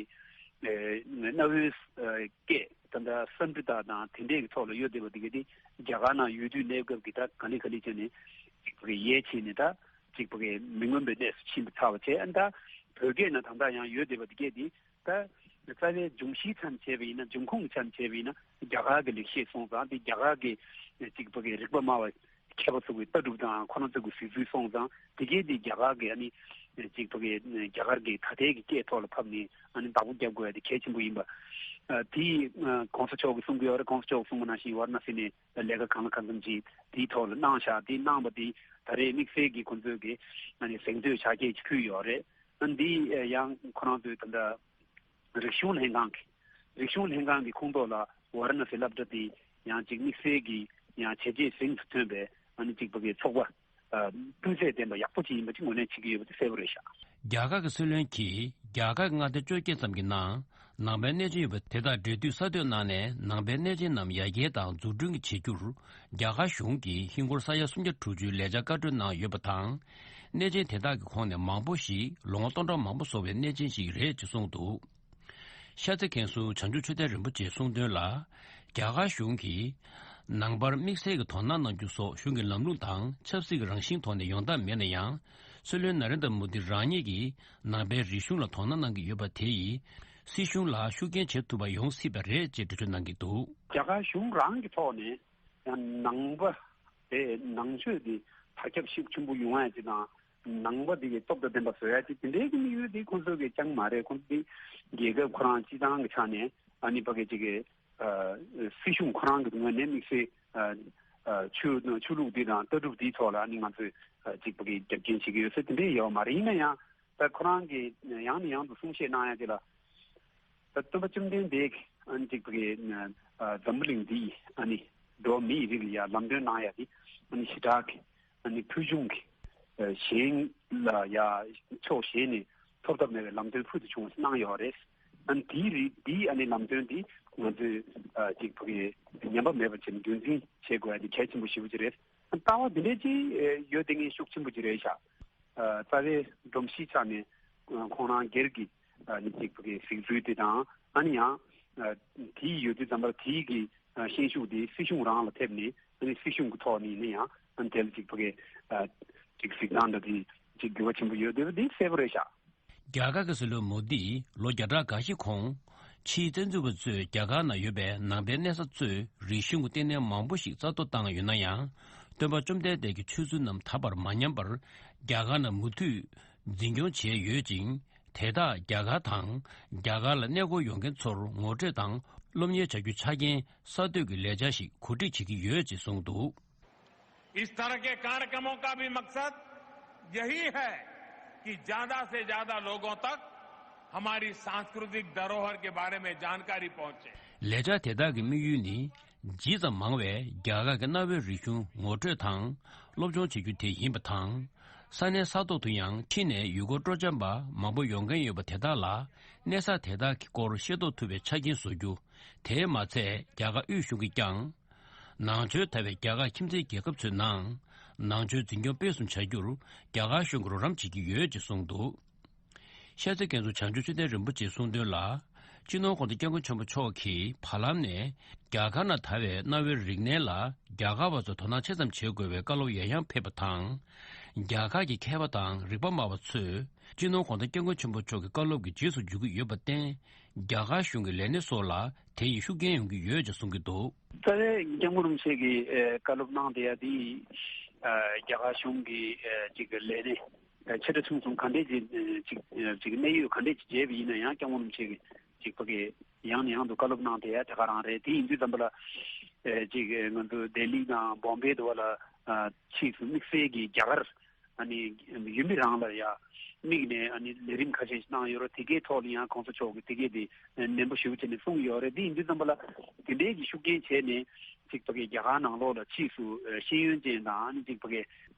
ཨ་གནའ་བོའི་ཨ་སྐད་ད་ལྟ་སཾ་སྐྲྀ་ཏ་དང་དེ་འདྲའི་གི་ཐོག་ལ་ཡོད་བསྡད་པ་དེ་ག་དེ་རྒྱ་གར་ནང་ཡུལ་དུས་གནས་སྐབས་ཀྱི་ད་ག་ལེ་ག་ལེ་བྱས་ནས་ཅིག་བ་གི་ཡལ་ཕྱིན་ནས་ད་ཅིག་བ་གི་མི་མངོན་པའི་གནས་སུ་ཕྱིན་པ་ཚར་བ་བྱས། ཨ་ད་བོད་སྐད་ནང་ད་ལྟ་ཡང་ཡོད་བསྡད་པ་དེ་གས་དེ་ད་རྩ་བའི་འབྱུང་གཞིའི་ཆ་ནས་བྱས་པ་ཡིན་ན། འབྱུང་ཁུངས་ཀྱི་ཆ་ནས་བྱས་པ་ཡིན་ན་རྒྱ་གར་གྱི་ལེགས་བཤད་སོང་ཙང་། དེ་རྒྱ་གར་གྱི་ཅིག་བ་གི་རིག་པ་སྨྲ་བ་མཁས་པ་ཚོ་གི་ལྟ་གྲུབ་དང་ཁོ་རང་ཚོ་གི་གཟིགས་ཚུལ་སོང་ཙང་། དེ་གས་དེ་རྒྱ་གར་གྱི་ཨ་ནི་ཅིག་བ་གི་རྒྱ་གར་གྱི་ད་ལྟའི་གི་སྐད་ཐོག་ལ་ཕབ་ནས་ཨ་ནི་བདག་པོ་རྒྱབ་དགོས་ཡ་དེ་གལ་ཆེན་པོ་ཡིན་པ། ཨ་དེ་ཨ་གོང་ས་མཆོག་གིས་གསུང་གི་ཡོད་རེད། གོང་ས་མཆོག་གིས་གསུངས་པ་ནང་བཞིན་ཝཱ་ར་ཎ་སི་ནས་ལས་ཀ་གང་ལ་གང་འཚམ་ཅིག་དེའི་ཐོག་ལ་གནང་བཞག་དེ་གནང་བ་དེ་ད་རེས་དམིགས་བསལ་གྱི་ཁོང་ཚོས་ཀྱི་ཨ་ནི་གཟེངས་བསྟོད་ཕྱག་འཁྱེར་ཅིག་ཕུལ་ཡོད་རེད། ཨ་འདི་ཡང་ཁོ་རང་ཚོའི་ད་ལྟ་རིག་གཞུང་ལྷན་ཁང་གི་རིག་གཞུང་ལྷན་ཁང་གི་ཁོངས་གཏོགས་ལ་ཝཱ་ར་ཎ་སི་སློབ་གྲྭ་དེ་ཡང་ཅིག་དམིགས་བསལ་གྱི་ཡང་བྱས་རྗེས་གཟེངས་སུ་ཐོན་པའི་ཨ་ནི་ཅིག་བ་གི་ཚོགས་པ་ཨ་སྤུས་ཚད་ལྡན་པ་ཡག་པོ་ཅིག་ཡིན་པ་ཅིག་ངོས་ལེན་བྱེད་ཀྱི་ཡོད་པ་དེ་གསལ་པོ་རེད་ཤག་རྒྱ་གར་གྱི་སྲིད་བློན་གྱིས་རྒྱ་གར་གྱི་མངའ་སྡེ་བཅོ་བརྒྱད་ཙམ་གྱི་ནང་ནང་པའི་གནས་ཆེན་ཡོད་པ་དེ་དག་འབྲེལ་མཐུད་གསར་གཏོད་གནང་ནས། ནང་པའི་གནས་ཆེན་རྣམས་ཡར་རྒྱས་དང་འཛུགས་སྐྲུན་གྱི་བྱེད་རྒྱུར་རྒྱ་གར་གཞུང་གིས་ཧིན་སྒོར་ས་ཡ་སུམ་བརྒྱ་དྲུག་ཅུའི་ལས་འཆར་བཀའ་འཁྲོལ་གནང་ཡོད་པ་དང་། གནས་ཆེན་དེ་དག་གི་ཁོངས་ནས་མང་པོ་ཞིག་ལོ་ངོ་སྟོང་ཕྲག་མང་པོ་སོང་བའི་གནས་ཆེན་ཞིག་རེད་ཅེས་གསུངས་འདུག་ཤཱ་ཙི་མཁན་ཟུར་བྱང་ཆུབ་ཆོས་སྡེ་རིན་པོ་ཆེས་གསུངས་དོན་ལ། རྒྱ་གར་གཞུང་གིས་ནང་པར་དམིགས་བསལ་གྱི་དོ་སྣང་གནང་རྒྱུ་སོགས་གཞུང་གི་ལམ་ལུགས་དང་ཆབ་སྲིད་ཀྱི་རང་བཞིན་ཐོག་ནས་ཡོང་ཐབས་མེད་ན་ཡང་། སྲིད་བློན་ན་རེན་དྲ་མོ་དི་རང་ཉིད་ཀྱིས་ནང་པའི་རིག་གཞུང་ལ་དོ་སྣང་གནང་གི་ཡོད་པ་དེ་ཡིས་སྲིད་གཞུང་ལ་ཤུགས་རྐྱེན་བྱེད་ཐུབ་པ་ཡོང་སྲིད་པ་རེད་ཅེས་འགྲེལ་བརྗོད་གནང་གི་འདུག་རྒྱ་གར་གཞུང་རང་གི་ཐོག་ནས་ཡང་ནང་པ་དེ་ནང་ཆོས་དེ་དར་ཁྱབ་ཤུགས་ཆེན་པོ་ཡོང་ཡ་ཅིག་དང་། ནང་པ་འདི་གི་སྟོབས་དང་ལྡན་པ་བཟོ་ཡ་ཅིག་དེ་འདྲའི་གི་དམིགས་ཡུལ་དེ་ཁོང་ཚོ་གི་ཅང་མ་རེད། ཁོང་ཚོ་དེ་རྒྱལ་ཁབ་ཁོ་རང་སྤྱི་བཏང་གི་ཆ་ནས་ཨ་ནི་ཕ་གི་ཅིག་གི་ཨ་སྲིད་གཞུང་ཁོ་རང་གི་ངོས་ནས་དམིགས་བསལ་ཨ་ཨ་ཆོས་ཆོས་ལུགས་འདི་དང་ལྟ་གྲུབ་འདིའི་ཐོག་ལ་ཨ་ནི་ང་ཚོས་ཨ་ཅིག་ཕ་གི་རྒྱབ་སྐྱོར་བྱེད་ཀྱི་ཡོད་ཟེར་དེ་འདྲའི་ཡོད་མ་རེད། ཡིན་ན་ཡང་ད་ཁོ་རང་གི་ཡང་ནས་ཡང་དུ་གསུང་བཤད་གནང་ཡ་དེ་ལ། ད་སྟོན་པ་བཅོམ་ལྡན་འདས་ཀྱིས་ཨ་ནི་ཅིག་ཕ་གི་ཨ་འཛམ་བུ་གླིང་འདི་ཨ་ནི་འགྲོ་བ་མིའི་རིགས་ལ་ཡ་ལམ་སྟོན་གནང་ཡ་དེ་ཨ་ནི་ཞེ་དྲག་གི་ཨ་ནི་ཕུལ་བྱུང་གི་ཨ་གཞན་ལ་ཡ་ཕྱོགས་གཞན་ནས་ཐོབ་ཐབས་མེད་པའི་ལམ་སྟོན་ཕུལ་དུ་བྱུང་བ་ཞིག་གནང་ཡོད་རེད། ཨ་ནི་དེའི་རིགས་འདིའི་ཨ་ནི་ལམ་སྟོན་འདི་ང་ཚོས་ཨ་ཅིག་ཕ་གི་ཉམས་པ་མེད་པ་བྱས་ནས་རྒྱུན་འཛིན་བྱེད་དགོས་ཡ་དེ་གལ་ཆེན་པོ་ཞེ་པོ་ཅིག་རེད། ལྟ་བ་འདི་འདྲའི་ཅིག་ཡོད་བསྡད་མཁན་ཤུགས་ཆེན་པོ་ཅིག་རེད་ཤག་ཨ་རྩ་བའི་སྒྲོམ་གཞིའི་ཆ་ནས་ཨ་ཁོང་རང་སྒེར་གྱི་ཨ་ནི་ཅིག་ཕ་གི་གཟིགས་ཚུལ་དེ་དང་ཨ་ནི་ཡང་ཨ་དེའི་ཡོད་དུས་ཙམ་པར་དེའི་གི་ཨ་ཤན་ཤུགས་དེ་སྲིད་གཞུང་རང་ལ་ཐེབས་ནས་ཨ་ནི་སྲིད་གཞུང་གི་ཐོག་ནས་ཡིན་ན་ཡང་ཨ་ནི་དེ་ལ་ཅིག་ཕ་གི་ཨ་ཅིག་གཟིགས་སྟངས་འདྲ་དེ་ཅིག་འགྱུར་བ་ཆེན་པོ་ཡོད་བསྡད་པ་འདི་གསལ་པོ་རེད་ཤག་རྒྱ་གར་གྱི་སྲིད་བློན་མོ་དིས་ལོ་བརྒྱ་ཕྲག་འགའ་ཞིག་གོང་ཕྱིའི་བཙན་འཛུལ་བ་ཚོས་རྒྱ་གར་ནང་ཡོད་པའི་ནང་པའི་གནས་ས་གཙོས་རིག་གཞུང་གི་ལྟེ་གནས་མང་པོ་ཞིག་རྩ་གཏོར་བཏང་ཡོད་ན་ཡང་། སྟོན་པ་བཅོམ་ལྡན་འདས་ཀྱི་ཆོས་ཚུལ་རྣམས་ད་བར་མ་ཉམས་པར་རྒྱ་གར་ནང་མུ་མཐུད་འཛིན་སྐྱོང་བྱས་ཡོད་ཅིང་། དེ་དག་རྒྱ་གར་དང་རྒྱ་གར་ལ་གནས་སྐོར་ཡོང་མཁན་ཚོར་ངོ་སྤྲོད་དང་སློབ་གཉེར་བྱ་རྒྱུའི་ཆ་རྐྱེན་གསར་གཏོད་ཀྱི་ལས་འཆར་ཞིག་གོ་སྒྲིག་བྱེད་ཀྱི་ཡོད་ཅེས་གསུངས་འདུག། इस तरह के कार्यक्रमों का भी मकसद यही है कि ज्यादा से ज्यादा लोगों तक हमारी सांस्कृतिक धरोहर के बारे में जानकारी पहुंचे। ལས་འཆར་དེ་དག་གི་དམིགས་ཡུལ་ནི། ཇི་ཙམ་མང་བས་རྒྱ་གར་གྱི་གནའ་བོའི་རིག་གཞུང་ངོ་སྤྲོད་དང་སློབ་སྦྱོང་བྱེད་རྒྱུ་དེ་ཡིན་པ་དང་། ས་གནས་ས་ཐོག་ཏུ་ཡང་ཕྱི་ནས་ཡུལ་སྐོར་སྤྲོ་འཆམ་པ་མང་པོ་ཡོང་མཁན་ཡོད་པ་དེ་དག་ལ་གནས་ས་དེ་དག་གི་སྐོར་ཤེས་རྟོགས་ཐུབ་པའི་ཆ་རྐྱེན་བཟོ་རྒྱུ། དེས་མ་ཚད་རྒྱ་གར་དབུས་གཞུང་གིས་ཀྱང་། ནང་ཆོས་དར་བའི་རྒྱ་གར་ཁྱིམ་མཚེས་རྒྱལ་ཁབ་ཚོའི་ནང་ནང་ཆོས་འཛིན་སྐྱོང་སྤེལ་གསུམ་བྱ་རྒྱུར་རྒྱ་གར་གཞུང་གིས་རོགས་རམ་བྱེད་ཀྱི་ཡོད་ཅེས་གསུངས་འདུག། ཤར་རྩེ་རྒན་གསུམ་བྱང་ཆུབ་ཆོས་ལྡན་རིན་པོ་ཆེས་གསུངས་དོན་ལ། སྤྱི་ནོར་༧གོང་ས་༧སྐྱབས་མགོན་ཆེན་པོ་མཆོག་གིས་བར་ལམ་ནས་རྒྱ་གར་ནང་དར་བའི་གནའ་བོའི་རིག་གནས་ལ་རྒྱ་གར་བ་ཚོས་དོ་སྣང་ཆེ་ཙམ་བྱེད་དགོས་པའི་བཀའ་སློབ་ཡང་ཡང་ཕེབས་པ་དང་། རྒྱ་གར་གྱི་མཁས་པ་དང་རིག་པ་སྨྲ་བ་ཚོས་སྤྱི་ནོར་༧གོང་ས་༧སྐྱབས་མགོན་ཆེན་པོ་མཆོག་གི་བཀའ་སློབ་ཀྱི་རྗེས་སུ་འཇུག་གི་ཡོད་པར་བརྟེན། རྒྱ་གར་གཞུང་གི་ལས་སྣེ་སོགས་ལ་དེ་ཡིས་ཤུགས་རྐྱེན་ཡོང་གི་ཡོད་ཅེས་གསུང་གི་འདུག། རྩ་བའི་༧སྐྱབས་མགོན་རིན་པོ་ཆེ་གིས་ཨ་བཀའ་སློབ་གནང་བསྡད་ཡ་དེ་ཨ་རྒྱ་གར་གཞུང་གི་ཨ་ཅིག་ལས་སྣེ་ཨ་ཆེ་ཕྲ་ཆུང་གསུམ་ག་འདྲས་ཅིག་ཨ་ཅིག་གནད་ཡོད་ག་འདྲས་ཅིག་བྱས་པ་ཡིན་ན་ཡང་༧སྐྱབས་མགོན་རིན་པོ་ཆེ་གིས་ཅིག་ཕ་གི་ཡང་ནས་ཡང་དུ་བཀའ་སློབ་གནང་བསྡད་ཡ་དེ་ག་རང་རེད། དེ་ཡིན་དུས་ཙམ་པ་ལ་ཨ་ཅིག་ང་ཚོ་ལྡི་ལི་དང་བོམ་བེ་དུ་བ་ལ་ཨ་ཕྱིས་སུ་དམིགས་བསལ་གྱི་རྒྱ་གར། ཨ་ནི་ཡུལ་མི་རང་ལ་ཡ་དམིགས་ནས་ཨ་ནི་ལས་རིམ་ཁ་ཤས་ཤིག་གནང་ཡོད་རེད། དེ་གའི་ཐོག་ལ་ཡང་གོང་ས་མཆོག་གིས་དེ་གའི་དེ་ནན་པོ་ཞེ་པོ་བྱས་ནས་གསུངས་ཡོད་རེད། དེ་ཡིན་དུས་ཙམ་པ་ལ་དེ་འདྲའི་གི་ཤུགས་རྐྱེན་བྱས་ནས་ཅིག་ཕ་གི་རྒྱ་གར་ནང་ལོགས་ལ་ཕྱིས་སུ་ཤེས་ཡོན་ཅན་དང་ཨ་ནི་ཅིག་ཕ་གི་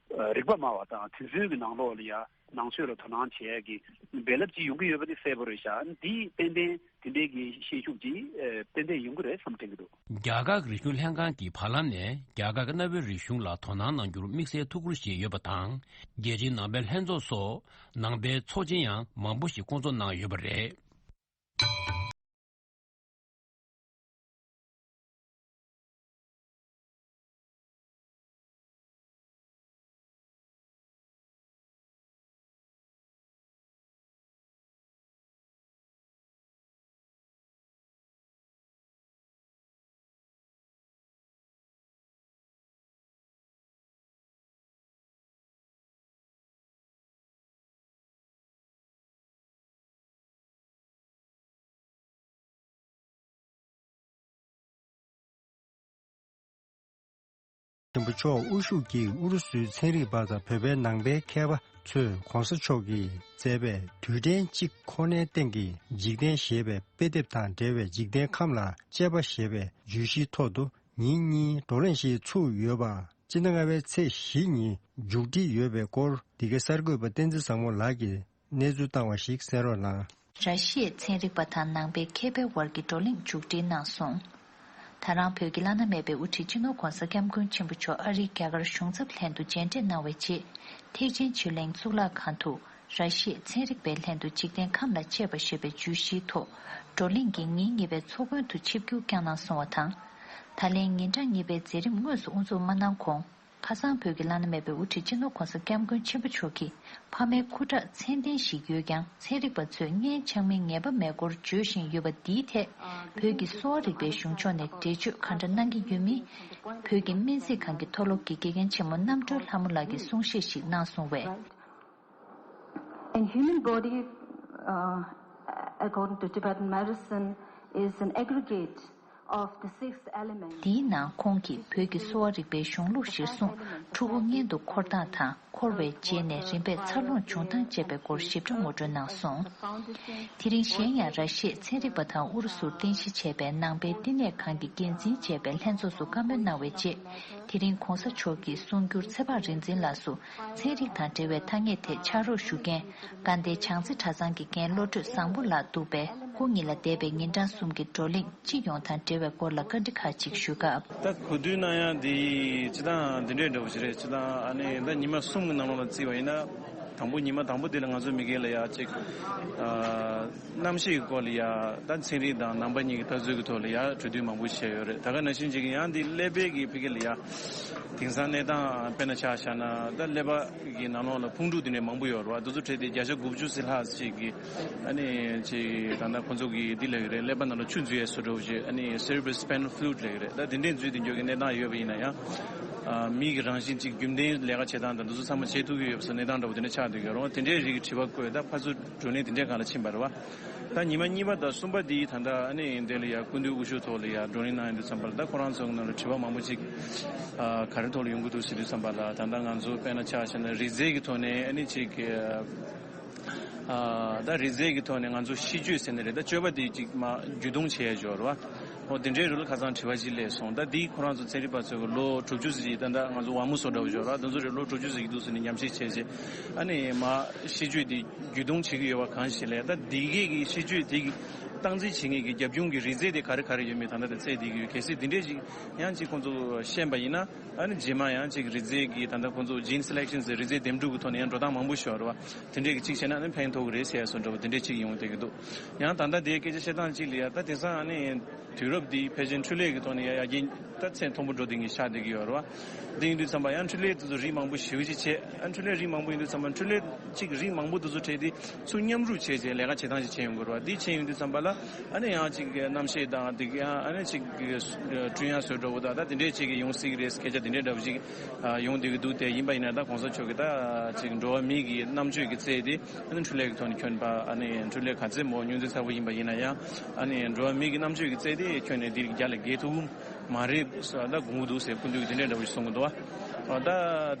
རིག་པ་སྨྲ་བ་དང་དེ་ཚོའི་གི་ནང་ལོགས་ལ་ཡ་ནང་ཆོས་ལ་དོ་སྣང་བྱེད་ཡ་གི་འབད་རླབས་ཅིག་ཡོང་གི་ཡོད་པ་དེ་གསལ་པོ་རེད་ཤག། འདི་ཏན་ཏན། དེ་འདྲའི་གི་ཤེས་ཤུགས་ཀྱིས་ཨེ་ཏན་ཏན་ཡོང་གི་རེད་བསམ་དྲན་གྱི་འདུག། རྒྱ་གར་གྱི་རིག་གཞུང་ལྷན་ཁང་གིས་བར་ལམ་ནས་རྒྱ་གར་གྱི་གནའ་བོའི་རིག་གཞུང་ལ་དོ་སྣང་གནང་རྒྱུར་དམིགས་བསལ་ཐུགས་ཁུར་བཞེས་ཡོད་པ་དང་། རྒྱལ་སྤྱིའི་ནང་པའི་ལྷན་ཚོགས་སོགས་ནང་པའི་ཚོགས་ཆེན་ཡང་མང་པོ་ཞིག་བསྐོང་ཚོགས་གནང་ཡོད་པ་རེད། ཆེན་པོ་མཆོག་དབུ་བཞུགས་ཀྱིས་ཨུ་རུ་སུའི་ཚན་རིག་པ་དང་བོད་པའི་ནང་པའི་མཁས་པ་ཚོས་གོང་ས་མཆོག་གིས་མཛད་པའི་དུས་དྲན་གཅིག་ཁོ་ནའི་སྟེང་གི་འཇིག་རྟེན་ཞེས་པའི་དཔེ་དེབ་དང་འབྲེལ་བའི་འཇིག་རྟེན་ཁམས་ལ་དཔྱད་པ་ཞེས་པའི་བརྗོད་གཞིའི་ཐོག་ཏུ་ཉིན་གཉིས་བགྲོ་གླེང་ཞིག་ཚུགས་ཡོད་པ། སྤྱི་ཟླ་ལྔ་པའི་ཚེས་བཞི་ཉིན་མཇུག་སྒྲིལ་ཡོད་པའི་སྐོར། འདི་གའི་གསར་འགོད་པ་བསྟན་འཛིན་བཟང་མོ་ལགས་ཀྱིས་གནས་ཚུལ་བཏང་བ་ཞིག་གསན་རོགས་གནང་། ར་ཤི་ཡའི་ཚན་རིག་པ་དང་ནང་པའི་མཁས་པའི་དབར་གྱི་བགྲོ་གླེང་མཇུག་སྒྲིལ་གནང་སོང་། ད་རང་བོད་ཀྱི་བླ་ན་མེད་པའི་དབུ་ཁྲིད་སྤྱི་ནོར་༧གོང་ས་༧སྐྱབས་མགོན་ཆེན་པོ་མཆོག་ཨ་རིའི་རྒྱ་གར་གཞུང་ཚབ་ལྷན་དུ་མཇལ་འཕྲད་གནང་བའི་རྗེས། ཐེག་ཆེན་ཆོས་གླིང་གཙུག་ལག་ཁང་དུ། ར་ཤི་ཡའི་ཚན་རིག་པའི་ལྷན་དུ་འཇིག་རྟེན་ཁམས་ལ་དཔྱད་པ་ཞེས་པའི་བརྗོད་གཞིའི་ཐོག་བགྲོ་གླེང་གི་ཉིན་གཉིས་པའི་ཚོགས་མགོན་དུ་ཆིབས་བསྒྱུར་བསྐྱངས་གནང་སོང་བ་དང་། ད་ལན་ཉིན་གྲངས་གཉིས་པའི་མཛད་རིམ་དངོས་སུ་དབུ་འཛུགས་མ་གནང་གོང་། ཁ་སང་བོད་ཀྱི་བླ་ན་མེད་པའི་དབུ་ཁྲིད་སྤྱི་ནོར་༧གོང་ས་༧སྐྱབས་མགོན་ཆེན་པོ་མཆོག་གིས་ཕ་མའི་ཁུ་ཁྲག་མཚན་ལྡན་ཞིག་ཡོད་ཀྱང་ཚན་རིག་པ་ཚོས་སྔའི་ཆགས་མིན་ངེས་པ་མེད་སྐོར་བརྗོད་བཞིན་ཡོད་པ་འདིའི་ཐད། བོད་ཀྱི་གསོ་བ་རིག་པའི་གཞུང་ཕྱོགས་ནས་འགྲེལ་བརྗོད་ག་འདྲ་གནང་གི་ཡོད་མེད། བོད་ཀྱི་སྨན་རྩིས་ཁང་གི་མཐོ་སློབ་ཀྱི་དགེ་རྒན་ཆེན་མོ་རྣམ་གྲོལ་ལྷ་མོ་ལགས་ཀྱིས་གསུང་བཤད་ཞིག་གནང་སོང་བས། And human body, uh, according to Tibetan medicine, is an aggregate of the six elements. དེའི་ནང་ཁོང་གིས་བོད་ཀྱི་གསོ་བ་རིག་པའི་གཞུང་ལུགས་གཞིར་བཟུང་ཕྲུ་གུ་མངལ་དུ་འཁོར་སྟངས་དང་། འཁོར་བའི་རྗེས་ནས་རིམ་པས་འཚར་ལོངས་བྱུང་སྟངས་བཅས་པའི་སྐོར་ཞིབ་ཕྲ་ངོ་སྤྲོད་གནང་སོང་། དེ་རིང་གཞན་ཡང་ར་ཤི་ཡའི་ཚན་རིག་པ་དང་ཨུ་རུ་སུར་རྟེན་གཞི་བྱས་པའི་ནང་པའི་བསྟི་གནས་ཁང་གི་འགན་འཛིན་བྱས་པའི་ལྷན་ཚོགས་སུ་བཀའ་མོལ་གནང་བའི་རྗེས། དེ་རིང་༧གོང་ས་མཆོག་གིས་གསུང་སྒྱུར་ཚེ་དཔག་རིག་འཛིན་ལགས་སུ་ཚན་རིག་དང་འབྲེལ་བའི་ཐ་སྙད་ཐད་ཕྱག་རོགས་ཞུ་མཁན་དཀར་མདའི་བྱང་རྩེ་གྲྭ་ཚང་གི་རྒན་བློ་གྲོས་བཟང་པོ་ལགས་འདུག་པས། སྐུ་ཉིད་ལ་འདས་པའི་ཉིན་གྲངས་གསུམ་གྱི་བགྲོ་གླེང་སྤྱི་ཡོངས་དང་འབྲེལ་བའི་སྐོར་ལ་བཀའ་འདྲི་ཁག་ཅིག་ཞུས་སྐབས། ད་གོ་བསྡུར་གནང་ཡག་འདི་སྤྱིར་བཏང་འདི་འདྲའི་འདྲ་བོ་ཞིག་རེད། སྤྱིར་བཏང་ཨ་ནི་ད་ཉི་མ་གསུམ་གྱི་ནང་ལོགས་ལ་བརྩིས་པ་ཡིན་ན། དང་པོ་ཉི་མ་དང་པོ་འདི་ལ་ང་ཚོ་མི་སྒེར་ལ་ཡ་ཅིག་ཨ་གནམ་གཤིས་ཀྱི་སྐོར་ལ་ཡ་ད་ཚན་རིག་དང་ནང་པ་གཉིས་ཀྱི་ལྟ་ཚུལ་གྱི་ཐོག་ལ་ཡ་གྲོས་བསྡུར་མང་པོ་བྱས་ཡོད་རེད། ད་ག་ནང་བཞིན་ཅིག་ཡང་འདི་ཀླད་པའི་གི་ཕ་གི་ལ་ཡ་དེང་སང་གནས་སྟངས་དཔེར་ན་ཆ་བཞག་ན་ད་ཀླད་པ་གི་ནང་ལོགས་ལ་ཕུང་དཀྲུག་འདི་འདྲའི་མང་པོ་ཡོད་རེད་བ། འདི་ཚོ་གྲས་དེ་བརྒྱ་ཆ་དགུ་བཅུ་ཙམ་ལྷག་ཅིག་གི་ཨ་ནི་ཅིག་ད་ལྟ་ཁོང་ཚོ་གི་འདི་ལབ་ཡོད་རེད། ཀླད་པ་ནང་ལ་ཆུ་འཛུལ་ཡས་བཟོ་འདྲ་བོ་ཞིག་ཨ་ནི་cerebrospinal fluid ལབ་ཡོད་རེད། ད་དེ་འདྲས་འཛུལ་དེ་འགྱོ་གི་གནས་སྟངས་ཡོད་པ་ཡིན་ན་ཡང་། ཨ་མི་གི་རང་བཞིན་ཅིག་རྒྱུན་ལྡན་ལས་ཀ་བྱེད་སྟངས་དང་འདི་ཚོ་ཚང་མ་བྱེད་ཐུབ་ཀྱི་ཡོད་པ་སོགས་གནས་སྟངས་འདྲ་བོ་དེ་འདྲ་ཆགས་བསྡད་ཀྱི་ཡོད་རེད། དེ་འདྲའི་རིགས་ཀྱི་དྲི་བ་བཀོད། ད་ཕར་ཚུར་བགྲོ་གླེང་དེ་འདྲའི་སྒང་ལ་ཕྱིན་པ་རེད་བ། ད་ཉི་མ་གཉིས་པ་དང་གསུམ་པ་འདི་ད་ལྟ་ཨ་ནི་འདི་ལ་ཡ་སྐུ་མདུན་དབུ་བཞུགས་ཐོག་ལ་ཡ་བགྲོ་གླེང་གནང་ཡོང་དུས་ཙམ་པ་ལ་ད་ཁོ་རང་ཚོ་གི་ནང་ལ་དྲི་བ་མང་པོ་ཅིག་ཨ་ག་རེ་ཐོག་ལ་ཡོང་གི་འདུག་ཟེར་དུས་ཙམ་པ་ལ། ད་ལྟ་ང་ཚོ་དཔེར་ན་ཆ་བཞག་ན་རིགས་རྫས་ཀྱི་ཐོག་ནས་ཨ་ནི་ཅིག་ཨ་ད་རིགས་རྫས་ཀྱི་ཐོག་ནས་ང་ཚོ་ཤིས་བརྗོད་ཟེར་ནི་རེད། ད་སྤྱོད་པ་དེ་ཅིག་མ་རྒྱུད་སྟོང་བྱས་ཡ་འབྱོར་བ། འོ་དེ་འདྲའི་རིགས་ལ་ཁ་སང་དྲི་བ་ཅིག་སླེབས་སོང་། ད་འདི་ཁོ་རང་ཚོ་ཚན་རིག་པ་ཚོས་ལོ་དྲུག་ཅུ་ཙམ་ཅིག་ད་ལྟ་ང་ཚོ་ཝ་མོ་བཟོ་འདྲ་བོ་འབྱོར་བ། དེ་ཚོ་རེད་ལོ་དྲུག་ཅུ་ཙམ་ཅིག་འདུག་ཟེར་ནས་ཉམས་ཞིབ་བྱས་རྗེས་ཨ་ནི་མ་ཤིས་བརྗོད་དེ་རྒྱུད་སྟོང་བྱེད་ཀྱི་ཡོད་པ་གང་ཞིག་ལས། ད་འདི་གས་ཀྱི་ཤིས་བརྗོད་དེ་གི་སྟངས་འཛིན་བྱེད་མཁན་གྱི་རྒྱབ་ལྗོངས་ཀྱི་རིགས་རྫས་དེ་ག་རེ་ག་རེ་ཡོད་མེད་ད་ལྟ་དེ་བཙལ་བསྡད་ཀྱི་ཡོད། གལ་སྲིད་དེ་འདྲས་ཞིག་ཡང་ཅིག་ཁོང་ཚོ་ཤེས་པ་ཡིན་ན། ཨ་ནི་རྗེས་མ་ཡང་ཅིག་རིགས་རྫས་ཀྱི་ད་ལྟ་ཁོང་ཚོ་gene selection ཟེར་རིགས་རྫས་འདེམས་སྒྲུག་གི་ཐོག་ནས་ཡང་འགྲོ་སྟངས་མང་པོ་ཞིག་ཡོད་རེད་བ། དེ་འདྲས་ཀྱི་གཅིག་བྱས་ན་ཨ་ནི་ཕན་ཐོགས་ཀྱི་རེད་ཟེར་ཡ་བཟོ་འདྲ་བོ་དེ་འདྲས་གཅིག་ཡོང་བསྡད་ཀྱི་འདུག་ཡང་ད་ལྟ་དེའི་སྐད་ཆ་བཤད་སྟངས་གཅིག་ལ་ཡ་ད་དེང་སང་ཨ་ནི་དུས་རབས་འདི་ཕལ་ཆེར་འཕྲུལ་ལས་ཀྱི་ཐོག་ནས་ཡ་ཡར་རྒྱས་ད་ཚད་མཐོན་པོ་འགྲོ་བསྡད་མཁན་ཆགས་བསྡད་ཀྱི་ཡོད་རེད་བ། དེ་ཡིན་དུས་ཙམ་པ་ཡང་འཕྲུལ་ལས་དེ་ཚོ་རིགས་མང་པོ་ཞེ་པོ་ཅིག་བྱས། ཨ་འཕྲུལ་ལས་རིགས་མང་པོ་ཡིན་དུས་ཙམ་པ་འཕྲུལ་ལས་གཅིག་རིགས་མང་པོ་དེ་ཚོ་བྲིས་ཏེ་ཚུར་མཉམ་རུབ་བྱས་རྗེས་ལས་ཀ་བྱེད་སྟངས་ཤིག་བྱེད་ཡོང་དགོས་རེད་བ། འདི་བྱས་ཡོང་དུས་ཙམ་པ་ལ་ཨ་ནི་ཡང་ཅིག་རྣམ་ཤེས་དང་དེ་ཡང་ཨ་ནི་ཅིག་བསྐྲུན་ཡག་བཟོ་འདྲ་བོ་དང་ད་དེ་འདྲས་ཅིག་ཡོང་སྲིད་ཀྱི་རེད་སྐད་ཆ་དེ་འདྲས་འདྲ་བོ་ཅིག་ཡོང་བསྡད་ཀྱི་འདུག་དེ་ཡིན་པ་ཡིན་ན་ད་གོང་ས་མཆོག་གིས་ད་ཅིག་འགྲོ་བ་མི་གི་རྣམ་དཔྱོད་ཀྱི་རྩལ་དེ་ཨ་ནི་འཕྲུལ་ལས་ཀྱི་ཐོག་ནས་ཁྱོན་པ་ཨ་ནི་འཕྲུལ་ལས་ག་ཚད་མོ་རྙོག་འཛིང་ཚ་པོ་ཡིན་པ་ཡིན་ན་ཡང་ཨ་ནི་འགྲོ་བ་མི་གི་རྣམ་དཔྱོད་ཀྱི་རྩལ་དེ་ཁྱོན་ནས་འདིར་རྒྱ་ལ་རྒྱས་ཐུབ་མ་རེད་ཟེར་བ་ད་དགོངས་ཀྱི་འདུག་ཟེར་སྐུ་མདུན་གྱིས་དེ་འདྲས་འདྲ་བོ་ཞིག་གསུང་གི་འདུག་བ། ད་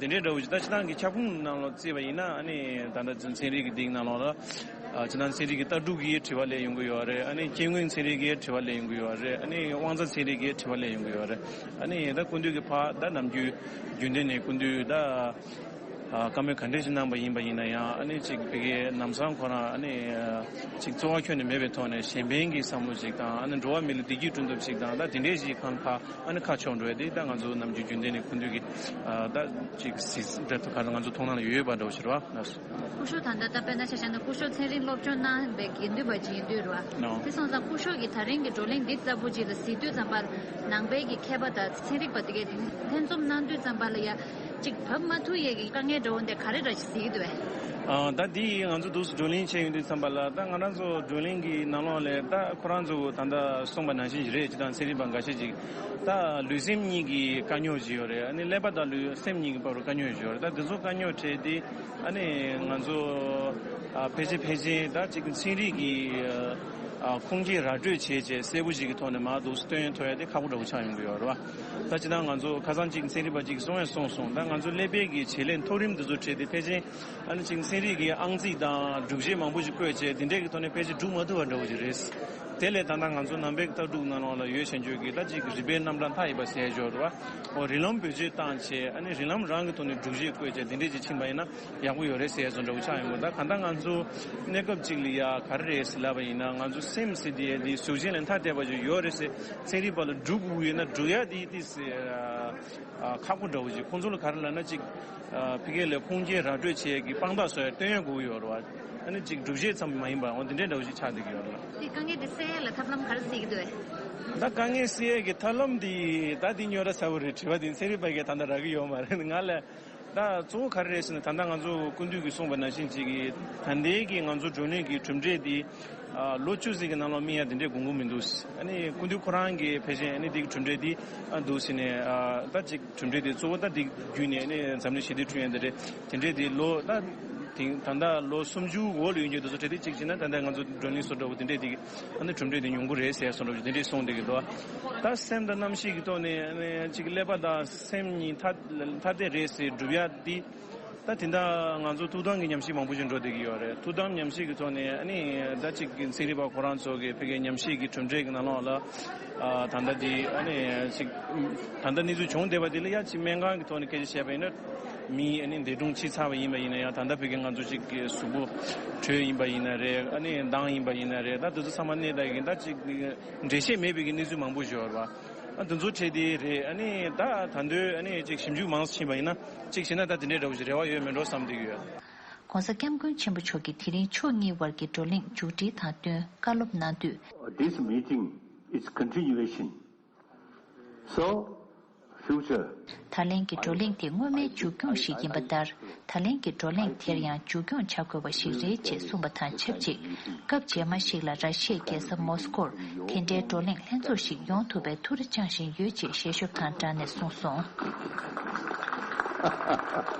དེ་འདྲས་འདྲ་བོ་ཞིག་ད་སྤྱིར་བཏང་གི་ཁྱབ་ཁོངས་ནང་ལ་བརྩིས་པ་ཡིན་ན་ཨ་ནི་ད་ལྟ་ཚན་རིག་གི་སྟེང་ནང་ལོགས་ལ་ཨ་སྤྱིར་བཏང་ཚན་རིག་གི་ལྟ་གྲུབ་ཀྱི་དྲི་བ་སླེབས་ཡོང་གི་ཡོད་རེད། ཨ་ནི་སྐྱེ་དངོས་ཚན་རིག་གི་དྲི་བ་སླེབས་ཡོང་གི་ཡོད་རེད། ཨ་ནི་དབང་རྩ་ཚན་རིག་གི་དྲི་བ་སླེབས་ཡོང་གི་ཡོད་རེད། ཨ་ནི་ད་སྐུ་མདུན་གྱིས་ཕར་ད་ནམ་རྒྱུན་རྒྱུན་ལྡན་ནས་སྐུ་མདུན་ད། ཨ་བཀའ་མོལ་ག་འདྲས་ཤིག་གནང་པ་ཡིན་པ་ཡིན་ན་ཡང་ཨ་ནི་ཅིག་ཕ་གིའི་ལམ་སང་ཁོ་རང་ཨ་ནི་ཅིག་རྩོལ་བ་ཁྱོན་ནས་མེད་པའི་ཐོག་ནས་གཞན་ཕན་གྱི་བསམ་བློ་ཞིག་དང་ཨ་ནི་འགྲོ་བ་མི་ལ་བདེ་སྐྱིད་བསྐྲུན་ཐབས་ཤིག་དང་ད་དེ་འདྲས་ཤིག་གང་ཁ་ཨ་ནི་ཁ་ཕྱོགས་འགྲོ་ཡ་དེ་ད་ང་ཚོ་ནམ་རྒྱུན་རྒྱུན་ལྡན་ནས་སྐུ་མདུན་གྱི་ཨ་ད་ཅིག་གཟིགས་ད་ག་ང་ཚོ་མཐོང་སྣང་ལ་ཡོད་ཡོད་པ་འདྲ་བོ་ཞིག་རེད་བ། སྐུ་ཞབས་ད་ལྟ་ད་དཔེར་ན་ཆ་བཞག་ན་སྐུ་ཞབས་ཚན་རིག་སློབ་སྦྱོང་གནང་བའི་དགེ་འདུན་པ་ཅིག་ཡིན་དུས་རེད་བ། དེ་སོང་ཙང་སྐུ་ཞབས་ཀྱིས་ད་རིང་གི་བགྲོ་གླེང་འདི་ལྟ་བུ་ཅིག་ལ་གཟིགས་དུས་ཙམ་པར་ནང་པའི་གི་མཁས་པ་དང་ཚན་རིག་པ་དེ་གས་ལྷན་འཛོམས་གནང་དུས་ཙམ་པ་ལ་ཡ། ཅིག་བབས་མ་ཐུབ་ཡས་ཀྱི་དཀའ་ངལ་འདྲ་བོ་འདི་ག་རེ་འདྲ་ཞིག་གཟིགས་ཀྱི་འདུག་བས། ཨ་ད་འདི་ང་ཚོ་འདུག་སེ་བགྲོ་གླེང་བྱས་ཡོང་དུས་ཙམ་པ་ལ་ད་ང་རང་ཚོ་བགྲོ་གླེང་གི་ནང་ལོགས་ལ་ད་ཁོ་རང་ཚོ་ད་ལྟ་གསུངས་པ་ནང་བཞིན་ཞིག་རེད། སྤྱིར་བཏང་ཚན་རིག་པ་འགའ་ཤས་ཅིག་ད་ལུས་སེམས་གཉིས་ཀྱི་དཀའ་རྙོག་ཅིག་ཡོད་རེད། ཨ་ནི་ཀླད་པ་དང་ལུས་སེམས་གཉིས་ཀྱི་བར་དུ་དཀའ་རྙོག་ཅིག་ཡོད་རེད། ད་འདི་ཚོ་དཀའ་རྙོག་འཕྲད་དེ་ཨ་ནི་ང་ཚོ་ཨ་ཕལ་ཆེར་ཕལ་ཆེར་ད་ཅིག་ཚན་རིག་གི་ཨ་ཁུངས་སྐྱེལ་ར་སྤྲོད་བྱས་བྱས་གསལ་པོ་ཞིག་གི་ཐོག་ནས་མར་འདུག་སེ་སྟོན་ཐུབ་ཡ་དེ་ཁག་པོ་འདྲ་བོ་ཆགས་ཡོང་གི་ཡོད་རེད་བ། ད་སྤྱིར་བཏང་ང་ཚོ་ཁ་སང་ཅིག་ཚན་རིག་པ་ཅིག་གསུང་ཡ་གསུངས་སོང་། ད་ང་ཚོ་ཀླད་པའི་གི་བྱེད་ལས་མཐོ་རིམ་འདི་ཚོ་ཁྲིད་དེ་ཕལ་ཆེར་ཨ་ནི་ཅིག་ཚན་རིག་གི་ཨང་རྩིས་དང་སྒྲུབ་བྱེད་མང་པོ་ཞིག་བཀོད་བྱས་དེ་འདྲའི་གི་ཐོག་ནས་ཕལ་ཆེར་སྒྲུབ་མ་ཐུབ་པ་འདྲ་བོ་ཞིག་རེད། དེ་ལས་ད་ལྟ་ང་ཚོ་ནང་པའི་ལྟ་གྲུབ་ནང་ལོགས་ལ་ཡོད་བྱས་འཇོག་གི་ད་ཅིག་རིག་པའི་རྣམ་གྲངས་མཐའ་ཡས་པ་ཟེར་ཡ་ཅིག་ཡོད་རེད་བ། འོ་རིགས་ལམ་བེད་སྤྱོད་བཏང་བྱས་ཨ་ནི་རིགས་ལམ་རང་གི་ཐོག་ནས་སྒྲུབ་བྱེད་བཀོད་བྱས་དེ་འདྲས་ཅིག་ཕྱིན་པ་ཡིན་ན་ཡག་པོ་ཡོད་རེད་ཟེར་ཡ་བཟོ་འདྲ་བོ་ཆགས་ཡོང་གི། ད་གང་ལྟར་ང་ཚོ་གནས་སྐབས་ཅིག་ལ་ཡ་ག་རེ་རེད་ཟེར་ལབ་པ་ཡིན་ན་ང་ཚོ་སེམས་ཟེར་དེ་ཡ་དེ་གཟུགས་ཅན་ལས་ཐ་དད་པ་ཅིག་ཡོད་རེད་ཟེར་ཚན་རིག་པ་ལ་སྒྲུབ་དགོས་ཡོད་ན་སྒྲུབ་ཡ་དེ་དེ་ཟེར། ཨ་ཁག་པོ་འདྲ་བོ་ཞིག་ཁོང་ཚོ་ལ་ག་རེ་ལབ་ན་ཅིག་ཨ་ཕ་གི་ལ་ཁུངས་སྐྱེལ་ར་སྤྲོད་བྱེད་ཡས་ཀྱི་དཔང་རྟགས་བཟོ་ཡ་སྟོན་ཡ་དགོས་ཀྱི་ཡོད་རེད་བ། ཨ་ནི་ཅིག་སྒྲུབ་བྱེད་ཙམ་མ་ཡིན་པ་འོ་དེ་འདྲའི་འདྲ་བོ་ཞིག་ཆགས་བསྡད་ཀྱི་ཡོད་རེད་ལ། དེ་དཀའ་ངལ་དེ་སེལ་ཡ་ལ་ཐབས་ལམ་ག་རེ་བརྩི་གི་འདུག་བས། ད་དཀའ་ངལ་སེལ་ཡ་གི་ཐབས་ལམ་དེ་ད་དེ་རྙོག་དྲ་ཚ་བོ་རེད། དྲི་བ་དེ་ཚན་རིག་པ་གིས་ད་ལྟ་རག་གི་ཡོད་མ་རེད། ང་ལ་ད་གཙོ་བོ་ག་རེ་རེད་ཟེར་ན་ད་ལྟ་ང་ཚོ་སྐུ་མདུན་གྱིས་གསུངས་པ་ནང་བཞིན་ཅིག་གི་ད་ལྟའི་གི་ང་ཚོ་བགྲོ་གླེང་གི་གྲུབ་འབྲས་དེ་ཨ་ལོ་བཅུ་ཙམ་གྱི་ནང་ལོགས་སྨིན་ཡ་དེ་འདྲའི་དགོངས་ཀྱི་མི་འདུག་ཨ་ནི་སྐུ་མདུན་ཁོ་རང་གིས་ཕལ་ཆེར་ཨ་ནི་དེ་གི་གྲུབ་འབྲས་དེ་ཨ་འདུག་ཟེར་ནས་ཨ་ད་ཅིག་གྲུབ་འབྲས་དེ་གཙོ་བོ་ད་དེ་བརྒྱུད་ནས་ཨ་ནི་འཛམ་གླིང་ཞི་བདེ་བསྐྲུན་ཡ་དེ་རེད། དེ་འདྲའི་དེ་ལོ་ད་ དེང་ད་ལྟ་ལོ་སུམ་ཅུ་འོག་ལ་ཡོད་མཁན་དེ་ཚོ་གྲ་སྒྲིག་ཅིག་བྱས་ན། ད་ལྟ་ང་ཚོ་བགྲོ་གླེང་བཟོ་འདྲ་བོ་དེ་འདྲས་དེ་ཨ་ནི་གྲུབ་འབྲས་དེ་ཉུང་གི་རེད་ཟེར་བཟོ་འདྲ་བོ་དེ་འདྲས་གསུངས་བསྡད་ཀྱི་འདུག་ད་སེམས་དང་རྣམ་ཤེས་ཀྱི་ཐོག་ནས་ཨ་ནི་ཅིག་ཀླད་པ་དང་སེམས་གཉིས་ཐ་ཐ་དད་རེད་ཟེར་སྒྲུབ་ཡ་དེ། ད་དེ་འདྲ་ང་ཚོ་ཐུགས་དམ་གྱི་ཉམས་ཞིབ་མང་པོ་ཞིག་འགྲོ་བསྡད་ཀྱི་ཡོད་རེད། ཐུགས་དམ་ཉམས་ཞིབ་ཀྱི་ཐོག་ནས་ཨ་ནི་ད་ཅིག་ཚན་རིག་པ་ཁོ་རང་ཚོ་གི་ཕ་གིའི་ཉམས་ཞིབ་ཀྱི་གྲུབ་འབྲས་ཀྱི་ནང་ལོགས་ལ། ཨ་ད་ལྟ་དེ་ཨ་ནི་ཅིག་ད་ལྟ་གནས་ཚུལ་བྱུང་བསྡད་པ་དེ་ལ་ཡ་ཅིག་སྨན་ཁང་གི་ཐོག་ནས་སྐད་ཆ་བཤད་པ་ཡིན་ན། མི་ཨ་ནི་འདས་གྲོངས་ཕྱིན་ཚར་བ་ཡིན་པ་ཡིན་ན་ཡང་། ད་ལྟ་ཕ་གི་ང་ཚོ་ཅིག་གི་གཟུགས་པོ་དྲོད་ཡིན་པ་ཡིན་ན་རེད། ཨ་ནི་མདངས་ཡིན་པ་ཡིན་ན་རེད། ད་དེ་ཚོ་ཚང་མ་གནས་ད་ཡིན་ད་ཅིག་འགྲེལ་བཤད་མེད་པའི་གི་གནས་ཚུལ་མང་པོ་ཞིག་ཡོད་རེད་པ། ཨ་དེ་ཚོ་འཕྲད་དེ་རེད། ཨ་ནི་ད་ད་འདོད་ཨ་ནི་ཅིག་ཞིབ་འཇུག་མང་ཙམ་ཕྱིན་པ་ཡིན་ན། ཅིག་བྱས་ན་ད་དེ་འདྲའི་འདྲ་བོ་ཞིག་རེ་བ་ཡོད་མེད་འགྲོ་བསམ་བསྡད་ཀྱི་ཡོད། ྋགོང་ས་ྋསྐྱབས་མགོན་ཆེན་པོ་མཆོག་གིས་དེ་རིང་ཕྱོགས་གཉིས་བར་གྱི་བགྲོ་གླེང་མཇུག་སྒྲིལ་དང་བསྟུན་བཀའ་སློབ་གནང་དུས། This meeting is continuation. So, future. ད་ལན་གྱི་བགྲོ་གླེང་དེ་སྔོན་མའི་མཇུག་སྐྱོང་ཞིག་ཡིན་པ་ལྟར། ད་ལན་གྱི་བགྲོ་གླེང་དེར་ཡང་མཇུག་སྐྱོང་བྱ་དགོས་པ་ཞིག་རེད་ཅེས་གསུངས་པ་དང་ཆབས་ཅིག་སྐབས་རྗེས་མ་ཞིག་ལ་ར་ཤི་ཡའི་རྒྱལ་ས་མོ་སི་ཀོར་དེ་འདྲའི་བགྲོ་གླེང་ལྷན་ཚོགས་ཤིག་ཡོང་ཐུབ་པའི་ཐུགས་རེ་བཅངས་བཞིན་ཡོད་ཅེས་ཞལ་ཤོབ་དང་སྦྲགས་ནས་གསུངས་སོང་།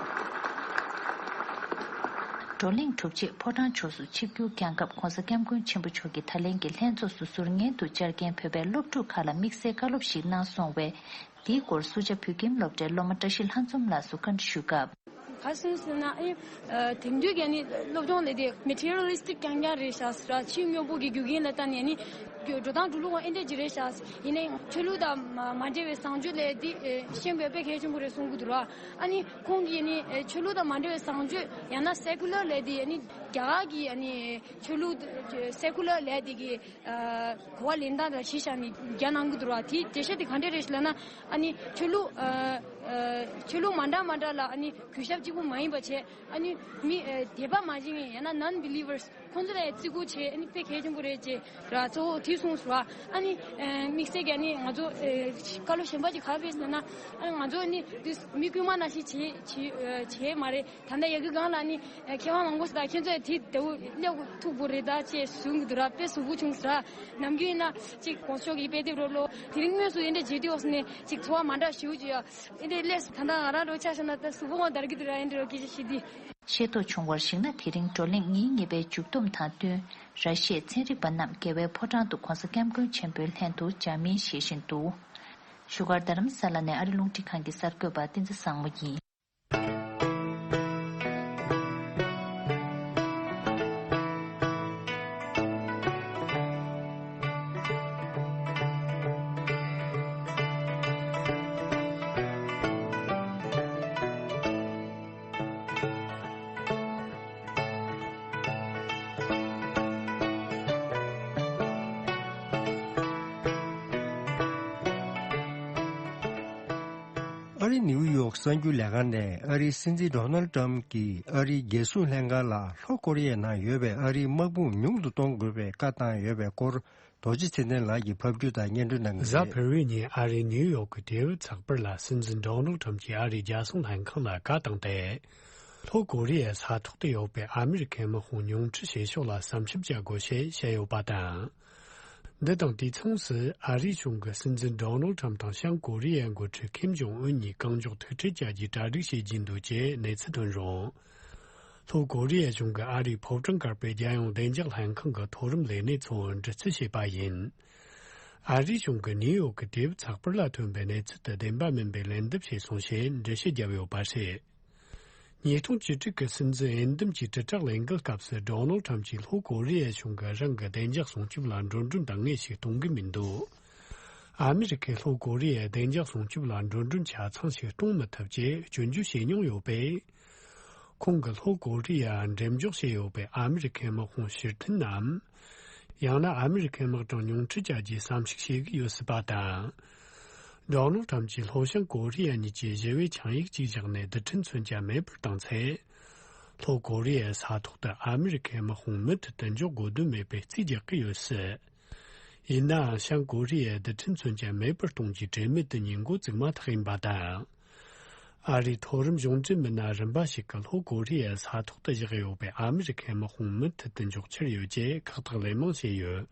བགྲོ་གླེང་གྲུབ་རྗེས་ཕོ་བྲང་ཕྱོགས་སུ་ཆིབས་བསྒྱུར་བསྐྱངས་སྐབས། ྋགོང་ས་ྋསྐྱབས་མགོན་ཆེན་པོ་མཆོག་གིས་ད་ལན་གྱི་ལྷན་ཚོགས་སུ་ཟུར་ཉན་དུ་བཅར་མཁན་བོད་པའི་སློབ་ཕྲུག་ཁག་ལ་དམིགས་བསལ་བཀའ་སློབ་ཞིག་གནང་སོང་བས། དེའི་སྐོར་སུ་ཇཱ་བོད་ཁྱིམ་སློབ་གྲྭའི་སློབ་མ་བཀྲ་ཤིས་ལྷ་འཛོམས་ལགས་སུ་བཀའ་འདྲི་ཞུས་སྐབས། ག་རེ་གསུངས་ཟེར་ན། ཨ་ནི་དེང་དུས་ཀྱི་ཨ་ནི་སློབ་སྦྱོང་ལས་དེ་materialistic རྐྱང་རྐྱང་རེད་ཤག་ཟེར། ཕྱིའི་དངོས་པོ་གི་རྒྱུ་རྐྱེན་ལ་བལྟས་ནས་ཨ་ནི་འགྲོ་སྟངས་འགྲོ་ལུགས་ཨེ་འདྲ་ཅིག་རེད་ཤག། ཡིན་ནའི་ཆོས་ལུགས་དང་མ་མ་འབྲེལ་བའི་བཟང་སྤྱོད་ལས་དེ་ཤེས་དགོས་དཔེ་གལ་ཆེན་པོ་རེད་གསུང་གི་འདུག་ར། ཨ་ནི་ཁོང་གིས་ཨ་ནི་ཆོས་ལུགས་དང་མ་འབྲེལ་བའི་བཟང་སྤྱོད། ཡང་ན་secular ལས་དེ་ཨ་ནི་རྒྱ་གར་གྱི་ཨ་ནི་ཆོས་ལུགས་secular ལས་དེ་གི་གོ་བ་ལེན་སྟངས་དང་གཞི་བཞག་ནས་རྒྱ་ནང་གི་འདུག་ར། དེ་འགྲེལ་བཤད་དེ་ག་འདྲ་རེད་ལབ་ན། ཨ་ནི་ཆོས་ལུགས་ཨ་ཨ་ཆོས་ལུགས་མ་འདྲ་མ་འདྲ་ལ་ཨ་ནི་གུས་ཞབས་གཅིག་པུ་མ་ཡིན་པ་བྱས། ཨ་ནི་མི་ཨ་དད་པ་མ་བྱེད་མཁན། ཡང་ན་non believers ཁོང་ཚོ་ལ་བརྩི་བཀུར་བྱེད། ཨ་ནི་དཔེ་གལ་ཆེན་པོ་རེད་ཅེས་ར། གཙོ་བོ་དེ་གསུངས་སོང་ར། ཨ་ནི་ཨ་དམིགས་བསལ་གྱི་ཨ་ནི་ང་ཚོ་ཨ་བཀའ་སློབ་གཞན་པ་ཅིག་ག་རེ་རེད་ཟེར་ན། ཨ་ནི་ང་ཚོ་ཨ་ནི་དེ་མི་རྐུན་མ་ནང་བཞིན་བྱེད་བྱེད་ཨ་བྱེད་མ་རེད། ད་ལྟ་ཡ་གི་སྒང་ལ་ནི་མཁས་དབང་མང་པོ་ཞིག་དང་། ཁྱེད་ཚོས་དེ་ལྟ་བུ་སླེབས་ཐུབ་པོ་རེད་ད་ཅེས་གསུང་གི་འདུག་ར། དཔེ་ཟུག་པོ་བྱུང་ཟེར་ར། ནམ་རྒྱུན་ཡིན་ན་ཅིག་གོང་ས་མཆོག་གི་དཔེ་དེབ་རོ་ལོ། དེ་རིང་དངོས་སུ་ཨེ་འདྲ་མཇལ་དུས་འོག་ནས་ཅིག་ཚོར་བ་མ་འདྲ་ཞེ་པོ་ཅིག་ཡོད། ཨེ་འདྲ་སླེབས་ད་ལྟ་ང་རང་རོ་ཆ་བཞག་ན་ད་ཟུག་པོ་ངོ་འདར་གི་འདུག་ར། ཨེ་འདྲ་རོ་སྐད་ཆ་བཤད་དུས། ཤེས་རྟོགས་བྱུང་བར་གཞིགས་ན། དེ་རིང་བགྲོ་གླེང་ཉིན་གཉིས་པའི་མཇུག་བསྡོམས་དང་བསྟུན། ར་ཤི་ཡའི་ཚན་རིག་པ་རྣམས་རྒྱལ་བའི་ཕོ་བྲང་དུ་གོང་ས་སྐྱབས་མགོན་ཆེན་པོའི་ལྷན་དུ་མཇལ་མིན་ཞུ་བཞིན་འདུག་བཞུགས་སྒར་རྡ་རམ་ས་ལ་ནས་ཨ་རི་རླུང་འཕྲིན་ཁང་གི་གསར་འགོད་པ་བསྟན་འཛིན་བཟང་མོ་ཡིན། ཨ་རི་ནིའུ་ཡོག་གསར་འགྱུར་ལས་ཁང་ནས་ཨ་རིའི་སྲིད་འཛིན་ཌོ་ནལ་ཊམ་གྱིས་ཨ་རིའི་རྒྱལ་སྲུང་ལྷན་ཁང་ལ་ལྷོ་ཀོ་རི་ཡའི་ནང་ཡོད་པའི་ཨ་རིའི་དམག་དཔུང་ཉུང་དུ་གཏོང་དགོས་པའི་བཀའ་བཏང་ཡོད་པའི་སྐོར། རྡོ་རྗེ་ཚེ་བརྟན་ལགས་ཀྱིས་ཕབ་སྒྱུར་དང་སྙན་སྒྲོན་གནང་གི་རེད། གཟའ་ཕུར་བུའི་ཉིན་ཨ་རིའི་ནིའུ་ཡོག་གི་དེའུ་ཚགས་པར་ལ་སྲིད་འཛིན་ཌོ་ནལ་ཊམ་གྱིས་ཨ་རིའི་རྒྱལ་སྲུང་ལྷན་ཁང་ལ་བཀའ་བཏང་སྟེ། ལྷོ་ཀོ་རི་ཡའི་ས་ཐོག་ཏུ་ཡོད་པའི་ཨ་མི་རི་ཁའི་དམག་དཔུང་ཉུང་འཕྲི་བྱེད་ཕྱོགས་ལ་བསམ་ཞིབ་བྱ་དགོས་ཞེས་བཤད་ཡོད་པ་དང་། འདི་དང་དུས་མཚུངས་སུ་ཨ་རིའི་གཞུང་གིས་སྲིད་འཛིན་ཌོ་ནལ་ཊམ་དང་བྱང་ཀོ་རི་ཡའི་འགོ་ཁྲིད་ཁིམ་ཇོང་ཨུན་གཉིས་གང་མགྱོགས་ཐུག་འཕྲད་བྱ་རྒྱུའི་གྲ་སྒྲིག་བྱེད་ཀྱིན་འདུག་ཅེས་གནས་ཚུལ་ཐོན་རུང་། ལྷོ་ཀོ་རི་ཡའི་གཞུང་གིས་ཨ་རིའི་ཕོ་བྲང་དཀར་པོའི་རྒྱལ་ཡོངས་བདེ་འཇགས་ལྷན་ཁང་གི་མཐོ་རིམ་ལས་སྣེ་ཚོར་འདྲི་རྩད་བྱས་པ་ཡིན། ཨ་རིའི་གཞུང་གིས་ནིའུ་ཡོག་གི་དེའུ་ཚགས་པར་ལ་ཐོན་པའི་གནས་ཚུལ་དེ་བདེན་པ་མིན་པའི་ལན་འདེབས་བྱས་སོང་ཞེས་འགྲེལ་བཤད་བརྒྱབ་ཡོད་པ་རེད། ཉིས་སྟོང་བཅུ་དྲུག་གི་སྲིད་འཛིན་འོས་འདེམས་ཀྱི་དྲིལ་བསྒྲགས་ལས་འགུལ་སྐབས་སུ་ཌོ་ནལ་ཊམ་གྱིས་ལྷོ་ཀོ་རི་ཡའི་གཞུང་གིས་རང་གི་བདེ་འཇགས་སྲུང་སྐྱོབ་ལ་འགྲོ་གྲོན་འདང་ངེས་ཤིག་གཏོང་གི་མི་འདུག་ཨ་མི་རི་ཀས་ལྷོ་ཀོ་རི་ཡའི་བདེ་འཇགས་སྲུང་སྐྱོབ་ལ་འགྲོ་གྲོན་ཆ་ཚང་ཞིག་གཏོང་མི་ཐུབ་ཅེས་སྐྱོན་བརྗོད་བྱས་མྱོང་ཡོད་པས། ཁོང་གིས་ལྷོ་ཀོ་རི་ཡར་འགྲེམས་འཇོག་བྱས་ཡོད་པའི་ཨ་མི་རི་ཁའི་དམག་དཔུང་ཕྱིར་འཐེན་ནམ། ཡང་ན་ཨ་མི་རི་ཁའི་དམག་གྲངས་ཉུང་འཕྲི་བྱ་རྒྱུའི་བསམ་གཞིག་བྱེད་ཀྱི་ཡོད་སྲིད་པ་དང་། ཌོ་ནལ་ཊམ་གྱིས་ལྷོ་བྱང་ཀོ་རི་ཡ་གཉིས་ཀྱི་ཞི་བའི་ཆིངས་ཡིག་ཅིག་བཞག་ནས་རྡུལ་ཕྲན་མཚོན་ཆ་མེད་པར་བཏང་ཚེ། ལྷོ་ཀོ་རི་ཡའི་ས་ཐོག་ཏུ་ཨ་མི་རི་ཁའི་དམག་དཔུང་མུ་མཐུད་དུ་འཇོག་དགོས་དོན་མེད་པའི་རྩིས་རྒྱག་གི་ཡོད་སྲིད། ཡིན་ནའང་བྱང་ཀོ་རི་ཡས་རྡུལ་ཕྲན་མཚོན་ཆ་མེད་པར་གཏོང་རྒྱུའི་གྲོས་མོལ་དེ་ཉིན་འགོ་བཙུགས་མ་ཐག་ཡིན་པ་དང་། ཨ་རིའི་མཐོ་རིམ་གཞུང་འབྲེལ་མི་སྣ་རིམ་པ་ཞིག་གིས་ལྷོ་ཀོ་རི་ཡའི་ས་ཐོག་ཏུ་བཞག་ཡོད་པའི་ཨ་མི་རི་ཁའི་དམག་དཔུང་མུ་མཐུད་དུ་འཇོག་འཆར་ཡོད་ཅེས་ཁག་ཐེག་ལན་མང་བྱས་ཡོད།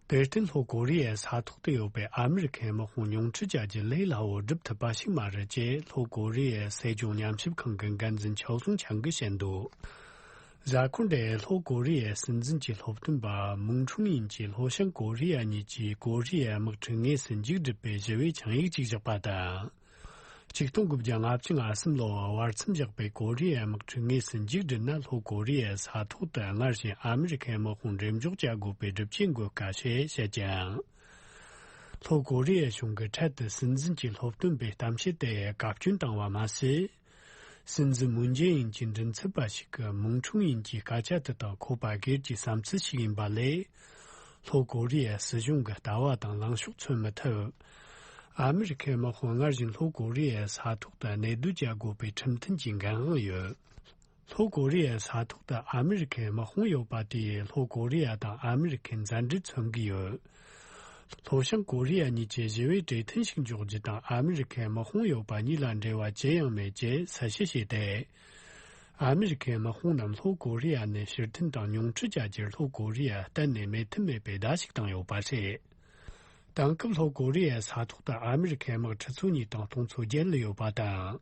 དེར་བརྟེན་ལྷོ་ཀོ་རི་ཡའི་ས་ཐོག་ཏུ་ཡོད་པའི་ཨ་མི་རི་ཁའི་དམག་དཔུང་ཉུང་འཕྲི་བྱ་རྒྱུ་ལས་སླ་བོར་སྒྲུབ་ཐུབ་པ་ཞིག་མ་རེད་ཅེས་ལྷོ་ཀོ་རི་ཡའི་སྲིད་སྐྱོང་ཉམས་ཞིབ་ཁང་གི་འགན་འཛིན་ཆའོ་སུང་ཆང་གིས་བཤད་འདུག་གཟའ་འཁོར་འདིར་ལྷོ་ཀོ་རི་ཡའི་སྲིད་འཛིན་གྱི་སློབ་སྟོན་པ་མུང་ཁྲུང་ཡིན་གྱིས་ལྷོ་བྱང་ཀོ་རི་ཡ་གཉིས་ཀྱིས་ཀོ་རི་ཡའི་དམག་འཁྲུག་དངོས་སུ་མཇུག་སྒྲིལ་བའི་ཞི་བའི་ཆིངས་ཡིག་ཅིག་བཞག་པ་དང་། ཆིག་སྟོང་དགུ་བརྒྱ་ལྔ་བཅུ་ང་གསུམ་ལོར་བར་མཚམས་བཞག་པའི་ཀོ་རི་ཡའི་དམག་འཁྲུག་དངོས་སུ་མཇུག་སྒྲིལ་ན། ལྷོ་ཀོ་རི་ཡའི་ས་ཐོག་ཏུ་སྔར་བཞིན་ཨ་མི་རི་ཁའི་དམག་དཔུང་འགྲེམས་འཇོག་བྱ་དགོས་པའི་སྒྲུབ་བྱེད་འགོད་དཀའ་ཞེས་བཤད་ཀྱང་། ལྷོ་ཀོ་རི་ཡའི་གཞུང་གིས་འཕྲལ་དུ་སྲིད་འཛིན་གྱི་སློབ་སྟོན་པའི་གཏམ་བཤད་དེ་བཀའ་བཀྱོན་བཏང་བ་མ་ཟད། སྲིད་འཛིན་མུན་ཇེ་ཨིན་གྱི་མགྲིན་ཚབ་པ་ཞིག་གིས་མུང་ཁྲུང་ཡིན་གྱི་སྐད་ཆ་དེ་དག་ཁོ་པ་སྒེར་གྱི་བསམ་ཚུལ་ཞིག་ཡིན་པ་ལས། ལྷོ་ཀོ་རི་ཡའི་སྲིད་གཞུང་གི་ལྟ་བ་དང་ལངས་ཕྱོགས་མཚོན་མི་ཐུབ། ཨ་མི་རི་ཁའི་དམག་དཔུང་སྔར་བཞིན་ལྷོ་ཀོ་རི་ཡའི་ས་ཐོག་ཏུ་གནས་སྡོད་བྱ་དགོས་པའི་ཁྲིམས་མཐུན་གྱི་འགན་དབང་ཡོད། ལྷོ་ཀོ་རི་ཡའི་ས་ཐོག་ཏུ་ཨ་མི་རི་ཁའི་དམག་དཔུང་ཡོད་པ་དེས་ལྷོ་ཀོ་རི་ཡ་དང་ཨ་མི་རི་ཁའི་མཛའ་འབྲེལ་མཚོན་གྱི་ཡོད། ལྷོ་བྱང་ཀོ་རི་ཡ་གཉིས་ཀྱིས་ཞི་བའི་གྲོས་མཐུན་ཞིག་འཇོག་རྒྱུ་དང་ཨ་མི་རི་ཁའི་དམག་དཔུང་ཡོད་པ་གཉིས་ལ་འབྲེལ་བ་ཅི་ཡང་མེད་ཅེས་གསལ་བཤད་བྱས་ཏེ། ཨ་མི་རི་ཁའི་དམག་དཔུང་རྣམས་ལྷོ་ཀོ་རི་ཡ་ནས་ཕྱིར་འཐེན་དང་ཉུང་འཕྲི་བྱ་རྒྱུར་ལྷོ་ཀོ་རི་ཡ་གཏན་ནས་མོས་མཐུན་མེད་པའི་བརྡ་ཞིག་བཏང་ཡོད་པ་རེད། དེང་སྐབས་ལྷོ་ཀོ་རི་ཡའི་ས་ཐོག་ཏུ་ཨ་མི་རི་ཁའི་དམག་ཁྲི་ཚོ་གཉིས་དང་སྟོང་ཚོ་བརྒྱད་ལ་ཡོད་པ་དང་།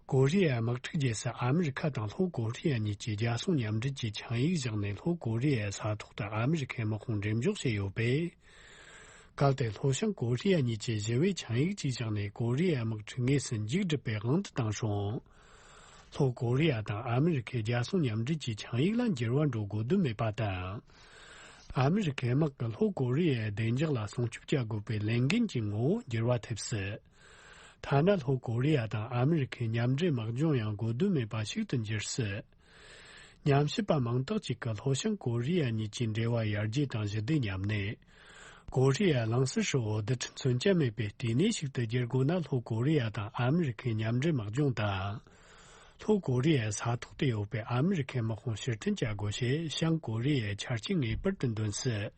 ཀོ་རི་ཡའི་དམག་འཁྲུག་རྗེས་སུ་ཨ་མི་རི་ཁ་དང་ལྷོ་ཀོ་རི་ཡ་གཉིས་ཀྱིས་རྒྱལ་སྲུང་མཉམ་འབྲེལ་གྱི་ཆིངས་ཡིག་བཞག་ནས་ལྷོ་ཀོ་རི་ཡའི་ས་ཐོག་ཏུ་ཨ་མི་རི་ཁའི་དམག་དཔུང་འགྲེམས་འཇོག་བྱས་ཡོད་པས། གལ་ཏེ་ལྷོ་བྱང་ཀོ་རི་ཡ་གཉིས་ཀྱིས་ཞི་བའི་ཆིངས་ཡིག་ཅིག་བཞག་ནས་ཀོ་རི་ཡའི་དམག་འཁྲུག་དངོས་སུ་མཇུག་སྒྲིལ་བའི་དབང་དུ་བཏང་སོང་། ལྷོ་ཀོ་རི་ཡ་དང་ཨ་མི་རི་ཁའི་རྒྱལ་སྲུང་མཉམ་འབྲེལ་གྱི་ཆིངས་ཡིག་ལ་འགྱུར་བ་འགྲོ་དགོས་དོན་མེད་པ་དང་། ཨ་མི་རི་ཁའི་དམག་གིས་ལྷོ་ཀོ་རི་ཡའི་བདེ་འཇགས་ལ་སྲུང་སྐྱོབ་བྱ་དགོས་པའི་ལས་འགན་གྱི་ངོ་བོ་འགྱུར་བ་ཐེབས་སྲིད། ཐ་ན་ལྷོ་ཀོ་རི་ཡ་དང་ཨ་མི་རི་ཁའི་མཉམ་འབྲེལ་དམག་སྦྱོང་ཡང་དགོས་དོན་མེད་པ་ཞིག་ཏུ་འགྱུར་སྲིད། ཉམས་ཞིབ་པ་མང་དག་ཅིག་གིས་ལྷོ་བྱང་ཀོ་རི་ཡ་གཉིས་ཀྱི་འབྲེལ་བ་ཡར་རྒྱས་དང་ཞི་བདེ་ཉམས་ནས། ཀོ་རི་ཡ་གླིང་ཟུར་ཧྲིལ་བོ་རྡུལ་ཕྲན་མཚོན་ཆ་མེད་པའི་ལྟེ་གནས་ཤིག་ཏུ་བསྒྱུར་དགོས་ན། ལྷོ་ཀོ་རི་ཡ་དང་ཨ་མི་རི་ཁའི་མཉམ་འབྲེལ་དམག་སྦྱོང་དང་། ལྷོ་ཀོ་རི་ཡའི་ས་ཐོག་ཏུ་ཡོད་པའི་ཨ་མི་རི་ཁའི་དམག་དཔུང་ཕྱིར་འཐེན་བྱ་དགོས་ཞེས་བྱང་ཀོ་རི་ཡའི་འཆར་གཞི་ངེས་པར་དུ་འདོན་སྲིད།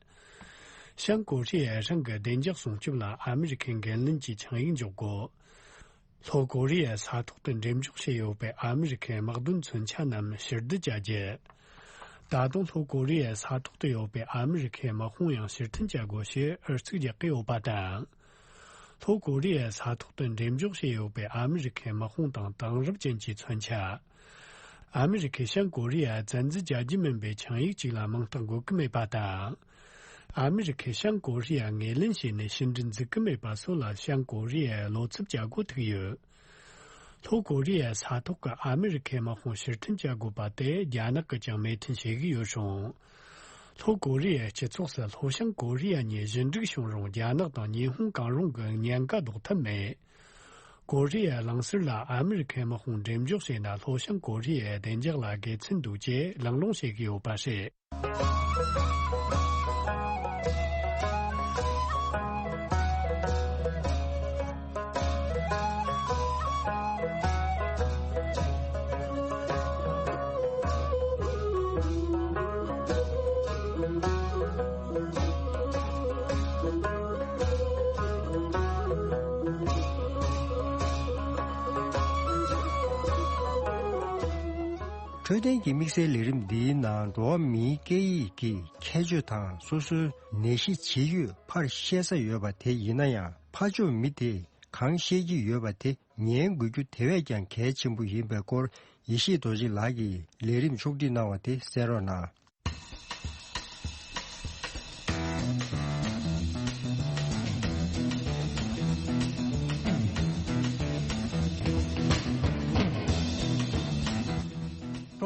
བྱང་ཀོ་རི་ཡས་རང་གི་བདེ་འཇགས་སྲུང་སྐྱོབ་ལ་ཨ་མི་རི་ཁའི་འགན་ལེན་གྱི་ཆིངས་ཡིག་འཇོག་དགོས། ལྷོ་ཀོ་རི་ཡའི་ས་ཐོག་ཏུ་འགྲེམས་འཇོག་བྱས་ཡོད་པའི་ཨ་མི་རི་ཁའི་དམག་དོན་མཚོན་ཆ་རྣམས་ཕྱིར་བསྡུ་བྱ་རྒྱུ། ད་དུང་ལྷོ་ཀོ་རི་ཡའི་ས་ཐོག་ཏུ་ཡོད་པའི་ཨ་མི་རི་ཁའི་དམག་དཔུང་ཡང་ཕྱིར་འཐེན་བྱ་དགོས་ཞེས་ཨུ་ཚུགས་རྒྱག་གི་ཡོད་པ་དང་། ལྷོ་ཀོ་རི་ཡའི་ས་ཐོག་ཏུ་འགྲེམས་འཇོག་བྱས་ཡོད་པའི་ཨ་མི་རི་ཁའི་དམག་དཔུང་དང་དེང་རབས་ཅན་གྱི་མཚོན་ཆ། ཨ་མི་རི་ཁས་བྱང་ཀོ་རི་ཡར་བཙན་འཛུལ་བྱ་རྒྱུ་མིན་པའི་ཆིངས་ཡིག་ཅིག་ལ་མིང་རྟགས་འགོད་ཀྱི་མེད་པ་དང་། ཨ་མི་རི་ཁས་བྱང་ཀོ་རི་ཡར་ངོས་ལེན་བྱས་ནས་ཕྱི་འབྲེལ་འཛུགས་ཀྱི་མེད་པ་སོགས་ལ་བྱང་ཀོ་རི་ཡས་བློ་འཚབ་བྱ་འགོ་ཐུག་ཡོད། ལྷོ་ཀོ་རི་ཡའི་ས་ཐོག་གི་ཨ་མི་རི་ཁའི་དམག་དཔུང་ཕྱིར་འཐེན་བྱ་དགོས་པ་དེ་རྒྱ་ནག་གིས་ཀྱང་མོས་མཐུན་བྱེད་ཀྱི་ཡོད་རུང་། ལྷོ་ཀོ་རི་ཡའི་སྤྱི་ཚོགས་སུ་ལྷོ་བྱང་ཀོ་རི་ཡ་གཉིས་ཞི་འགྲིག་བྱུང་རུང་རྒྱ་ནག་དང་ཉི་ཧོང་གང་རུང་གི་ཉེན་ཁ་ཟློག་ཐབས་མེད། ཀོ་རི་ཡའི་གླིང་ཟུར་ལ་ཨ་མི་རི་ཁའི་དམག་དཔུང་འགྲེམས་འཇོག་བྱས་ན་ལྷོ་བྱང་ཀོ་རི་ཡའི་བདེ་འཇགས་ལ་དགེ་མཚན་འདུག་ཅེས་གླེང་སློང་བྱེད་ཀྱི་ཡོད་པ་རེད། འཕྲོད་བསྟེན་གྱི་དམིགས་བསལ་ལས་རིམ་འདིའི་ནང་འགྲོ་བ་མིའི་སྐད་ཡིག་གི་ཁྱད་ཆོས་དང་སོ་སོའི་ནད་གཞི་ཇི་ཡོད་ཕར་བཤད་ས་ཡོད་པ་དེ་ཡིན་ན་ཡང་ཕར་ཕྱོགས་མི་དེས་གང་བཤད་ཀྱི་ཡོད་པ་དེ་ཉན་དགོས་རྒྱུ་དེ་བས་ཀྱང་གལ་ཆེན་པོ་ཡིན་པའི་སྐོར་ཡེ་ཤེས་རྡོ་རྗེ་ལགས་ཀྱིས་ལས་རིམ་ཕྱོགས་སྒྲིག་གནང་བ་དེ་གསན་རོགས་གནང་།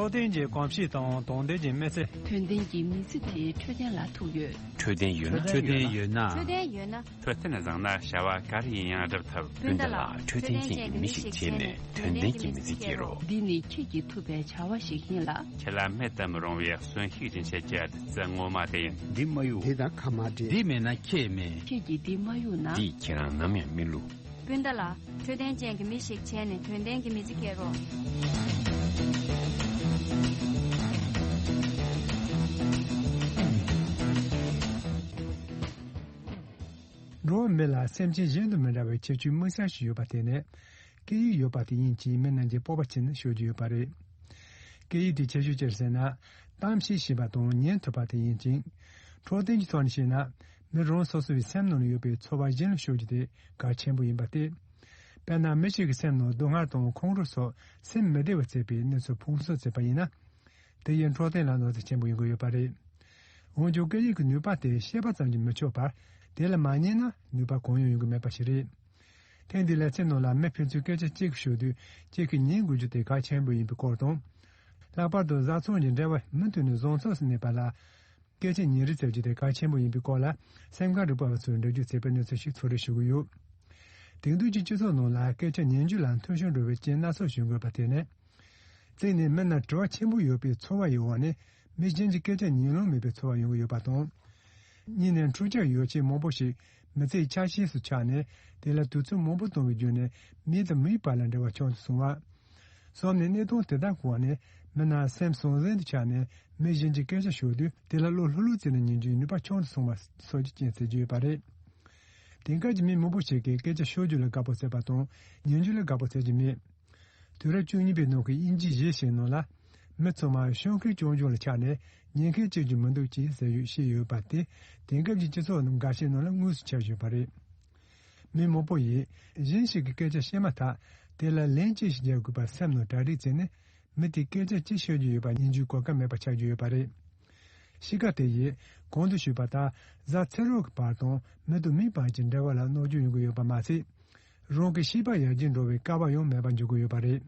འཕྲོད་བསྟེན་གྱི་གོམས་གཤིས་དང་དོན་ལྡན་གྱི་མི་ཚེ། དོན་ལྡན་གྱི་མི་ཚེ་དེ་འཕྲོད་བསྟེན་ལ་ཐུག་ཡོད། འཕྲོད་བསྟེན་ཡོད་ན། འཕྲོད་བསྟེན་ཡོད་ན། འཕྲོད་བསྟེན་བཟང་ན་བྱ་བ་ག་རེ་ཡིན་ཡང་འགྲུབ་ཐུབ། སྤུན་ཟླ་ལགས། འཕྲོད་བསྟེན་ཅན་གྱི་མི་ཞིག་བྱས་ནས་དོན་ལྡན་གྱི་མི་ཚེ་སྐྱེལ་རོགས། འདི་ནི་ཁྱེད་ཀྱིས་ཐུབ་པའི་བྱ་བ་ཞིག་ཡིན་ལ། ཁྱེད་ལ་མེད་དུ་མི་རུང་བའི་གསོན་ཤུགས་སྦྱིན་བྱེད་ཀྱི་བདུད་རྩི་ངོ་མ་དེ་ཡིན། འདི་མ་གཡུག་དེ་དང་ཁ་མ་བྲལ། འདི་མེད་ན་ཁྱེད་མེད། ཁྱེད་ཀྱིས་འདི་མ་གཡུག་ན། འདིས་ཁྱེད་རང་ནམ་ཡང་མི་བསླུ། སྤུན་ཟླ་ལགས། འཕྲོད་བསྟེན་ཅན་གྱི་མི་ཞིག་བྱས་ནས་དོན་ལྡན་གྱི་མི་ཚེ་སྐྱེལ་རོགས། འགྲོ་བ་མི་ལ་སེམས་ཅན་གཞན་དང་མི་འདྲ་བའི་ཁྱད་ཆོས་དམིགས་བསལ་ཞིག་ཡོད་པ་དེ་ནི། སྐད་ཡིག་ཡོད་པ་དེ་ཡིན་ཅེས་མི་རྣམས་ཀྱིས་སྤོབས་པ་བྱས་ནས་ཤོད་ཀྱི་ཡོད་པ་རེད། སྐད་ཡིག་དེའི་ཁྱད་ཆོས་ཅི་རེད་ཟེར་ན། གཏམ་བཤད་ཤེས་པ་དང་ཉན་ཐུབ་པ་དེ་ཡིན་ཅིང་། འཕྲོད་བསྟེན་གྱི་ཐོག་ནས་བཤད་ན། མི་རང་སོ་སོའི་སེམས་ནང་ལ་ཡོད་པའི་ཚོར་བ་གཞན་ལ་ཤོད་རྒྱུ་དེ་གལ་ཆེན་པོ་ཡིན་པ་སྟེ། དཔེར་ན། མི་ཞིག་གི་སེམས་ནང་སྡུག་བསྔལ་དང་ཁོང་ཁྲོ་སོགས་སེམས་མི་བདེ་བ་བྱེད་པའི་གནས་ཚུལ་ཕུང་གསོག་བྱས་པ་ཡིན་ན། དེ་ཡིས་འཕྲོད་བསྟེན་ལ་གནོད་འཚེ་ཆེན་པོ་ཡོང་གི་ཡོད་པ་རེད། འོན་ཀྱང་སྐད་ཡིག་གི་ནུས་པ་དེ་ཤེས་པ་ཙམ་གྱིས་མི་ཆོག་པར། དེ་ལ་མ་ཉན་ན་ནུས་པ་གང་ཡང་ཡོང་གི་མེད་པ་ཞིག་རེད། ཐེངས་འདིའི་ལེ་ཚན་ནང་ལ་མི་ཕན་ཚུན་སྐད་ཆ་གཅིག་ཤོད་དུས་གཅིག་གིས་ཉན་དགོས་རྒྱུ་དེ་གལ་ཆེན་པོ་ཡིན་པའི་སྐོར་དང་། ལྷག་པར་དུ་བཟའ་ཚང་གི་འབྲེལ་བ་མུ་མཐུད་ནས་བཟང་ཕྱོགས་སུ་གནས་པ་ལ། སྐད་ཆ་ཉན་རེས་བྱ་རྒྱུ་དེ་གལ་ཆེན་པོ་ཡིན་པའི་སྐོར་ལ་སེམས་ཁམས་རིག་པ་བ་ཚོས་འགྲེལ་བརྗོད་བྱས་པའི་གནས་ཚུལ་ཞིག་ཚོར་རེས་ཞུ་གི་ཡོད། དེང་དུས་ཀྱི་སྤྱི་ཚོགས་ནང་ལ་སྐད་ཆ་ཉན་རྒྱུ་ལ་འཐུས་ཤོར་འགྲོ་བའི་རྐྱེན་སྣ་ཚོགས་བྱུང་དགོས་པ་དེ་ནི། གཅིག་ནས་མི་རྣམས་དྲི་བ་ཆེན་པོ་ཡོད་པའི་ཚོར་བ་ཡི་འོག་ནས་མི་གཞན་གྱི་སྐད་ཆ་ཉན་ལོང་མེད་པའི་ཚོར་བ་ཡོང་གི་ཡོད་པ་དང་། གཉིས་ནས་འཕྲུལ་ཆས་ཡོ་ཆས་མང་པོ་ཞིག་མི་ཚེའི་ཆ་ཤས་སུ་ཆགས་ནས་དེ་ལ་དུས་ཚོད་མང་པོ་གཏོང་བའི་བརྒྱུད་ནས་མི་དང་མིའི་བར་ལ་འབྲེལ་བ་ཆུང་དུ་སོང་བ། གསུམ་ནས་གནས་སྟངས་དེ་དག་འོག་ནས་མི་རྣམས་སེམས་ཟང་ཟིང་དུ་ཆགས་ནས་མི་གཞན་གྱི་སྐད་ཆ་ཤོད་དུས་དེ་ལ་བློ་ལྷོད་ལྷོད་བྱས་ནས་ཉན་རྒྱུའི་ནུས་པ་ཆུང་དུ་སོང་བ་སོགས་ཀྱི་རྐྱེན་ཟེར་གྱི་ཡོད་པ་རེད། དེང་སྐབས་ཀྱི་མི་མང་པོ་ཞིག་གིས་སྐད་ཆ་ཤོད་རྒྱུ་ལ་དགའ་པོ་བྱེད་པ་དང་ཉན་རྒྱུ་ལ་དགའ་པོ་བྱེད་ཀྱི་མེད། དུས་རབས་བཅུ་གཉིས་པའི་ནང་གི་དབྱིན་ཇིའི་གཞས་ཤིག་ནང་ལ། མི་ཚང་མ་ཤོད་མཁན་རྐྱང་རྐྱང་ལ་ཆགས་ནས་ཉན་མཁན་གཅིག་ཀྱང་མི་འདུག་ཅེས་ཟེར་ཡོད་བཤད་ཡོད་པ་དེ་དེང་སྐབས་ཀྱི་སྤྱི་ཚོགས་ནང་འགའ་ཤས་ནང་ལ་དངོས་སུ་ཁྱབ་བཞིན་པ་རེད། མི་མང་པོ་ཡིས་གཞན་ཞིག་གི་སྐད་ཆ་བཤད་མ་ཐག་དེ་ལ་ལན་ཅི་ཞིག་རྒྱག་དགོས་པ་སེམས་ནང་གྲ་སྒྲིག་བྱས་ནས་མི་དེས་སྐད་ཆ་ཅི་ཤོད་ཀྱི་ཡོད་པ་ཉན་རྒྱུའི་གོ་སྐབས་མེད་པ་ཆགས་ཀྱི་ཡོད་པ་རེད། གཤིས་ཀ་དེ་ཡིས་གོང་དུ་ཞུས་པ་ལྟར་གཟའ་ཚེས་རོགས་ཀྱི་བར་དང་མི་དང་མིའི་བར་གྱི་འབྲེལ་བ་ལ་གནོད་སྐྱོན་ཡོང་གི་ཡོད་པ་མ་ཟད། རང་གི་ཤེས་པ་ཡར་རྒྱས་འགྲོ་བའི་སྐལ་བ་ཡང་མེད་པར་འགྱུར་གྱི་ཡོད་པ་རེད།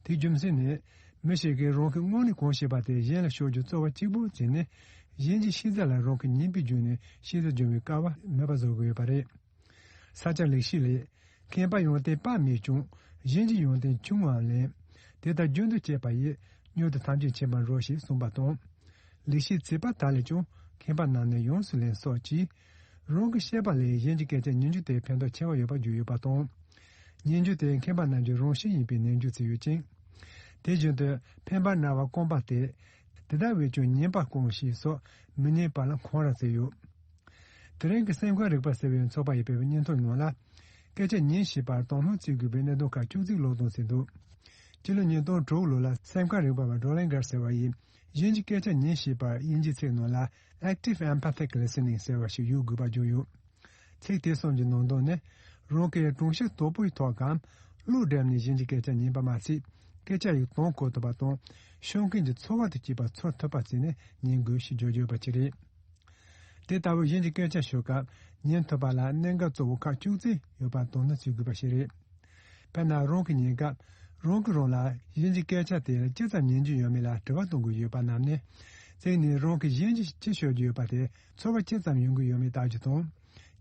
དེའི་རྒྱུ་མཚན་ནི། མི་ཞིག་གིས་རང་གིས་སྔོན་ནས་གང་ཤེས་པ་དེ་གཞན་ལ་ཤོད་རྒྱུ་རྩོལ་བ་གཅིག་པུ་བྱས་ནས། གཞན་གྱི་ཤེས་ཚད་ལ་རང་གིས་ཉན་པའི་བརྒྱུད་ནས་ཤེས་ཚད་སྦྱོང་བའི་སྐལ་བ་མེད་པ་བཟོ་གི་ཡོད་པ་རེད། ས་སྐྱ་ལེགས་བཤད་ལས། མཁས་པ་ཡོན་ཏན་དཔག་མེད་ཀྱང་། གཞན་གྱི་ཡོན་ཏན་ཆུང་བའང་ལེན། དེ་ལྟར་རྒྱུན་དུ་སྤྱད་པ་ཡིས། མྱུར་དུ་ཐམས་ཅད་མཁྱེན་པར་འགྲོ་ཞེས་གསུངས་པ་དང་། ལེགས་བཤད་ཚིག་པ་དག་ལས་ཀྱང་། མཁས་པ་རྣམས་ནི་ཡོངས་སུ་ལེན་སོགས་ཀྱིས། རང་གི་བཤད་པ་ལས་གཞན་གྱི་སྐད་ཆ་ཉན་རྒྱུ་དེ་ཕན་ཐོགས་ཆེ་བ་ཡོད་པར་བརྗོད་ཡོད་པ་དང་། ཉན་རྒྱུ་དེ་མཁས་པ་རྣམས་ཀྱི་རང་གཤིས་ཡིན་པའི་ནན་བརྗོད་བྱས་ཡོད་ཅིང་། དེ་བཞིན་དུ་ཕན་པ་སྨྲ་བ་རྐང་པ་གཏད། དེ་ལྟ་བས་ཀྱང་ཉན་པ་རྐང་ཞེས་སོགས་མི་ཉན་པ་ལ་འཁང་ར་བྱས་ཡོད། དེ་རིང་གི་སེམས་ཁམས་རིག་པ་ཟེར་བའི་ཚོགས་པ་ཡིས་སྤེལ་བའི་སྙན་ཐོ་ནང་ལ། སྐད་ཆ་ཉན་ཤེས་པར་དོ་སྣང་བྱེད་དགོས་པའི་གནད་དོན་ཁག་བཅུ་གཅིག་ཀློག་སྟངས་ཟིན་འདུག་སྤྱི་ལོ་ཉིས་སྟོང་དྲུག་ལོ་ལ་སེམས་ཁམས་རིག་པ་བ་ཌོ་ལིང་གར་ཟེར་བ་ཡིས་གཞན་གྱི་སྐད་ཆ་ཉན་ཤེས་པར་དབྱིན་ཇིའི་ཚིག་ནང་ལ་Active Empathic Listening ཟེར་བ་ཞིག་ཡོད་དགོས་པ་བརྗོད་ཡོད། ཚིག་དེ་གསུམ་གྱི་ནང་དོན་ནི། རང་གི་དྲན་ཤེས་དོད་པོའི་ཐོག་གམ། བློ་བསྒྲིམས་ནས་གཞན་གྱི་སྐད་ཆ་ཉན་པ་མ་ཟད། སྐད་ཆ་ཡི་དོན་གོ་ཐུབ་པ་དང་། ཤོད་མཁན་གྱི་ཚོར་བ་དང་བཅས་པ་ཚོར་ཐུབ་པ་བྱས་ནས་ཉན་དགོས་ཞེས་བརྗོད་ཡོད་པ་ཅིག་རེད། དེ་ལྟ་བུའི་གཞན་གྱི་སྐད་ཆ་ཤོད་སྐབས་ཉན་ཐུབ་པ་ལ་གནད་འགག་གཙོ་བོ་ཁག་བཅུ་གཅིག་ཡོད་པ་དོ་སྣང་བྱེད་དགོས་པ་ཞིག་རེད། དཔེར་ན་རང་གིས་ཉན་སྐབས་རང་གིས་རང་ལ་གཞན་གྱི་སྐད་ཆ་དེ་ཇི་ཙམ་ཉན་རྒྱུ་ཡོད་མེད་ལ་དྲི་བ་གཏོང་དགོས་ཡོད་པ་རྣམས་ནི། གཅིག་ནས་རང་གིས་གཞན་གྱིས་ཅི་ཤོད་རྒྱུ་ཡོད་པ་དེ་ཚོར་བ་ཇི་ཙམ་ཡོང་གི་ཡོད་མེད་བརྟག་རྒྱུ་དང་།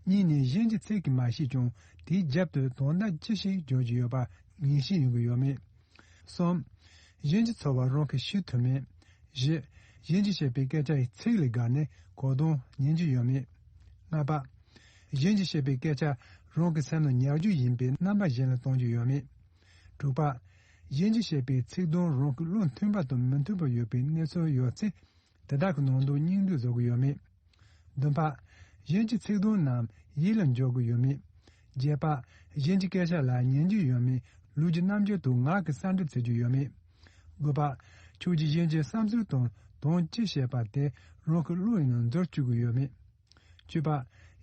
གཉིས་ནས་གཞན་གྱི་ཚིག་གིས་མ་ཤེས་ཀྱང་དེའི་རྒྱབ་ཏུ་དོན་དག་ཅི་ཞིག་འཇོག་རྒྱུ་ཡོད་པ་ངེས་ཤེས་ཡོང་གི་ཡོད་མེད། གསུམ། གཞན་གྱི་ཚོར་བ་རང་གིས་ཤེས་ཐུབ་མེད། བཞི། གཞན་གྱིས་བཤད་པའི་སྐད་ཆ་ཡི་ཚིག་ལ་དགའ་ནས་གོ་དོན་ཉན་རྒྱུ་ཡོད་མེད། ལྔ་པ། གཞན་གྱིས་བཤད་པའི་སྐད་ཆ་རང་གི་སེམས་ལ་ཉར་རྒྱུ་ཡིན་པའི་རྣམ་པ་གཞན་ལ་སྟོན་རྒྱུ་ཡོད་མེད། དྲུག་པ། གཞན་གྱིས་བཤད་པའི་ཚིག་དོན་རང་གི་བློར་མཐུན་པ་དང་མི་མཐུན་པ་ཡོད་པའི་གནས་ཚུལ་ཡོད་ཚེ། དེ་དག་གི་ནང་དོན་སྙིང་བསྡུས་བཟོ་གི་ཡོད་མེད། བདུན་པ། གཞན་གྱི་ཚིག་དོན་རྣམས་ཡིད་ལ་འཇོག་གི་ཡོད་མེད། བརྒྱད་པ། གཞན་གྱི་སྐད་ཆ་ལ་ཉན་རྒྱུ་ཡོད་མེད་ལུས་ཀྱི་རྣམ་འགྱུར་དང་ངག་གི་ས་འགྲེལ་བྱེད་རྒྱུ་ཡོད་མེད། དགུ་པ། ཁྱོད་ཀྱིས་གཞན་གྱི་བསམ་ཚུལ་དང་དོན་ཅི་བཤད་པ་དེ་རང་གི་བློ་ཡི་ནང་འཛུལ་བཅུག་གི་ཡོད་མེད། བཅུ་པ།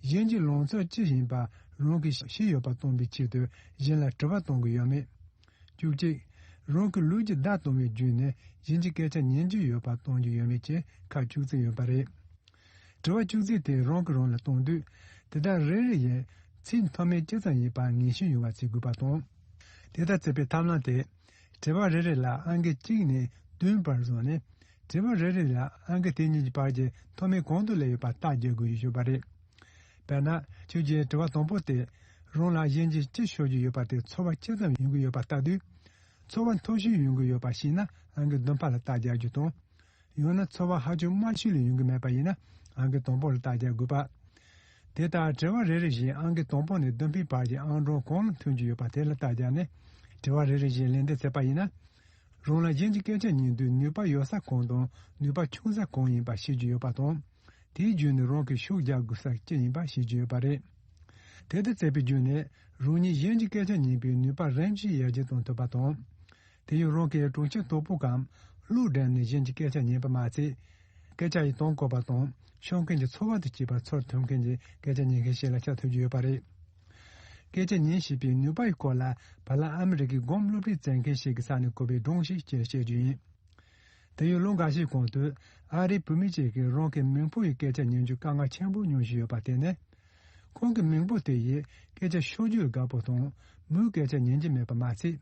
གཞན་གྱི་ལངས་ཕྱོགས་ཅི་ཡིན་པ་རང་གིས་ཤེས་ཡོད་པ་སྟོན་པའི་ཆེད་དུ་གཞན་ལ་དྲི་བ་གཏོང་གི་ཡོད་མེད། བཅུ་གཅིག་རང་གི་ལུས་ཀྱི་བརྡ་གཏོང་བའི་བརྒྱུད་ནས་གཞན་གྱི་སྐད་ཆ་ཉན་རྒྱུ་ཡོད་པ་སྟོན་རྒྱུ་ཡོད་མེད་བཅས་ཁག་བཅུ་གཅིག་ཡོད་པ་རེད། དྲི་བ་བཅུ་གཅིག་དེ་རང་གིས་རང་ལ་གཏོང་དུས། དེ་དག་རེ་རེ་ཡི་ཚིག་མཐོ་དམན་ཇི་ཙམ་ཡིན་པ་ངེས་ཤེས་ཡོང་བ་བྱེད་དགོས་པ་དང་། དེ་ལྟར་བྱེད་པའི་ཐབས་ལམ་དེ། དྲི་བ་རེ་རེ་ལ་ཨང་ཀི་གཅིག་ནས་བདུན་བར་བཟུང་ནས། དྲི་བ་རེ་རེ་ལ་ཨང་ཀི་དེ་གཉིས་ཀྱི་བར་གྱི་མཐོ་དམན་གང་དུ་སླེབས་ཡོད་པ་བརྟག་དཔྱད་དགོས་ཞེས་ཞུས་པ་རེད། དཔེར་ན། ཁྱོད་ཀྱིས་དྲི་བ་དང་པོ་དེ། རང་ལ་གཞན་གྱིས་ཅི་ཤོད་ཀྱི་ཡོད་པ་དེ་ཚོར་བ་ཇི་ཙམ་ཡོང་གི་ཡོད་པ་ལྟ་དུས། ཚོར་བ་མཐོ་ཤོས་ཡོང་གི་ཡོད་པ་ཤེས་ན་ཨང་ཀི་བདུན་པ་ལ་བརྟག་དཔྱད་རྒྱུ་དང་། ཡང་ན་ཚོར་བ་ཧ་ཅང་དམའ་ཤོས་ལ་ཡོང་གི་མེད་པ་ཡིན་ན་ཨང་ཀི་དང་པོ་ལ་བརྟག་དཔྱད་དགོས་པ། དེ་ལྟར་དྲི་བ་རེ་རེ་བཞིན་ཨང་ཀི་དང་པོ་ནས་བདུན་པའི་བར་གྱི་ཨང་གྲངས་གང་ལ་ཐོན་གྱི་ཡོད་པ་དེ་ལ་བརྟག་དཔྱད་ནས། དྲི་བ་རེ་རེ་བཞིན་ལན་འདེབས་བྱས་པ་ཡིན་ན། རང་ལ་གཞན་གྱི་སྐད་ཆ་ཉན་དུས་ནུས་པ་ཡོད་ས་གང་དང་ནུས་པ་ཆུང་ས་གང་ཡིན་པ་ཤེས་ཀྱི་ཡོད་པ་དང་། དེའི་བརྒྱུད་ནས་རང་གིས་ཤུགས་རྒྱག་དགོས་ས་ཅི་ཡིན་པ་ཤེས་ཀྱི་ཡོད་པ་རེད། དེ་ལྟར་བྱས་པའི་བརྒྱུད་ནས་རང་ཉིད་གཞན་གྱི་སྐད་ཆ་ཉན་པའི་ནུས་པ་རིམ་བཞིན་ཡར་རྒྱས་གཏོང་ཐུབ་པ་དང་། དེ་ཡང་རང་གི་དྲན་ཤེས་དོད་པོ་གམ་བློ་བསྒྲིམས་ནས་གཞན་གྱི་སྐད་ཆ་ཉན་པ་མ་ཟད། སྐད་ཆ་ཡི་དོན་གོ་བ་དང་ཤོད་མཁན་གྱི་ཚོར་བ་དང་བཅས་པ་ཚོར་ཐུབ་མཁན་གྱི་སྐད་ཆ་ཉན་མཁན་ཞིག་ལ་ཆགས་ཐུབ་ཀྱི་ཡོད་པ་རེད། སྐད་ཆ་ཉན་ཤེས་པའི་ནུས་པ་ཡི་སྐོར་ལ་བར་ལ་ཨ་མི་རི་ཀའི་སྒོམ་སློབ་ཁྲིད་བྱེད་མཁན་ཞིག་གི་ས་ནས་གོ་བའི་སྒྲུང་ཞིག་ཅེས་བཤད་རྒྱུ་ཡིན། དེ་ཡང་ལོ་འགའ་ཤས་གོང་དུ་ཨ་རིའི་བུད་མེད་ཅིག་གིས་རང་གི་མིང་པོ་ཡི་སྐད་ཆ་ཉན་རྒྱུར་དཀའ་ངལ་ཆེན་པོ་མྱོང་བཞིན་ཡོད་པ་དེ་ནི། ཁོང་གི་མིང་པོ་དེ་ཡིས་སྐད་ཆ་ཤོད་རྒྱུར་དགའ་པོ་དང་མོའི་སྐད་ཆ་ཉན་གྱི་མེད་པ་མ་ཚད།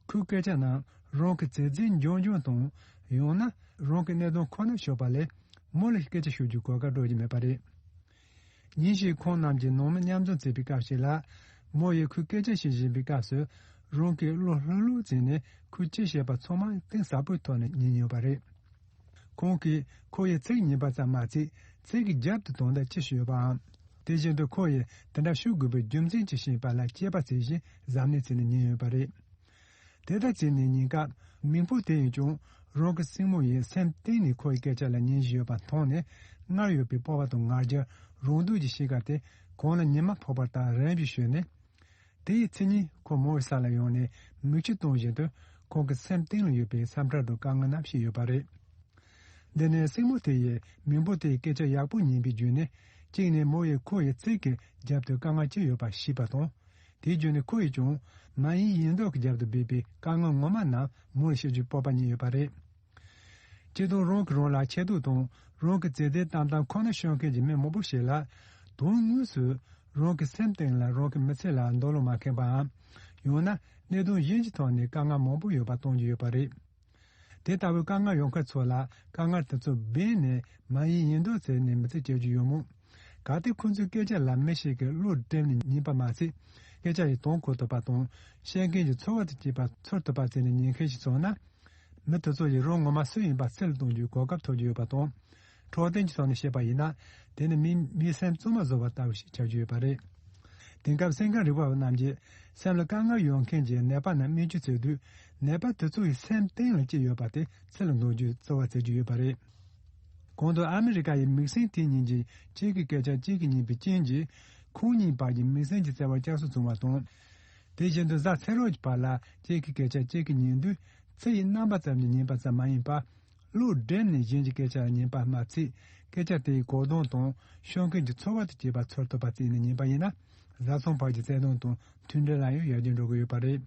ཁོའི་སྐད་ཆ་རྣམས་རང་གི་བྱས་རྗེས་འབྱུང་འབྱུང་དང་། ཡང་ན་རང་གི་གནད་དོན་ཁོ་ན་ཤོད་པ་ལས་མོ་ལ་སྐད་ཆ་ཤོད་རྒྱུའི་གོ་སྐབས་སྤྲོད་ཀྱི་མེད་པ་རེད། ཉིན་ཞིག་ཁོང་རྣམས་ཀྱིས་ནང་མི་མཉམ་འཛོམས་བྱེད་པའི་སྐབས་ཤིག་ལ། མོ་ཡིས་ཁོས་སྐད་ཆ་བཤད་བཞིན་པའི་སྐབས་སུ། རང་གི་བློ་ལྷོད་ལྷོད་བྱས་ནས་ཁོས་ཅི་བཤད་པ་ཚང་མ་གཏིང་ཟབ་པོའི་ཐོག་ནས་ཉན་ཡོད་པ་རེད། ཁོང་གིས་ཁོ་ཡི་ཚིག་ཉན་པ་ཙམ་མ་ཚད། ཚིག་གི་རྒྱབ་ཏུ་དོན་དག་ཅི་ཞིག་ཡོད་པའམ། དེ་བཞིན་དུ་ཁོ་ཡིས་དེ་འདྲ་ཤོད་དགོས་པའི་རྒྱུ་མཚན་ཅི་ཤེས་པ་ལ་དཔྱད་པ་བྱེད་བཞིན་གཟབ་ནན་བྱས་ནས་ཉན་ཡོད་པ་རེད། དེ་ལྟར་བྱས་ནས་ཉིན་སྐབས་མིང་པོ་དེ་ཡིས་ཀྱང་རང་གི་སྲིང་མོ་ཡིས་སེམས་གཏིང་ནས་ཁོ་ཡི་སྐད་ཆ་ལ་ཉན་བཞིན་ཡོད་པ་མཐོང་ནས། སྔར་ཡོད་པའི་སྤོབས་པ་དང་ང་རྒྱལ་རང་སྡུག་གི་གཤིས་ཀ་དེ་གོང་ལ་ཉི་མ་ཕོག་པ་ལྟར་རིམ་བཞིན་ཞོད་ནས། དེའི་ཚེ་ཉིན་ཁོ་མོའི་ས་ལ་ཡོང་ནས་མིག་ཆུ་གཏོང་བཞིན་དུ་ཁོང་གི་སེམས་གཏིང་ལ་ཡོད་པའི་འཚམས་འདྲི་དང་དཀའ་ངལ་རྣམས་བཤད་ཡོད་པ་རེད། འདི་ནི་སྲིང་མོ་དེ་ཡིས་མིང་པོ་དེའི་སྐད་ཆ་ཡག་པོ་ཉན་པའི་བརྒྱུད་ནས། གཅིག་ནས་མོ་ཡིས་ཁོ་ཡི་ཚིག་གི་རྒྱབ་ཏུ་དཀའ་ངལ་ཅི་ཡོད་པ་ཤེས་པ་དང་། དེའི་བརྒྱུད་ནས་ཁོ་ཡིས་ཀྱང་མ་ཡིན་ཡིན་མདོག་གི་རྒྱབ་ཏུ་སྦས་པའི་དཀའ་ངལ་ངོ་མ་རྣམས་མོ་ལ་བཤད་རྒྱུའི་སྤོབས་པ་རྙེད་ཡོད་པ་རེད། སྤྱིར་བཏང་རང་གིས་རང་ལ་ཆེ་མཐོང་དང་རང་གི་བྱས་རྗེས་བཏང་སྟངས་ཁོ་ན་ཤོད་མཁན་གྱི་མི་མང་པོ་ཞིག་ལ། དོན་དངོས་སུ་རང་གི་སེམས་གཏིང་ལ་རང་གི་མི་ཚེ་ལ་འདོད་བློ་མ་ཁེངས་པའམ། ཡང་ན་གནད་དོན་གཞན་གྱི་ཐོག་ནས་དཀའ་ངལ་མང་པོ་ཡོད་པ་སྟོན་གྱི་ཡོད་པ་རེད། དེ་ལྟ་བུའི་དཀའ་ངལ་ཡོང་མཁན་ཚོ་ལ་དཀའ་ངལ་དེ་ཚོ་སྦས་ནས་མ་ཡིན་ཡིན་མདོག་བྱས་ནས་མི་ཚེ་སྐྱེལ་རྒྱུ་ཡོད་མོད། གལ་ཏེ་ཁོ་ཚོའི་སྐད་ཆ་ལ་མི་ཞིག་གིས་བློ་བསྒྲིམས་ནས་ཉན་པ་མ་ཟད། སྐད་ཆ་ཡི་དོན་གོ་ཐུབ་པ་དང་། བཤད་མཁན་གྱི་ཚོར་བ་དང་བཅས་པ་ཚོར་ཐུབ་པ་བྱས་ནས་ཉན་མཁན་ཞིག་བྱུང་ན། མི་དེ་ཚོ་ཡིས་རང་ངོ་མ་སུ་ཡིན་པ་ཚུར་ལ་གཏོང་རྒྱུའི་གོ་སྐབས་ཐོབ་ཀྱི་ཡོད་པ་དང་། འཕྲོད་བསྟེན་གྱི་ཐོག་ནས་བཤད་པ་ཡིན་ན། དེ་ནི་མིའི་མིའི་སེམས་བཙོན་མ་བཟོ་བ་ལྟ་བུ་ཞིག་ཆགས་ཀྱི་ཡོད་པ་རེད། དེང་སྐབས་སེམས་ཁམས་རིག་པ་བ་རྣམས་ཀྱིས་སེམས་ལ་དཀའ་ངལ་ཡོང་མཁན་གྱི་ནད་པ་རྣམས་སྨན་བཅོས་བྱེད་དུས། ནད་པ་དེ་ཚོ་ཡི་སེམས་གཏིང་ལ་ཅི་ཡོད་པ་དེ་ཚུར་ལ་འདོན་རྒྱུའི་རྩོལ་བ་བྱེད་ཀྱི་ཡོད་པ་རེད། གོང་དུ་ཨ་མི་རི་ཀ་ཡི་མིང་སྲིང་དེ་གཉིས་ཀྱིས་གཅིག་གི་སྐད་ཆ་གཅིག་གིས་ཉན་པའི་རྐྱེན་གྱིས། ཁོང་གཉིས་བར་གྱི་མིང་སྲིང་གི་བརྩེ་བ་བསྐྱར་གསོ་བྱུང་བ་དང་། དེ་བཞིན་དུ་བཟའ་ཚེ་རོགས་ཀྱི་བར་ལ་གཅིག་གི་སྐད་ཆ་གཅིག་གིས་ཉན་དུས། ཚེ་ཡི་རྣམ་པ་ཙམ་གྱིས་ཉན་པ་ཙམ་མ་ཡིན་པར། བློ་བསྒྲིམས་ནས་གཞན་གྱི་སྐད་ཆ་ལ་ཉན་པ་མ་ཚད། སྐད་ཆ་དེའི་གོ་དོན་དང་ཤོད་མཁན་གྱི་ཚོར་བ་དང་བཅས་པ་ཚོར་ཐུབ་པ་བརྩིས་ནས་ཉན་པ་ཡིན་ན། བཟའ་ཚང་བར་གྱི་བརྩེ་དུང་དང་མཐུན་སྒྲིལ་ལ་ཡང་ཡར་རྒྱས་འགྲོ་གི་ཡོད་པ་རེད།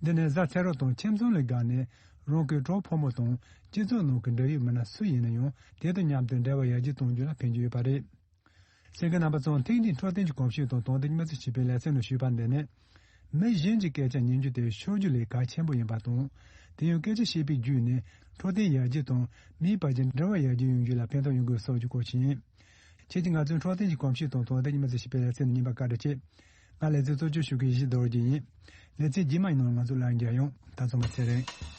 འདི་ནི་བཟའ་ཚེ་རོགས་དང་ཁྱིམ་ཚང་ལས་འགལ་ནས། རང་གི་གྲོགས་ཕོ་མོ་དང་སྤྱི་ཚོགས་ནང་གི་འབྲེལ་ཡོད་མི་སྣ་སུ་ཡིན་ན་ཡང་། དེ་དང་མཉམ་དུ་འབྲེལ་བ་ཡར་རྒྱས་གཏོང་རྒྱུ་ལ་ཕན་གྱི་ཡོད་པ་རེད། གསན་མཁན་རྣམ་པ་ཚོ། ཐེངས་འདིའི་འཕྲོད་བསྟེན་གྱི་གོམས་གཤིས་དང་དོན་ལྡན་མི་ཚེ་ཞེས་པའི་ལེ་ཚན་ནང་ཞུས་པ་འདི་ནི། མི་གཞན་གྱི་སྐད་ཆ་ཉན་རྒྱུ་དེ་ཤོད་རྒྱུ་ལས་གལ་ཆེན་པོ་ཡིན་པ་དང་། དེ་ཡང་སྐད་ཆ་བཤད་པའི་བརྒྱུད་ནས་འཕྲོད་བསྟེན་ཡར་རྒྱས་དང་མིའི་བར་གྱི་འབྲེལ་བ་ཡར་རྒྱས་ཡོང་རྒྱུ་ལ་ཕན་ཐོགས་ཡོང་དགོས་སོགས་ཀྱི་སྐོར་ཞིག་ཡིན། ཁྱེད་ཀྱིས་ང་ཚོའི་འཕྲོད་བསྟེན་གྱི་གོམས་གཤིས་དང་དོན་ལྡན་མི་ཚེ་ཞེས་པའི་ལེ་ཚན་ནང་ཉན་པར་བཀའ་དྲིན་ཆེ། ང་ལེ་ཚན་གཙོ་སྐྱོང་ཞུ་མཁན་ཡེ་ཤེས་རྡོ་རྗེ་ཡིན། ལེ་ཚན་རྗེས་མ་ཡི་ནང་ང་ཚོ་ལ་མཇལ་ཡོང་། ད་ཚང་མ་ཚེ་རིང་།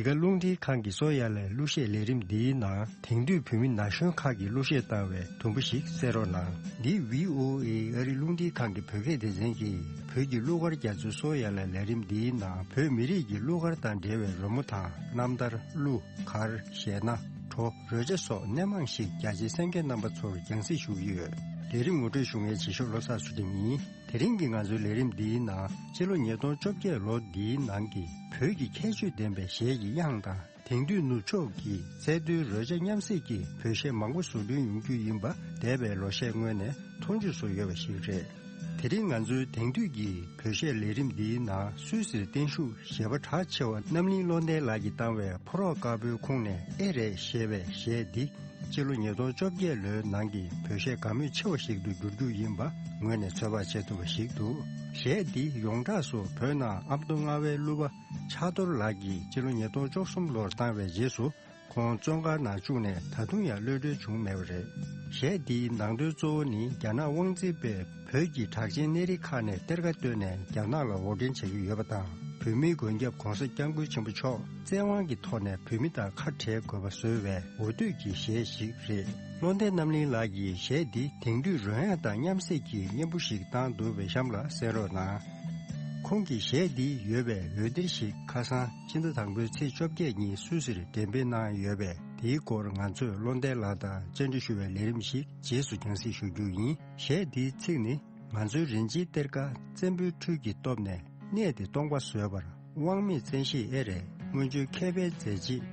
འདི་ག་རླུང་འཕྲིན་ཁང་གི་བསོད་ཡར་ལས་གླུ་གཞས་ལས་རིམ་འདིའི་ནང་། དེང་དུས་བོད་མི་ན་གཞོན་ཁག་གིས་གླུ་གཞས་བཏང་བའི་དུམ་བུ་ཞིག་གསན་རོགས་གནང་། འདི་བྷི་ཨོ་ཨེ་ཨ་རིའི་རླུང་འཕྲིན་ཁང་གི་བོད་སྐད་སྡེ་ཚན་གྱི་བོད་ཀྱི་གླུ་གར་རྒྱ་མཚོའི་བསོད་ཡར་ལས་ལས་རིམ་འདིའི་ནང་། བོད་མི་རིགས་ཀྱི་གླུ་གར་དང་འབྲེལ་བའི་རོལ་མོ་དང་རྣམ་ཐར། གླུ་གར། གཞས་སྣ། བྲོ། རོལ་ཆ་སོགས་སྣེ་མང་ཞིག་རྒྱ་ཆེའི་གསན་མཁན་རྣམ་པ་ཚོར་རྒྱང་སྲིང་ཞུ་གི་ཡོད། ལས་རིམ་ངོ་སྤྲོད་ཞུ་མཁན་རྗེས་ཤོག་བློ་བཟང་ཚུལ་ཁྲིམས་ཡིན། དེ་རིང་གི་ང་ཚོའི་ལས་རིམ་འདིའི་ནང་། སྤྱི་ལོ་ཉིས་སྟོང་བཅོ་བརྒྱད་ལོ་འདིའི་ནང་གི་བོད་ཀྱི་ཁྱད་ཆོས་ལྡན་པའི་གཞས་ཀྱི་དབྱངས་དང་། དེང་དུས་ནུབ་ཕྱོགས་ཀྱི་ཚད་མཐོའི་རོལ་ཆ་མཉམ་བསྲེས་ཀྱི་བོད་གཞས་མང་པོ་བཟོ་སྐྲུན་ཡོང་རྒྱུ་ཡིན་པ། འདས་པའི་ལོ་ཤས་སྔོན་ནས་མཐོང་ཆོས་སུ་ཡོད་པ་ཞིག་རེད། དེ་རིང་ང་ཚོའི་དེང་དུས་ཀྱི་བོད་གཞས་ལས་རིམ་འདིའི་ནང་། སུད་སིར་བརྟན་བཞུགས་གཞས་པ་གྲགས་ཆེ་བ་རྣམ་གླིང་བློ་ལྡན་ལགས་ཀྱིས་བཏང་བའི་ཕོ་རོག་དཀར་པོའི་ཁོངས་ནས་ཨེ་རེད་ཞེས་པའི་གཞས་འདི། སྤྱི་ལོ་ཉིས་སྟོང་བཅོ་བརྒྱད་ལོའི་ནང་གི་བོད་གཞས་དགའ་མོས་ཆེ་བ་ཞིག་ཏུ་འགྱུར་རྒྱུ་ཡིན་པ་ངོས་ནས་ཚོད་དཔག་བྱེད་ཐུབ་པ་ཞིག་འདུག་གཞས་འདི་ཡོངས་གྲགས་སུ་བོད་ནང་ཨ་མདོ་རྔ་བའི་གླུ་པ་ཕྱག་རྡོར་ལགས་ཀྱིས་སྤྱི་ལོ་ཉིས་སྟོང་བཅུ་གསུམ་ལོར་བཏང་བའི་རྗེས་སུ། ཁོང་བཙོན་ཁང་ནང་བཅུག་ནས་ད་དུང་ཡང་གློད་གྲོལ་བྱུང་མེད་པ་རེད། གཞས་འདིའི་ནང་དོན་གཙོ་བོ་ནི། རྒྱ་ནག་དབང་འཛིན་པས་བོད་ཀྱི་གྲགས་ཅན་གནས་རི་ཁག་ནས་གཏེར་ཁ་བཏོན་ནས་རྒྱ་ནག་ལ་འོར་འདྲེན་བྱེད་ཀྱི་ཡོད་པ་དང་། བོད་མིའི་མགོན་སྐྱབས་༧གོང་ས་༧སྐྱབས་མགོན་ཆེན་པོ་མཆོག་བཙན་དབང་གི་ཐོག་ནས་བོད་མི་དང་ཁ་བྲལ་དགོས་པ་བཟོས་པའི་འོ་དོད་ཀྱི་གཞས་ཤིག་རེད། བློ་ལྡན་རྣམ་གླིང་ལགས་ཀྱིས་གཞས་འདི་དེང་དུས་རོལ་དབྱངས་དང་མཉམ་བསྲེས་ཀྱི་སྙན་པོ་ཞིག་བཏང་འདུག་པས་གཤམ་ལ་གསན་རོགས་གནང་། ཁོང་གི་གཞས་འདི་ཡོད་པའི་འོད་སྡེར་ཞིག་ཁ་སང་ཕྱི་ཟླ་དང་པོའི་ཚེས་བཅོ་བརྒྱད་ཉིན་སུད་སིར་འགྲེམས་སྤེལ་གནང་ཡོད་པས། དེའི་སྐོར་ང་ཚོས་བློ་ལྡན་ལགས་དང་བཅར་འདྲི་ཞུ་བའི་ལས་རིམ་ཞིག་རྗེས་སུ་རྒྱང་སྲིང་ཞུ་རྒྱུ་ཡིན། གཞས་འདིའི་ཚིག་ནི། ང་ཚོའི་རིན་ཆེན་གཏེར་ཁ་བཙན་པོའི་འཕྲུལ་གྱི་སྟོབས་ནས། གནས་འདི་སྟོང་པ་བཟོས་པར། དབང་མེད་བཙན་ཤེད་ཨེ་རེད། སྔོན་བྱོན་མཁས་པའི་མཛད་རྗེས།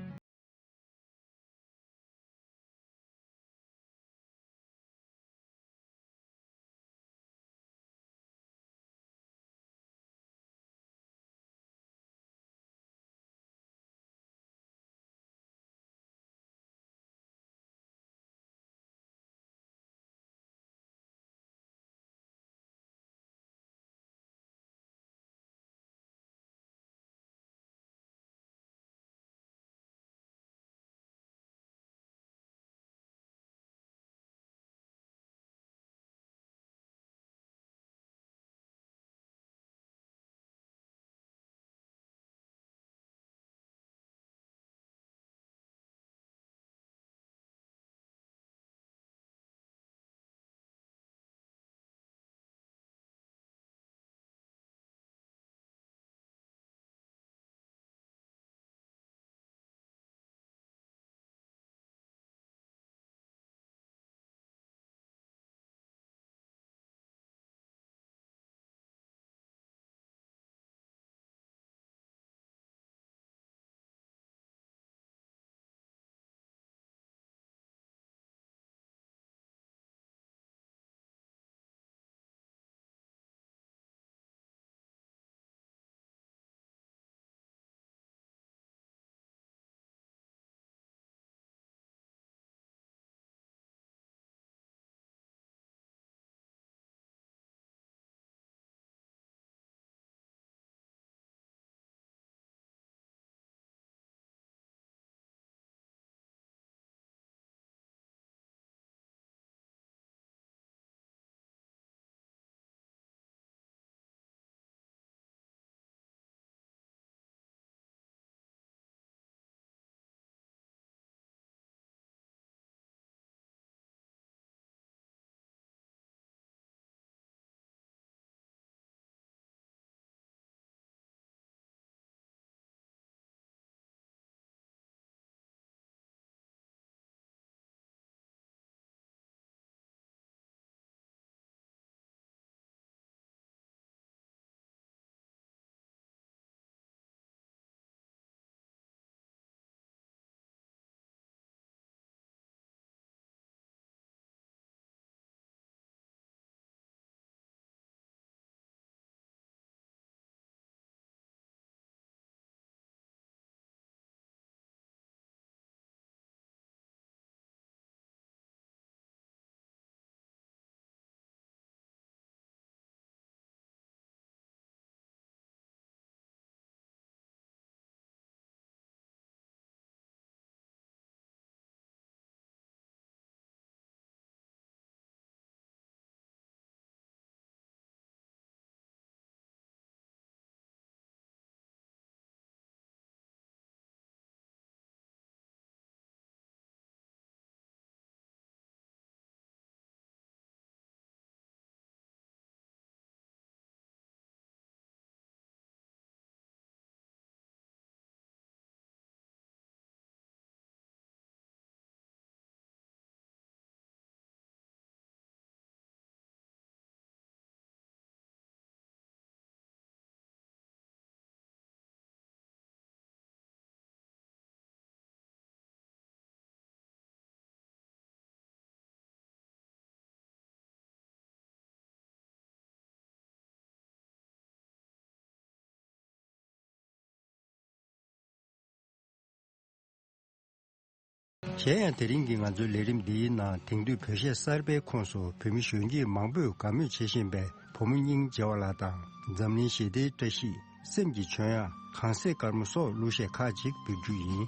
གཞན་ཡང་། དེ་རིང་གི་ང་ཚོའི་ལས་རིམ་འདིའི་ནང་དེང་དུས་བོད་གཞས་གསར་པའི་ཁོངས་སུ་བོད་མི་གཞོན་སྐྱེས་མང་པོས་དགའ་མོས་བྱེད་བཞིན་པའི་བུ་མོ་སྙིང་རྗེ་བ་ལགས་དང་། འཛམ་གླིང་ཞི་བདེའི་བཀྲ་ཤིས། སེམས་ཀྱི་ཆོས་དབྱངས། གངས་སེང་དཀར་མོ་སོགས་གླུ་གཞས་ཁག་ཅིག་འབུལ་རྒྱུ་ཡིན།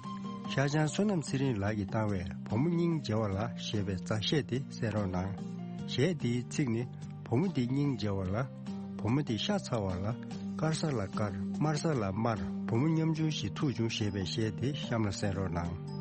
ཤར་བྱང་བསོད་ནམས་ཚེ་རིང་ལགས་ཀྱིས་བཏང་བའི་བུ་མོ་སྙིང་རྗེ་བ་ལགས་ཞེས་པའི་མཛའ་གཞས་དེ་གསན་རོགས་གནང་། གཞས་འདིའི་ཚིག་ནི། བུ་མོ་འདི་སྙིང་རྗེ་བ་ལ། བུ་མོ་འདི་ཤ་ཚ་བ་ལ། དཀར་ས་ལ་དཀར། དམར་ས་ལ་དམར། བུ་མོ་ཉམ་ཆུང་ཞིག་ཐུག་བྱུང་ཞེས་པའི་གཞས་དེ་གཤམ་ལ་གསན་རོགས་གནང་།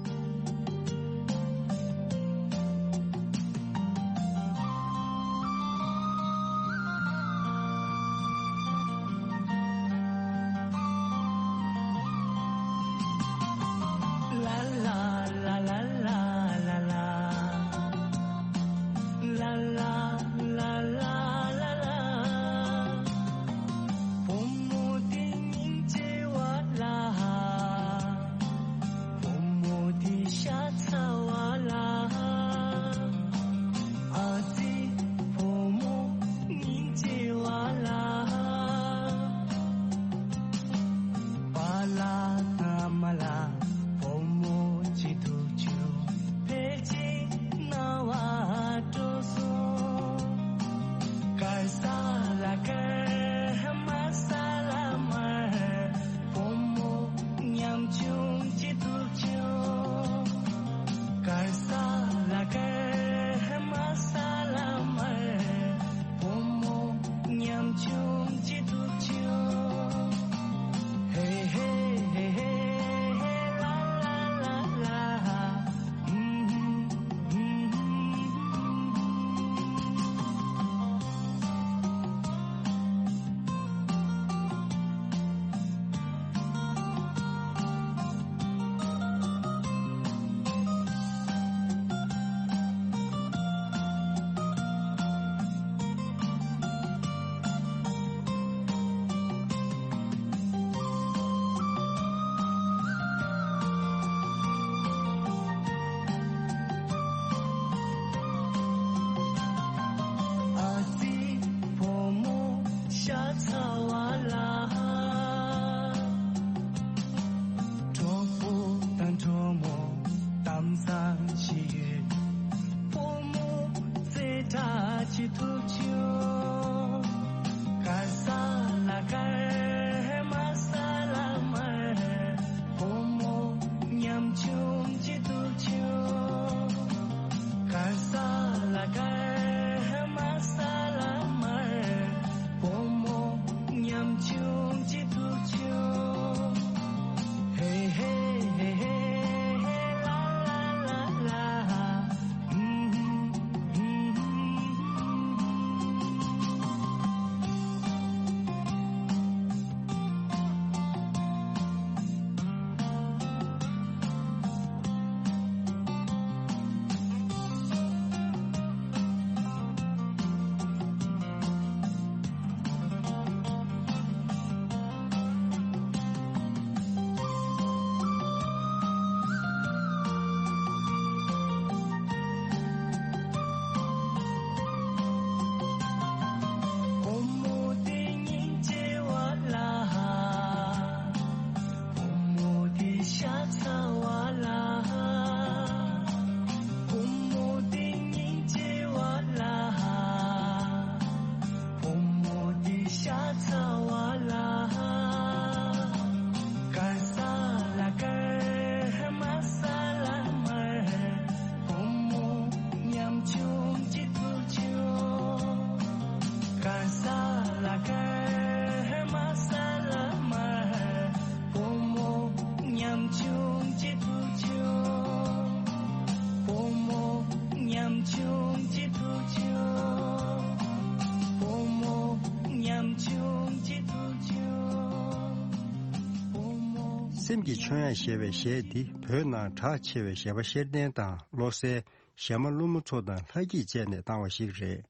སེམས་ཀྱི་ཆོས་དབྱངས་ཞེས་པའི་གཞས་འདི་བོད་ནང་གྲགས་ཆེ་བའི་གཞས་པ་ཤེར་ལྡན་དང་བློ་གསལ། གཞས་མ་ཀླུ་མོ་མཚོ་དང་ལྷ་སྐྱིད་བཅས་ནས་བཏང་བ་ཞིག་རེད།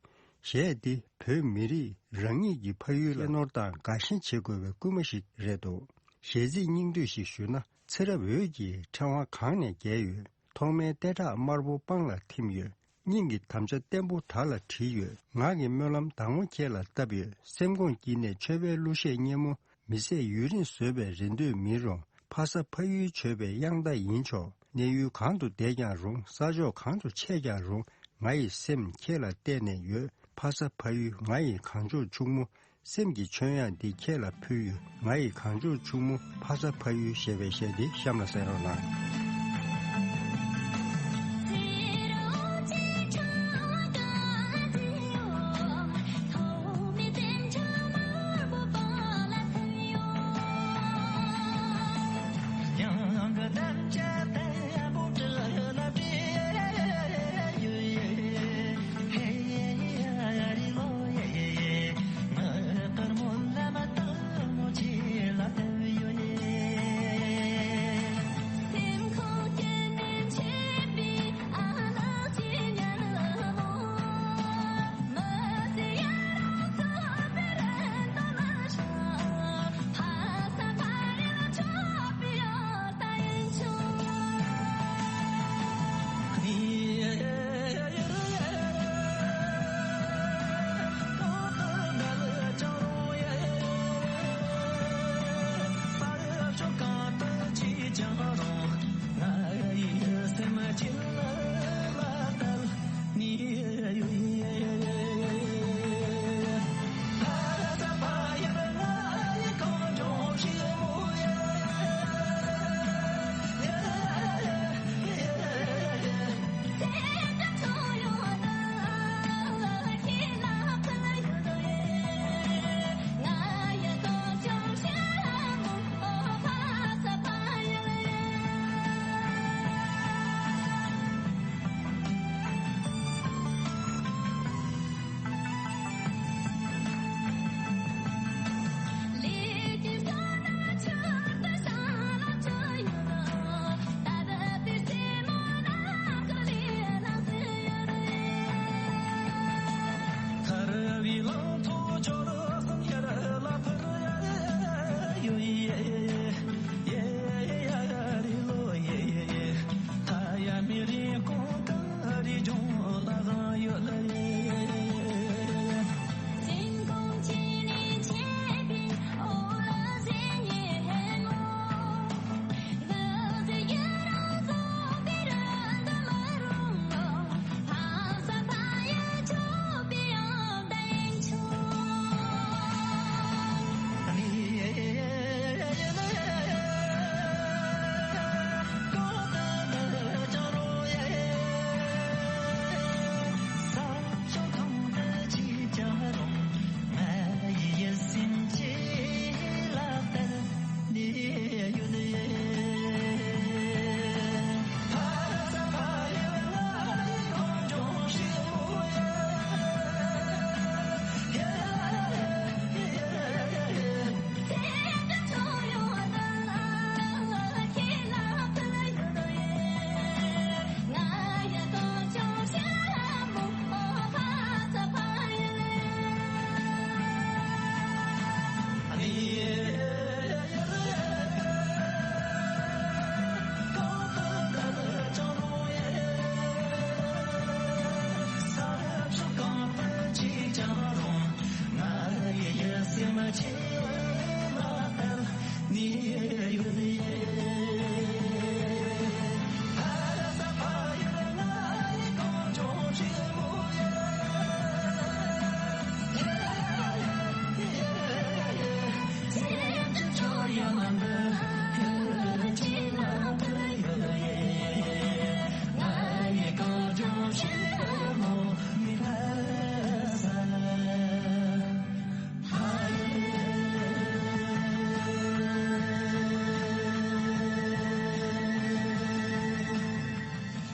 གཞས་འདི་བོད་མི་རིགས་རང་ཉིད་ཀྱི་ཕ་ཡུལ་ལ་གཅེས་ནོར་དང་དགའ་ཞེན་བྱེད་དགོས་པའི་སྐུལ་མ་ཞིག་རེད་འདུག་གཞས་ཚིག་སྙིང་བསྡུས་ཤིག་ཞུས་ན། ཚེ་རབས་འོད་ཀྱི་ཕྲེང་བ་གང་ནས་རྒྱས་ཡོད། ཐོག་མའི་ལྟེ་ཁྲག་དམར་པོ་སྤང་ལ་ཐིམ་ཡོད། སྙིང་གི་དམ་བཅའ་བརྟན་པོ་བྲག་ལ་བྲིས་ཡོད། ངག་གི་སྨོན་ལམ་དྭངས་མོ་ཁྱེད་ལ་བཏབ་ཡོད། སེམས་ཁོང་དཀྱིལ་ནས་མཆོད་པའི་གླུ་གཞས་སྙན་མོ། མི་ཟད་ཡུན་རིང་བཟོད་པའི་རེ་འདོད་མིན་རུང་། ཕ་ས་ཕ་ཡུལ་མཆོད་པའི་དབྱངས་རྟ་ཡིན་ཆོག་གནས་ཡུལ་གང་དུ་བསྡད་ཀྱང་རུང་། ས་ཕྱོགས་གང་དུ་ཆས་ཀྱང་རུང་། ང་ཡི་སེམས་ཁྱེད་ལ་གཏད་ནས་ཡོད། ཕ་ས་ཕ་ཡུལ་ང་ཡི་གངས་ལྗོངས་ཕྱུག་མོ། སེམས་ཀྱི་ཆོས་དབྱངས་འདི་ཁྱེད་ལ་ཕུལ་ཡོད། ང་ཡི་གངས་ལྗོངས་ཕྱུག་མོ། ཕ་ས་ཕ་ཡུལ་ཞེས་པའི་གཞས་འདི་གཤམ་ལ་གསན་རོགས་གནང་།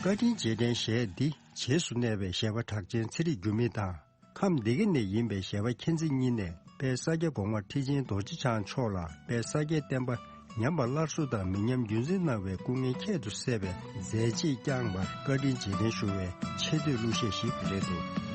བཀའ་དྲིན་རྗེས་དྲན་གཞས་འདི་རྗེས་སུ་གནས་པའི་གཞས་པ་གྲགས་ཅན་ཚེ་རིང་འགྱུར་མེད་དང་། ཁམས་སྡེ་དགེ་ནས་ཡིན་པའི་གཞས་པ་མཁྱེན་བརྩེ་གཉིས་ནས་དཔལ་ས་སྐྱ་གོང་མ་ཁྲི་ཆེན་རྡོ་རྗེ་འཆང་མཆོག་ལ་དཔལ་ས་སྐྱའི་བསྟན་པ་ཉམས་པ་སླར་གསོ་དང་མི་ཉམས་རྒྱུན་འཛིན་གནང་བའི་སྐུ་ངལ་ཁྱད་དུ་བསད་པའི་མཛད་རྗེས་བསྐྱངས་པར་བཀའ་དྲིན་རྗེས་དྲན་ཞུ་བའི་ཆེ་བསྟོད་གླུ་གཞས་ཤིག་རེད་འདུག།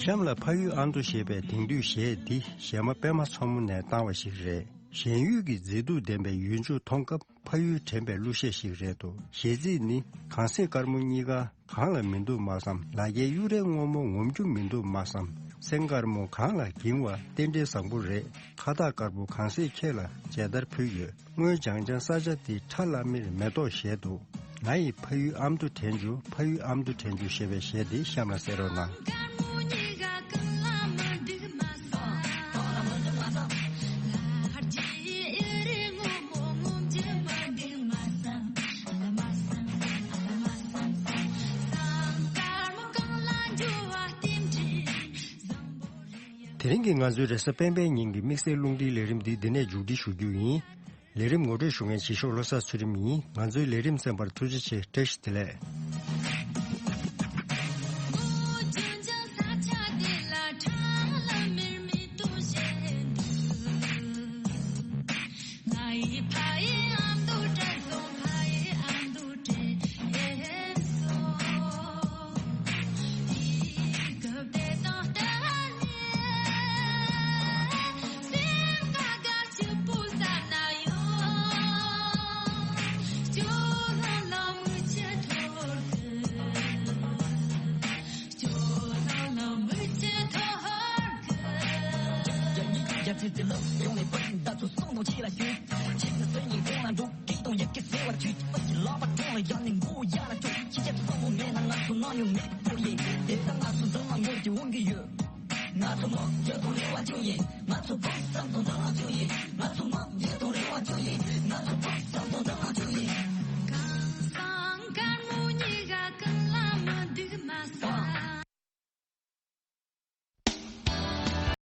གཤམ་ལ་ཕ་ཡུལ་ཨ་མདོ་ཞེས་པའི་དེང་དུས་གཞས་འདི་གཞས་མ་པད་མ་མཚོ་མོ་ནས་བཏང་བ་ཞིག་རེད། གཞན་ཡུལ་གྱི་མཛེས་སྡུག་ལྡན་པའི་ཡུལ་ལྗོངས་མཐོང་སྐབས་ཕ་ཡུལ་དྲན་པའི་གླུ་གཞས་ཤིག་རེད་འདུག་གཞས་ཚིག་ནི། གངས་སེང་དཀར་མོ་གཉིས་ཀ་གངས་ལ་མི་འདུག་མ་བསམ། ལ་རྒྱའི་གཡུ་རལ་སྔོན་མོ་ངོམ་རྒྱུ་མི་འདུག་མ་བསམ། སེང་དཀར་མོ་གངས་ལ་འགྱིང་བ་རྟེན་འབྲེལ་བཟང་པོ་རེད། ཁ་བཏགས་དཀར་པོ་གངས་སེང་ཁྱེད་ལ་མཇལ་དར་ཕུལ་ཡོད། སྔོན་ལྗང་ལྗང་ས་ཆ་འདི་ཁྲ་ལམ་མེར་མེ་ཏོག་བཞད་འདུག་ང་ཡི་ཕ་ཡུལ་ཨ་མདོ་དྲན་བྱུང་། ཕ་ཡུལ་ཨ་མདོ་དྲན་བྱུང་ཞེས་པའི་གཞས་འདི་གཤམ་ལ་གསན་རོགས་གནང་། དེ་རིང་གི་ང་ཚོའི་རེས་གཟའ་སྤེན་པའི་ཉིན་གྱི་དམིགས་བསལ་རླུང་འཕྲིན་ལས་རིམ་འདི་འདི་ནས་མཇུག་སྒྲིལ་ཞུ་རྒྱུ་ཡིན། ལས་རིམ་ངོ་སྤྲོད་ཞུ་མཁན་རྗེས་ཤོག་བློ་བཟང་ཚུལ་ཁྲིམས་ཡིན། ང་ཚོའི་ལས་རིམ་གསན་པར་ཐུགས་རྗེ་ཆེ། བཀྲ་ཤིས་བདེ་ལེགས། ཡ་ཙི་ཙི་ལབ་ཡོང་ནས་པ་ཡིན་ད་ཚོ་སོང་དང་ཆེ་ལ་ཞུ། ཆེ་ན་སོན་ཡིན་གོང་ལ་འགྲོ་སྐད་གཏོང་ཡ་གི་ཟེར་བ་ཆུ་ཨ་ཅི་ལག་པ་གྲོང་ལ་ཡ་ནི་མགོ་ཡ་ལ་ཆུ་ཁྱི་ཅག་ཚོ་བསམ་བློ་མེད་ན་ང་ཚོ་ནང་ཡོང་མེད་པོ་ཡིན། དེ་ལྟ་ང་ཚོ་འཛམ་གླིང་ངོས་ཀྱི་འོང་གི་ཡོད། ང་ཚོ་མ་ཡོད་དང་རེ་བ་ཅུང་ཡིན། ང་ཚོ་བག་བསམ་དང་འཛམ་གླིང་ཅུང་ཡིན། ང་ཚོ་མ་ཡོད་དང་རེ་བ་ཅུང་ཡིན། ང་ཚོ་བག་བསམ་དང་འཛམ་གླིང་ཅུང་ཡིན།